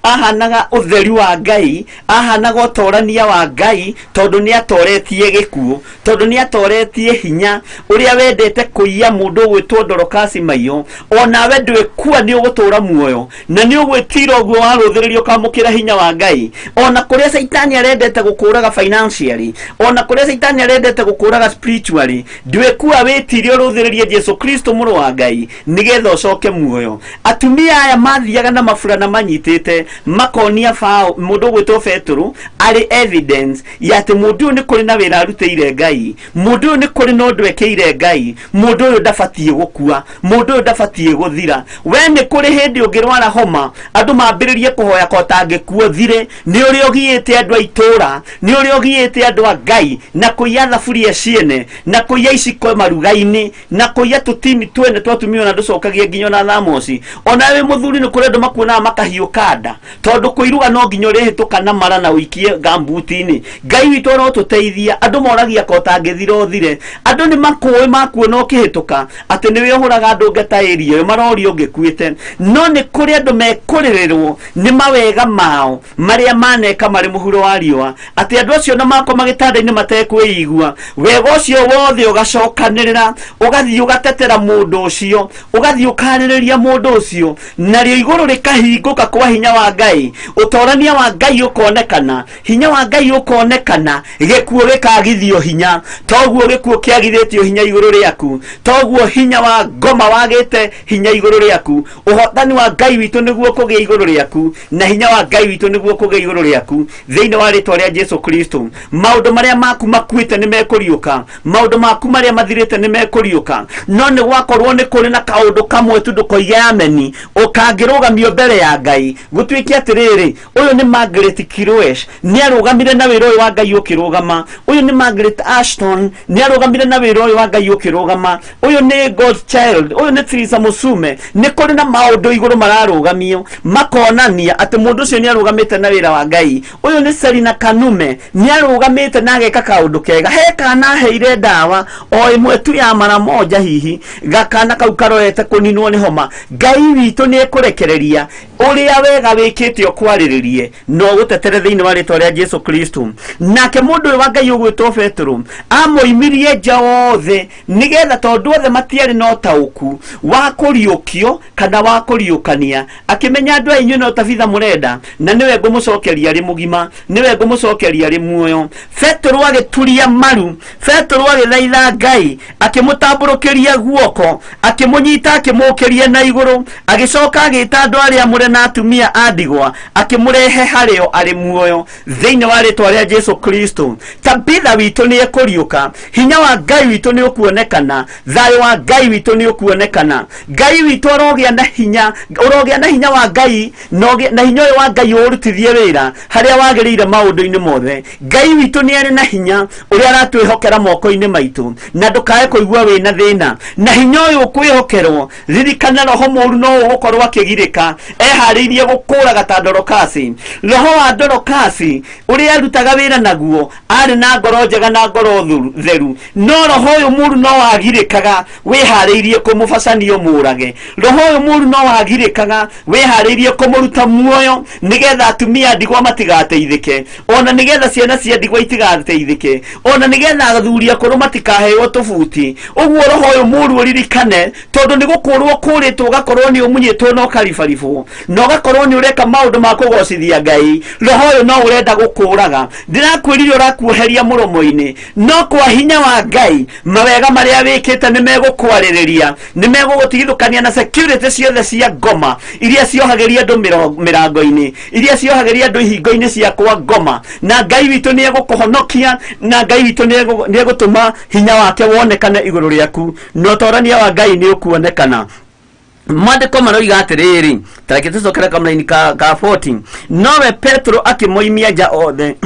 ahanaga ũtheri wa Ngai, ahanaga ũtorania wa Ngai, tondũ nĩ atoretie gĩkuũ, tondũ nĩ atoretie hinya ũrĩa wendete kũiya mũndũ ũgwĩtwo Dorokasi maiyo. Onawe ndwĩkua, nĩ ũgũtũra muoyo, na nĩ ũgwĩtira ũguo warũthĩrĩrio ũkamũkĩra hinya wa Ngai. Ona kũrĩa Caitani arendete gũkũraga financially, ona kũrĩa Caitani arendete gũkũraga spiritually, ndwĩkua, wĩtire ũrũthĩrĩrie Jesu Kristo mũrũ wa Ngai nĩgetha ũcoke muoyo. Atumia aya mathiaga na maburana manyitĩte, makonia bao mũndũ ũgwĩtwo Petero arĩ evidence ya atĩ mũndũ ũyũ nĩ kũrĩ na wĩra arutĩire Ngai, mũndũ ũyũ nĩ kũrĩ na ũndũ ekĩire Ngai, mũndũ ũyũ ndabatiĩ gũkua, mũndũ ũyũ ndabatiĩ gũthira. We nĩ kũrĩ hĩndĩ ũngĩrwara homa, andũ mambĩrĩrie kũhoya ko tangĩkuo thire. Nĩ ũrĩa ũgiĩte andũ a itũũra, nĩ ũrĩa ũgiĩte andũ a Ngai na kũiya thaburia ciene, na kũiya iciko maruga-inĩ, na kũiya tũtini twene twa atumia, ona ndũcokagia nginya ona thamoci. Ona wĩ mũthuri nĩ kũrĩ andũ makuonaga makahiũka nda, tondũ kũiruga no nginya ũrĩhĩtũka na mara na ũikie gambuti-inĩ. Ngai witũ arotũteithia. Andũ moragia ko tangĩthira ũthire. Andũ nĩ makũĩ makuona ũkĩhĩtũka atĩ nĩwe ũhũraga andũ ngeta ĩria ĩyo, maroria ũngĩkuĩte. No nĩ kũrĩ andũ mekũrĩrĩrwo nĩ mawega mao marĩa maneka marĩ mũhuro wa riũa, atĩ andũ acio na makoma gĩtanda-inĩ matekwĩigua, wega ũcio wothe ũgacokanĩrĩra, ũgathiĩ ũgatetera mũndũ ũcio, ũgathiĩ ũkarĩrĩria mũndũ ũcio, narĩo igũrũ rĩkahingũka kwa hinya wa Ngai, ũtorania wa Ngai ũkonekana, hinya wa Ngai ũkonekana, gĩkuũ gĩkagithio hinya. Toguo gĩkuũ kĩagithĩtio hinya igũrũ rĩaku, toguo hinya wa ngoma wagĩte hinya igũrũ rĩaku. Ũhotani wa Ngai witũ nĩguo kũgĩa igũrũ rĩaku, na hinya wa Ngai witũ nĩguo kũgĩa igũrũ rĩaku, thĩinĩ wa rĩtwa rĩa Jesu Kristo. Maũndũ marĩa maku makuĩte nĩ mekũriũka, maũndũ maku marĩa mathirĩte nĩ mekũriũka. No nĩ gwakorwo nĩ kũrĩ na kaũndũ kamwe tu, ndũkoige ameni, ũkangĩrũgamio mbere ya Ngai gũtuĩke atĩrĩrĩ, ũyũ nĩ Margaret Kirwesh, nĩ arũgamire na wĩra ũyũ wa Ngai ũkĩrũgama. Ũyũ nĩ Margaret Ashton, nĩ arũgamire na wĩra ũyũ wa Ngai ũkĩrũgama. Ũyũ nĩ God Child, ũyũ nĩ Teresa Musume. Nĩ kũrĩ na maũndũ igũrũ mararũgamio makonania atĩ mũndũ ũcio nĩ arũgamĩte na wĩra wa Ngai. Ũyũ nĩ Selina Kanume, nĩ arũgamĩte na ageka kaũndũ kega. He kana aheire ndawa o ĩmwe tu ya mara moja, hihi gakana kau karorete kũninwo nĩ homa. Ngai witũ nĩ ekũrekereria ũrĩa wega wĩkĩte ũkwarĩrĩrie no ũgũtetere thĩinĩ wa rĩtwa rĩa Jesu Kristo. Nake mũndũ ũyũ wa Ngai ũgwĩtwo Petero amoimirie nja othe, nĩgetha tondũ othe matiarĩ na ũtaũku wa kũriũkio kana wa kũriũkania, akĩmenya andũ aya inyuĩ no Tabitha mũrenda, na nĩwe ngũmũcokeria arĩ mũgima, nĩwe ngũmũcokeria arĩ muoyo. Petero agĩturia maru, Petero agĩthaitha Ngai, akĩmũtambũrũkĩria guoko, akĩmũnyita, akĩmũkĩria na igũrũ, agĩcoka agĩta andũ arĩa amũre na atumia a ndigwa, akĩmũrehe harĩo arĩ muoyo, thĩinĩ wa rĩtwa rĩa Jesu Kristo. Tabitha witũ nĩ ekũriũka, hinya wa Ngai witũ nĩ ũkuonekana, thayũ wa Ngai witũ nĩ ũkuonekana. Ngai witũ arogĩa na hinya, ũrogĩa na hinya wa Ngai, na hinya ũyũ wa Ngai ũrutithie wĩra harĩa wagĩrĩire maũndũ-inĩ mothe. Ngai witũ nĩ arĩ na hinya ũrĩa aratwĩhokera moko-inĩ maitũ, na ndũkae kũigua wĩna thĩna na hinya ũyũ ũkwĩhokerwo. Ririkana, roho mũru no ũgũkorwo akĩgirĩka eharĩirie gũkũraga ta Dorokasi. Roho wa Dorokasi ũrĩa arutaga wĩra naguo arĩ na ngoro njega na ngoro theru, no roho ũyũ mũru no wagirĩkaga wĩharĩirie kũmũbacania ũmũrage. Roho ũyũ mũru no wagirĩkaga wĩharĩirie kũmũruta muoyo, nĩgetha atumia ndigwa matigateithĩke, ona nĩgetha ciana cia ndigwa itigateithĩke, ona nĩgetha athuri akũrũ matikaheo tũbuti. Ũguo roho ũyũ mũru ũririkane, tondũ nĩ gũkũrwo kũrĩtwo, ũgakorwo nĩ ũmunyĩtwo na ũkaribaribwo. Na ũgakorwo nĩ ũreka maũndũ ma kũgocithia Ngai, roho ũyũ no ũrenda gũkũraga. Ndĩrakwĩrire ũrakuoheria mũromo-inĩ, no kwa hinya wa Ngai mawega marĩa wĩkĩte nĩ megũkwarĩrĩria, nĩ megũgũtigithũkania na security ciothe cia ngoma iria ciohagĩria andũ mĩrango-inĩ, iria ciohagĩria andũ ihingo-inĩ cia kwa ngoma. Na Ngai witũ nĩ egũkũhonokia, na Ngai witũ nĩ egũtũma hinya wake wonekane igũrũ rĩaku, na ũtorania wa Ngai nĩ ũkuonekana. Mwandĩko maroiga atĩrĩrĩ, tareke tũcokere kamũraini ka 14. Nowe Petro akĩmoimia nja othe,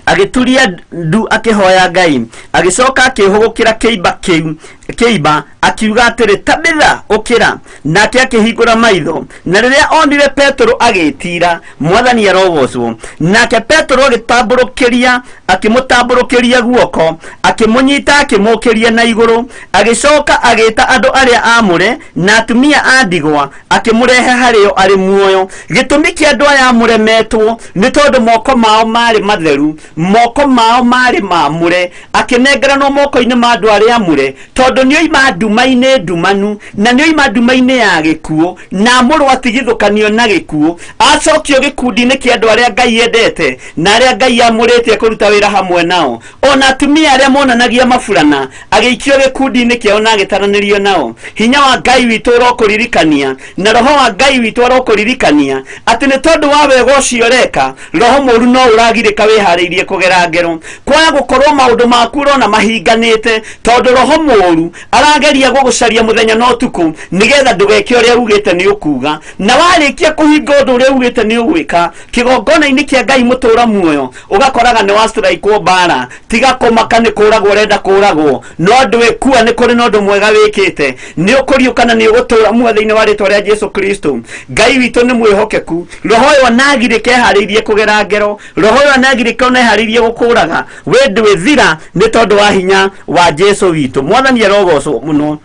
agĩturia ndu akĩhoya Ngai, agĩcoka akĩhũgũkĩra kĩimba kĩu kĩimba akiuga atĩrĩ, Tabitha, ũkĩra. Nake akĩhingũra maitho, na rĩrĩa onire Petero agĩtira, Mwathani arogocwo. Nake Petero agĩtambũrũkĩria akĩmũtambũrũkĩria guoko, akĩmũnyita akĩmũkĩria na igũrũ, agĩcoka agĩta andũ arĩa amũre na atumia a ndigwa, akĩmũrehe harĩo arĩ muoyo. Gĩtũmi kĩa andũ aya amũre metwo nĩ tondũ moko mao marĩ matheru, moko mao marĩ mamũre, akĩnengeranwo moko-inĩ ma andũ arĩa amũre, tondũ nĩ oima nduma-inĩ ndumanu, na nĩ oima nduma-inĩ ya gĩkuũ, na amũrwo atigithũkanio na gĩkuũ, acokio gĩkundi-inĩ kĩa andũ arĩa Ngai endete na arĩa Ngai amũrĩte kũruta wĩra hamwe nao. Ona atumia arĩa monanagia maburana agĩikio gĩkundi-inĩ kĩao na agĩtaranĩrio nao. Hinya wa Ngai witũ ũrokũririkania, na roho wa Ngai witũ arokũririkania atĩ nĩ tondũ wa wega ũcio ũreka, roho mũru no ũragirĩka wĩharĩirie kũgera ngero. Kwaga gũkorwo maũndũ maku ũrona mahinganĩte, tondũ roho mũru arageria gũgũcaria mũthenya na ũtukũ nĩgetha ndũgeke ũrĩa ugĩte nĩ ũkuga. Na warĩkia kũhinga ũndũ ũrĩa ugĩte nĩ ũgwĩka kĩgongona-inĩ kĩa Ngai mũtũra muoyo, ũgakoraga nĩ wastrikwo mbara. Tiga kũmaka nĩ kũragwo ũrenda kũragwo, no ndwĩkua, nĩ kũrĩ na ũndũ mwega wĩkĩte, nĩ ũkũriũka na nĩ ũgũtũra muoyo thĩinĩ wa rĩtwa rĩa Jesu Kristo. Ngai witũ nĩ mwĩhokeku. Roho ũyũ onagirĩka eharĩirie kũgera ngero, roho ũyũ onagirĩka oneharĩirie gũkũraga, we ndwĩthira nĩ tondũ wa hinya wa Jesu witũ. Mwathani arogocwo mũno.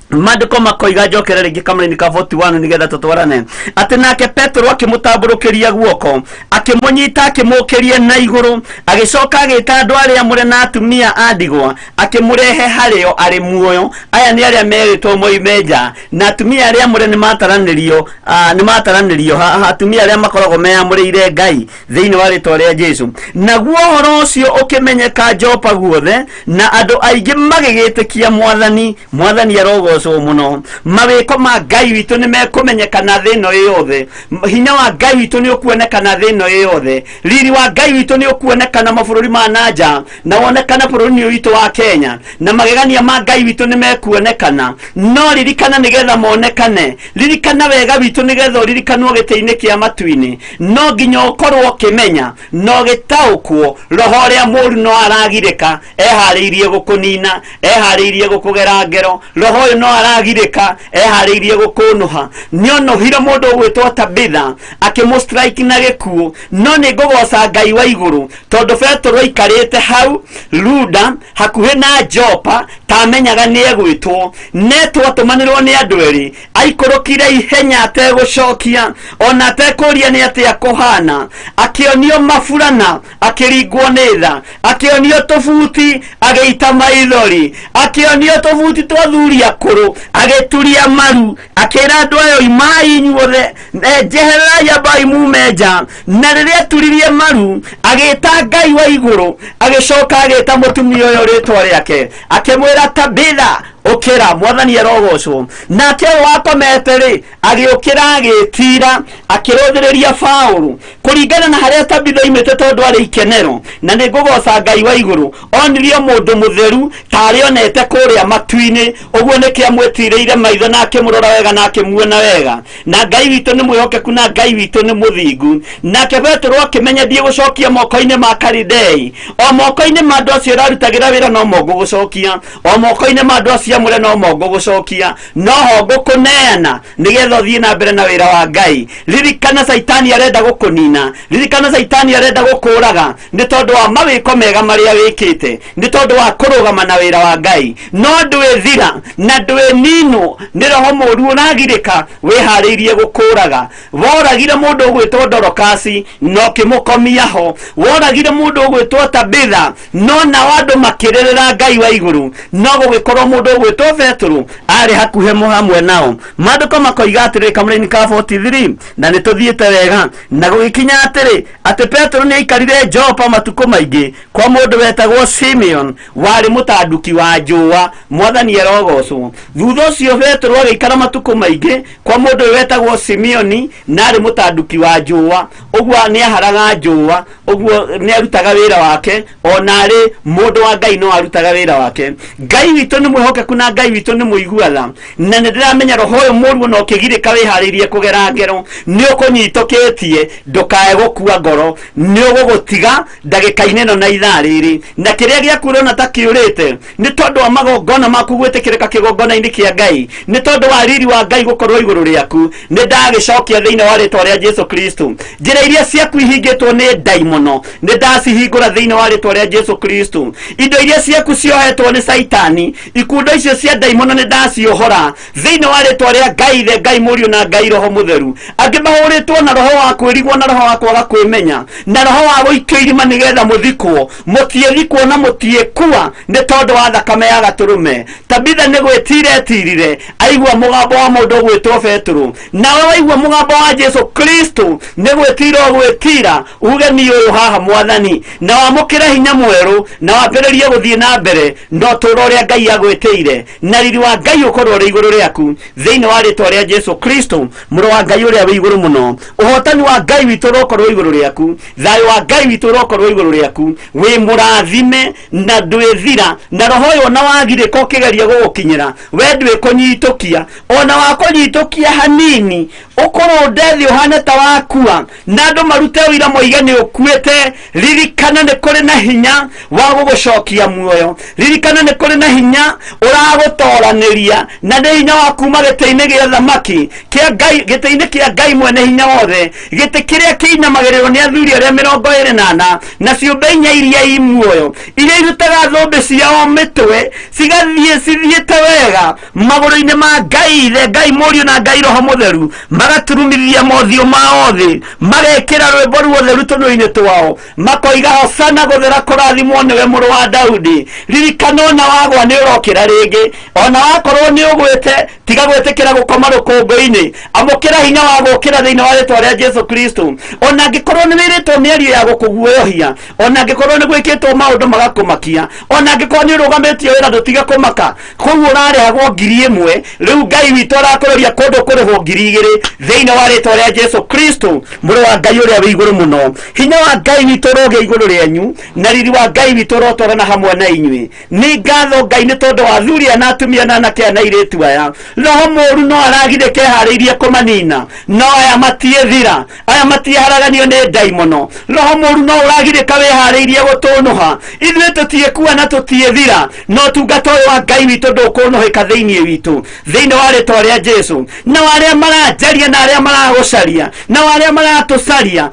Maandĩko makoiga, njokere rĩngĩ kamũraini ka 41 nĩgetha tũtwarane, atĩ nake Petero akĩmũtambũrũkĩria guoko, akĩmũnyita akĩmũkĩria na igũrũ, agĩcoka agĩta andũ arĩa amũre na atumia a ndigwa, akĩmũrehe harĩo arĩ muoyo. Aya nĩ arĩa merĩtwo moime nja, na atumia arĩa amũre nĩ mataranĩrio, nĩ mataranĩrio atumia arĩa makoragwo meyamũrĩire Ngai thĩinĩ wa rĩtwa rĩa Jesu. Naguo ũhoro ũcio ũkĩmenyeka Jopa guothe, na andũ aingĩ magĩgĩtĩkia Mwathani. Mwathani arogocwo mũno. Mawĩko ma Ngai witũ nĩ mekũmenyekana thĩ ĩno yothe, hinya wa Ngai witũ nĩ ũkuonekana thĩ ĩno yothe, riri wa Ngai witũ nĩ ũkuonekana mabũrũri ma nanja na wonekana bũrũri-inĩ ũyũ witũ wa Kenya, na magegania ma Ngai witũ nĩ mekuonekana. No ririkana, nĩgetha monekane, ririkana wega witũ, nĩgetha ũririkanwo gĩtĩ-inĩ kĩa matu-inĩ, no nginya ũkorwo ũkĩmenya na ũgĩtaũkwo roho ũrĩa mũru no aragirĩka eharĩirie gũkũnina, eharĩirie gũkũgera ngero. Roho ũyũ no aragirĩka eharĩirie gũkũnũha. Nĩ onũhire mũndũ ũgwĩtwo Tabitha, akĩmũ strike na gĩkuũ. No nĩ ngũgoca Ngai wa igũrũ, tondũ Petero aikarĩte hau Luda hakuhĩ na Jopa, tamenyaga nĩ egwĩtwo netwo, atũmanĩrwo nĩ andũ erĩ, aikũrũkire ihenya ategũcokia ona atekũria nĩ atĩa kũhana. Akĩonio maburana, akĩringwo nĩ tha, akĩonio tũbuti, agĩita maithori, akĩonio tũbuti twa thuri akũrũ, agĩturia maru, akĩra andũ ayo, imai inyuothe, njehererai, ambai mume nja. Na rĩrĩa aturirie maru agĩta Ngai wa igũrũ, agĩcoka agĩta mũtumia ũyũ rĩtwa rĩake, akĩmwĩra, Tabitha, ũkĩra. Mwathani arogocwo. Nake ũyũ wakomete rĩ, agĩũkĩra, agĩtira, akĩrũthĩrĩria Paũlũ kũringana na harĩa Tabitha oimĩte, tondũ arĩ ikenero. Na nĩ ngũgoca Ngai wa igũrũ, onirio mũndũ mũtheru tarĩ onete kũrĩa matu-inĩ ũguo, nĩkĩ amwĩtirĩire maitho na akĩmũrora wega na akĩmuona wega. Na Ngai witũ nĩ mwĩhokeku, na Ngai witũ nĩ mũthingu. Nake Petero akĩmenya, ndiĩ gũcokia moko-inĩ ma Kalidei, o moko-inĩ ma andũ acio ũrarutagĩra wĩra no mo ngũgũcokia, o moko-inĩ ma andũ acio amũre no mo ngũgũcokia, no ho ngũkũneana nĩgetha ũthiĩ na mbere na wĩra wa Ngai. Ririkana Caitani arenda gũkũnina, ririkana Caitani arenda gũkũraga nĩ tondũ wa mawĩko mega marĩa wĩkĩte, nĩ tondũ wa kũrũgama na wĩra wa Ngai. No ndwĩthira na ndwĩninwo nĩ roho mũru ũragirĩka wĩharĩirie gũkũraga. Woragire mũndũ ũgwĩtwo Dorokasi na ũkĩmũkomia ho, woragire mũndũ ũgwĩtwo Tabitha, no nao andũ makĩrĩrĩra Ngai wa igũrũ. No gũgĩkorwo mũndũ Ũgwĩtwo Petero arĩ hakuhĩ hamwe nao. Maandĩko makoiga atĩrĩ kamũraini ka 43, na nĩ tũthiĩte wega. Na gũgĩkinya atĩrĩ, atĩ Petero nĩ aikarire Jopa matukũ maingĩ kwa mũndũ wetagwo Simeon, warĩ mũtanduki wa njũa. Mwathani arogocwo. Thutha ũcio Petero agĩikara matukũ maingĩ kwa mũndũ ũyũ wetagwo Simeoni, na arĩ mũtanduki wa njũa. Ũguo nĩ aharaga njũa, ũguo nĩ arutaga wĩra wake, ona arĩ mũndũ wa Ngai no arutaga wĩra wake. Ngai witũ nĩ mwĩhokeku na Ngai witũ nĩ mũigua tha, na nĩ ndĩramenya roho ũyũ mũru ona ũkĩgirĩka wĩharĩirie kũgera ngero nĩ ũkũnyitũkĩtie, ndũkae gũkua ngoro, nĩ ũgũgũtiga ndagĩka-inĩ ĩno na ithaa rĩrĩ. Na kĩrĩa gĩaku ũrona ta kĩũrĩte nĩ tondũ wa magongona maku gwĩtĩkĩrĩka kĩgongona-inĩ kĩa Ngai, nĩ tondũ wa riri wa Ngai gũkorwo igũrũ rĩaku, nĩ ndagĩcokia thĩinĩ wa rĩtwa rĩa Jesu Kristo. Njĩra iria ciaku ihingĩtwo nĩ ndaimono nĩ ndacihingũra thĩinĩ wa rĩtwa rĩa Jesu Kristo. Indo iria ciaku ciohetwo nĩ Saitani, ikundo icio cia ndaimono nĩ ndaciohora thĩinĩ wa rĩtwa rĩa Ngai Ithe, Ngai Mũriũ na Ngai Roho Mũtheru. Angĩ mahũrĩtwo na roho wa kwĩrigwo na roho wa kwaga kwĩmenya na roho wa gũikio irima nĩgetha mũthikwo, mũtiĩthikwo na mũtiĩkua nĩ tondũ wa thakame ya gatũrũme. Tabitha nĩ gwĩtira etirire aigua mũgambo wa mũndũ ũgwĩtwo Petero, nawe waigua mũgambo wa Jesu Kristo nĩ gwĩtira ũgwĩtira uge niĩ ũyũ haha Mwathani, na wamũkĩre hinya mwerũ na wambĩrĩrie gũthiĩ na mbere na ũtũũro ũrĩa Ngai agwĩtĩire, na riri wa Ngai ũkorwo ũrĩ igũrũ rĩaku thĩinĩ wa rĩtwa rĩa Jesu Kristo, mũrũ wa Ngai ũrĩa wĩ igũrũ mũno. Ũhotani wa Ngai witũ ũrokorwo igũrũ rĩaku, thayũ wa Ngai witũ ũrokorwo igũrũ rĩaku. Wĩ mũrathime na ndwĩthira, na roho ũyũ ona wagirĩka ũkĩgeria gũgũkinyĩra we ndwĩkũnyitũkia, ona wakũnyitũkia hanini ũkũrũnde thĩ ũhane ta wakua, na andũ marute ũira moige nĩ ũkuĩte. Ririkana nĩ kũrĩ na hinya wa gũgũcokia muoyo, ririkana nĩ kũrĩ na hinya ũragũtoranĩria, na nĩ hinya wa kuma gĩtĩ-inĩ gĩa thamaki kĩa Ngai, gĩtĩ-inĩ kĩa Ngai mwene hinya wothe, gĩtĩ kĩrĩa kĩinamagĩrĩrwo nĩ athuri arĩa 24 na ciũmbe inya iria i muoyo, iria irutaga thũmbĩ ciao mĩtwe cigathiĩ cithiĩte wega magũrũ-inĩ ma Ngai Ithe, Ngai Mũriũ na Ngai Roho Mũtheru, magaturumithia mothiũ mao thĩ, magekĩra rwĩmbo ruotheru tũnua-inĩ twao, makoiga hosana, gũthera kũrathimwo nĩwe mũrũ wa Daudi. Ririkana ona wagwa nĩ ũrokĩra rĩngĩ, ona wakorwo nĩ ũgwĩte, tiga gwĩtĩkĩra gũkoma rũkũngũ-inĩ, amũkĩra hinya wa gũkĩra thĩinĩ wa rĩtwa rĩa Jesu Kristo. Ona angĩkorwo nĩ wĩrĩtwo mĩario ya gũkũguoyohia, ona angĩkorwo nĩ gwĩkĩtwo maũndũ magakũmakia, ona angĩkorwo nĩ ũrũgamĩtio wĩra, ndũtige kũmaka. Kũu ũrarĩhagwo 1,000, rĩu Ngai witũ arakũrĩria kũndũ kũrĩhwo 2,000 thĩinĩ wa rĩtwa rĩa Jesu Kristo, mũrũ wa Ngai ũrĩa wĩ igũrũ mũno. Hinya wa Ngai witũ ũrogĩa igũrũ rĩanyu, na riri wa Ngai witũ ũrotwarana hamwe na inyuĩ. Nĩ ngatho Ngai nĩ tondũ wa athuri aya na atumia na anake aya na airĩtu aya. Roho mũũru no aragirĩka eharĩirie kũmanina, no aya matiĩthira, aya matiĩharaganio nĩ ndaimono. Roho mũũru no ũragirĩka wĩharĩirie gũtũnũha, ithuĩ tũtiĩkua na tũtiĩthira, no ũtungata ũyũ wa Ngai witũ ndũkũnũhĩka thĩinĩ witũ, thĩinĩ wa rĩtwa rĩa Jesu. Na arĩa maranjaria na arĩa maragũcaria na arĩa maratũcaria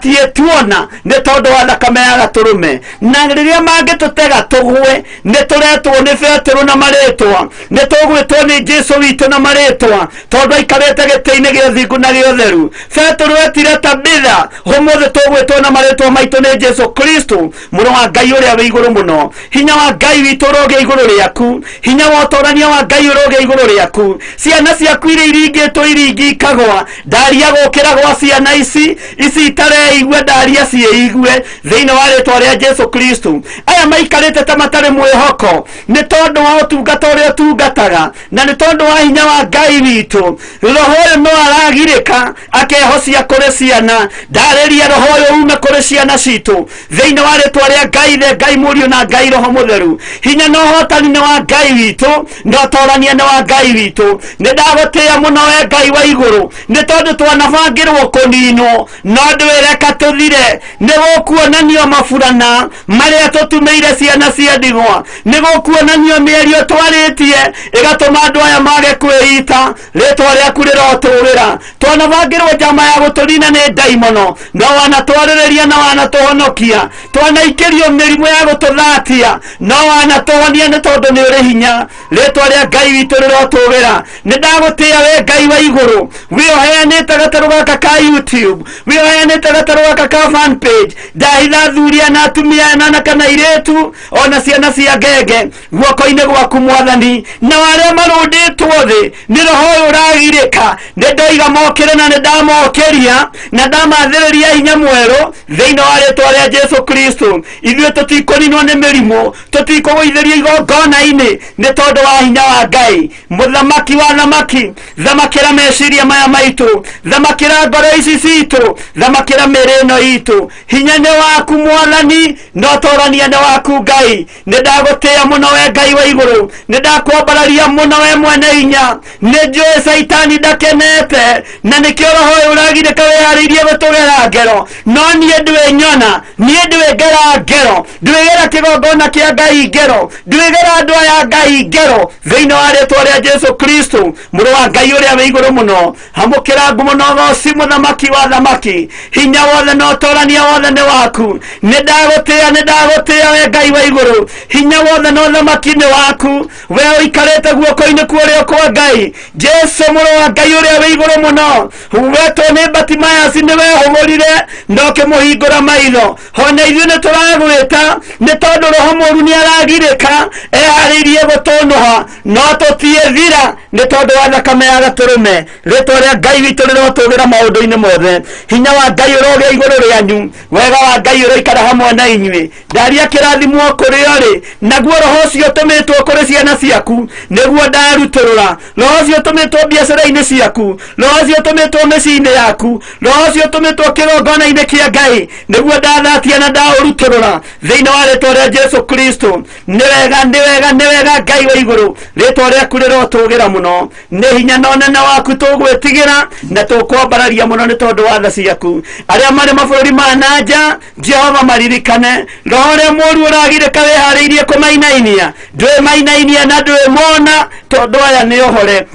matiĩtuona nĩ tondũ wa thakame ya gatũrũme. Na rĩrĩa mangĩtũtega tũgwe, nĩ tũretwo nĩ Petero na marĩtwa, nĩ tũgwĩtwo nĩ Jesu witũ na marĩtwa, tondũ aikarĩte gĩtĩ-inĩ gĩa ũthingu na gĩa ũtheru. Petero etire Tabitha, ũmũthĩ tũgwĩtwo na marĩtwa maitũ nĩ Jesu Kristo, mũrũ wa Ngai ũrĩa wĩ igũrũ mũno. Hinya wa Ngai witũ ũrogĩa igũrũ rĩaku, hinya wa ũtorania wa Ngai ũrogĩa igũrũ rĩaku. Ciana ciaku iria iringĩtwo iringi ikagwa, ndaria gũkĩra gwa ciana ici ici itareigue, ndaria ciĩigue thĩinĩ wa rĩtwa rĩa Jesu Kristo. Aya maikarĩte ta matarĩ mwĩhoko nĩ tondũ wa ũtungata ũrĩa ũtungataga, na nĩ tondũ wa hinya wa Ngai witũ. Roho ũyũ no aragirĩka akehocia kũrĩ ciana, ndarĩria roho ũyũ ume kũrĩ ciana citũ thĩinĩ wa rĩtwa rĩa Ngai Ithe, Ngai Mũriũ na Ngai Roho Mũtheru. Hinya na ũhotani nĩ wa Ngai witũ, na ũtorania nĩ wa Ngai witũ. Nĩ ndagũtĩĩa mũno we Ngai wa igũrũ, nĩ tondũ twanabangĩrwo kũninwo, no ndwĩreka tũthire. Nĩ gũkuonanio maburana marĩa tũtumĩire ciana cia ndigwa, nĩ gũkuonanio mĩario twarĩtie ĩgatũma andũ aya mage kwĩita. Rĩtwa rĩaku rĩrotũũrĩra. Twanabangĩrwo njama ya gũtũnina nĩ ndaimono, no wanatwarĩrĩria na wanatũhonokia. Twanaikĩrio mĩrimũ ya gũtũthatia, no wanatũhonia nĩ tondũ nĩ ũrĩ hinya. Rĩtwa rĩa Ngai witũ rĩrotũũrĩra. Nĩ ndagũtĩĩa we Ngai wa igũrũ, Wĩoheanĩte gatarũ gaka ka YouTube, wĩoheanĩte gatarũ gaka ka fan page. Ndahitha athuri aya na atumia aya na anake na airĩtu ona ciana cia ngenge guoko-inĩ gwaku mwathani. Na arĩa marũndĩtwo thĩ nĩ roho ũyũ ũragirĩka, nĩ ndoiga mokĩre na nĩ ndamokĩria na ndamathĩrĩria hinya mwerũ thĩinĩ wa rĩtwa rĩa Jesu Kristo. Ithuĩ tũtikũninwo nĩ mĩrimũ, tũtikũgũithĩrio igongona-inĩ nĩ tondũ wa hinya wa Ngai. Mũthamaki wa thamaki, thamakĩra meciria maya maitũ, thamakĩra ngoro ici citũ, thamakĩra mĩĩrĩ ĩno itũ. Hinya nĩ waku mwathani, no torania nĩ waku Ngai. Nĩ ndagũtĩĩa mũno we Ngai wa igũrũ, nĩ ndakwambararia mũno we mwene hinya. Nĩ njũĩ Caitani ndakenete na nĩkĩo roho ũyũ ũragirĩka wĩharĩirie gũtũgera ngero, no niĩ ndwĩnyona, niĩ ndwĩngera ngero, ndwĩgera kĩgongona kĩa Ngai ngero, ndwĩgera andũ aya Ngai ngero thĩinĩ wa rĩtwa rĩa Jesu Kristo mũrũ wa Ngai ũrĩa wĩ igũrũ mũno. Hamũkĩra ngumo na ũgoci mũthamaki wa thamaki. Hinya wothe na ũtorania wothe nĩ waku. Nĩ ndagũtĩĩa, nĩ ndagũtĩĩa we Ngai wa igũrũ. Hinya wothe na ũthamaki nĩ waku, we ũikarĩte guoko-inĩ kwa ũrĩo kwa Ngai. Jesu mũrũ wa Ngai ũrĩa wĩ igũrũ mũno, wetwo nĩ Batimayasi nĩ wehũgũrire na ũkĩmũhingũra maitho. Hona ithuĩ nĩ tũragwĩta nĩ tondũ roho mũũru nĩ aragirĩka eharĩirie gũtũnũha, no tũtiĩthira nĩ tondũ wa thakame ya gatũrũme. Rĩtwa rĩa Ngai witũ rĩrotũgĩra maũndũ-inĩ mothe. Hinya wa Ngai ũrogĩa igũrũ rĩanyu, wega wa Ngai ũroikara hamwe na inyuĩ. Ndaria kĩrathimo kũrĩ o rĩ, naguo roho ũcio ũtũmĩtwo kũrĩ ciana ciaku nĩguo ndarutũrũra. Roho ũcio ũtũmĩtwo biacara-inĩ ciaku, roho ũcio ũtũmĩtwo mĩciĩ-inĩ yaku, roho ũcio ũtũmĩtwo kĩgongona-inĩ kĩa Ngai nĩguo ndathatia na ndaũrutũrũra thĩinĩ wa rĩtwa rĩa Jesu Kristo. Nĩ wega, nĩ wega, nĩ wega Ngai wa igũrũ, rĩtwa rĩaku rĩrotũgĩra mũno. Nĩ hinya na ũnene waku tũgwĩtigĩra na tũkwambararia mũno nĩ tondũ wa tha ciaku. Arĩa marĩ mabũrũri ma na nja, Jehova maririkane. Roho ũrĩa mũũru ũragirĩka wĩharĩirie kũmainainia, ndwĩmainainia na ndwĩmona tondũ aya nĩ ũhore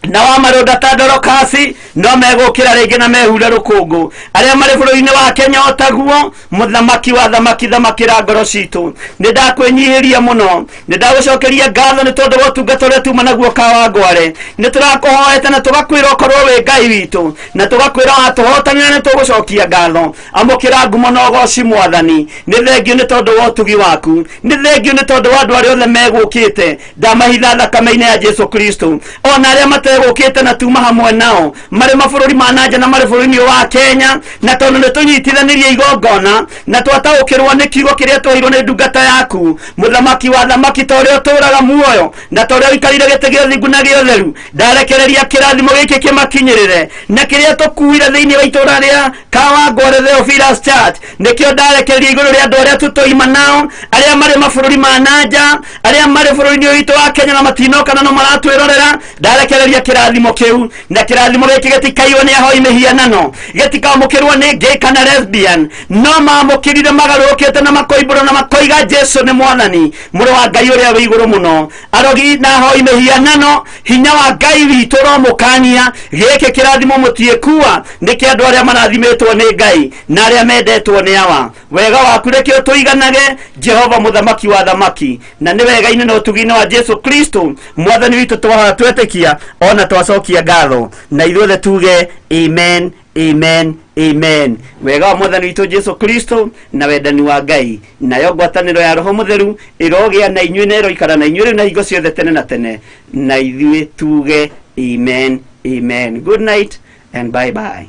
na wa marũnda ta Dorokasi no megũkĩra rĩngĩ na mehure rũkũngũ. Arĩa marĩ bũrũri-inĩ wa Kenya o taguo, mũthamaki wa thamaki thamakĩra ngoro citũ. Nĩ ndakwĩnyihĩria mũno, nĩ ndagũcokeria ngatho nĩ tondũ wa ũtungata ũrĩa tuma naguo Kawangware. Nĩ tũrakũhoete na tũgakwĩra ũkorwo wĩ Ngai witũ, na tũgakwĩra watũhotanĩra nĩ tũgũcokia ngatho. Amũkĩra ngumo na ũgoci mwathani. Nĩ thengio nĩ tondũ wa ũtugi waku, nĩ thengio nĩ tondũ wa andũ arĩa othe megũkĩte. Ndamahitha thakame-inĩ ya Jesu Kristo, ona arĩa mategũkĩte na tuma hamwe nao marĩ mabũrũri ma na nja na marĩ bũrũri-inĩ wa Kenya. Na tondũ nĩ tũnyitithanirie igongona na twataũkĩrwo nĩ kiugo kĩrĩa twaheirwo nĩ ndungata yaku mũthamaki wa thamaki, ta ũrĩa ũtũũraga muoyo na ta ũrĩa ũikarĩire gĩtĩ gĩa ũthingu na gĩa ũtheru, ndarekereria kĩrathimo gĩkĩ kĩmakinyĩrĩre na kĩrĩa tũkuire thĩinĩ wa itũũra rĩa Kawangware Theophilus Church. Nĩkĩo ndarekereria igũrũ rĩa andũ arĩa tũtoima nao, arĩa marĩ mabũrũri ma na nja, arĩa marĩ bũrũri-inĩ witũ wa Kenya na matinoka na no maratwĩrorera. Ndarekereria kĩrathimo kĩu, na kĩrathimo gĩkĩ gĩtikaiywo nĩ ahoi mĩhianano, gĩtikamũkĩrwo nĩ gay kana lesbian, no mamũkĩrire magarũrũkĩte na makoimbũra na makoiga Jesu nĩ mwathani, mũrũ wa Ngai ũrĩa wĩ igũrũ mũno. Arogi na ahoi mĩhianano, hinya wa Ngai witũ ũromũkania. Gĩkĩ kĩrathimo mũtiĩkua nĩ kĩa andũ arĩa marathimĩtwo nĩ Ngai na arĩa mendetwo nĩ awa. Wega waku reke ũtũiganage, Jehova mũthamaki wa thamaki. Na nĩ wega-inĩ na ũtugi-inĩ wa Jesu Kristo mwathani witũ twahoya twetĩkia ona twacokia ngatho, na ithuothe tuge amen, amen, amen. Wega wa mwathani witũ Jesu Kristo na wendani wa Ngai nayo ngwatanĩro ya Roho Mũtheru ĩrogĩa na inyuĩ na ĩroikara na inyuĩ rĩu na hingo ciothe tene na tene, na ithuĩ tuge amen, amen. Good night and bye bye.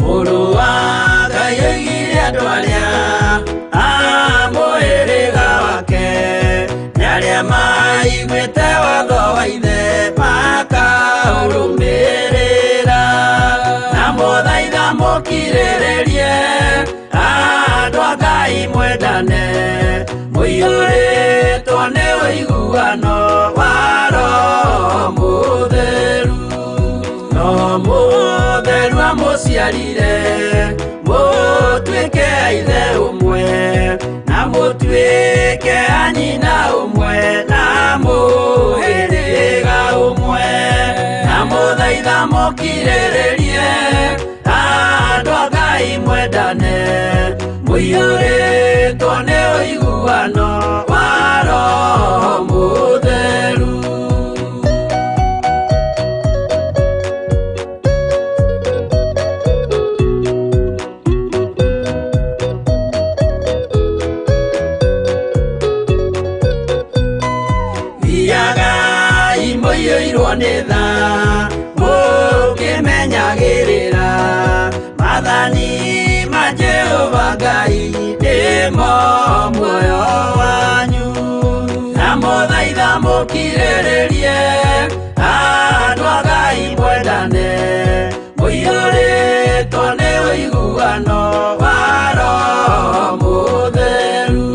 Mũrũ wa Ngai oigire andũ arĩa a mũhĩrĩga wake nĩ arĩa maiguĩte watho wa ithe makaũrũmĩrĩra. Na mũthaitha mũkirĩrĩrie andũ a Ngai mwendane, mũiyũrĩtwo nĩ ũiguano wa Roho Mũtheru. Roho Mũtheru amũciarire mũtuĩke a ithe ũmwe, na mũtuĩke a nyina ũmwe, na mũhĩrĩga ũmwe. Na mũthaitha Ndamũthaitha mũkirĩrĩrie andũ a Ngai mwendane mũiyũrĩtwo nĩ ũiguano wa Roho Mũtheru. Thiagai mũiyũirwo nĩ tha mũkĩmenyagĩrĩra maathani ma Jehova Ngai nĩmo muoyo wanyu. Ndamũthaitha mũkirĩrĩrie andũ a Ngai mwendane mũiyũrĩtwo nĩ ũiguano wa Roho Mũtheru.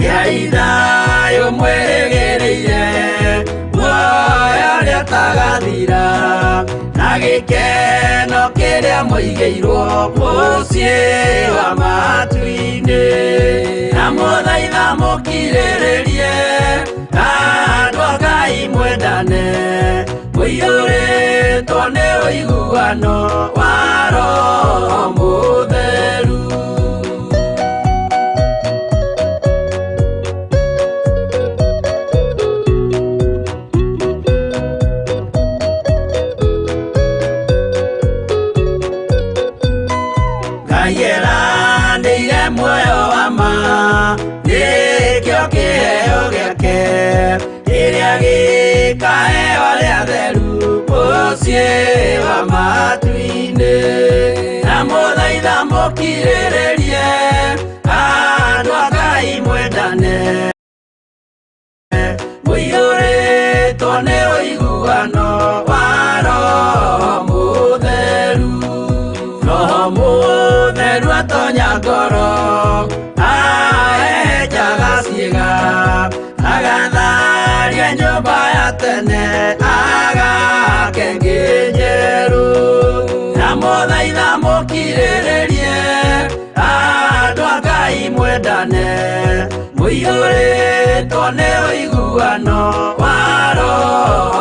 Gĩai thayũ mwĩrĩgĩrĩire muoyo ũrĩa ũtagathira na gĩkeno kĩrĩa mũigĩirwo mũciĩ wa matu-inĩ. Ndamũthaitha mũkirĩrĩrie andũ a Ngai mwendane mũiyũrĩtwo nĩ ũiguano wa Roho Mũtheru. Ngai eranĩire muoyo wa ma nĩkĩo kĩheo gĩake kĩrĩa gĩkaheo arĩa atheru mũciĩ wa matu-inĩ. Ndamũthaitha mũkirĩrĩrie andũ a Ngai mwendane mũiyũrĩtwo nĩ ũiguano wa Roho Mũtheru. Roho Mũtheru atonya ngoro ahehenjaga ciĩga agatharia nyũmba ya tene agake ĩngĩ njerũ. Ndamũthaitha mũkirĩrĩrie andũ a Ngai mwendane mũiyũrĩtwo nĩ ũiguano wa Roho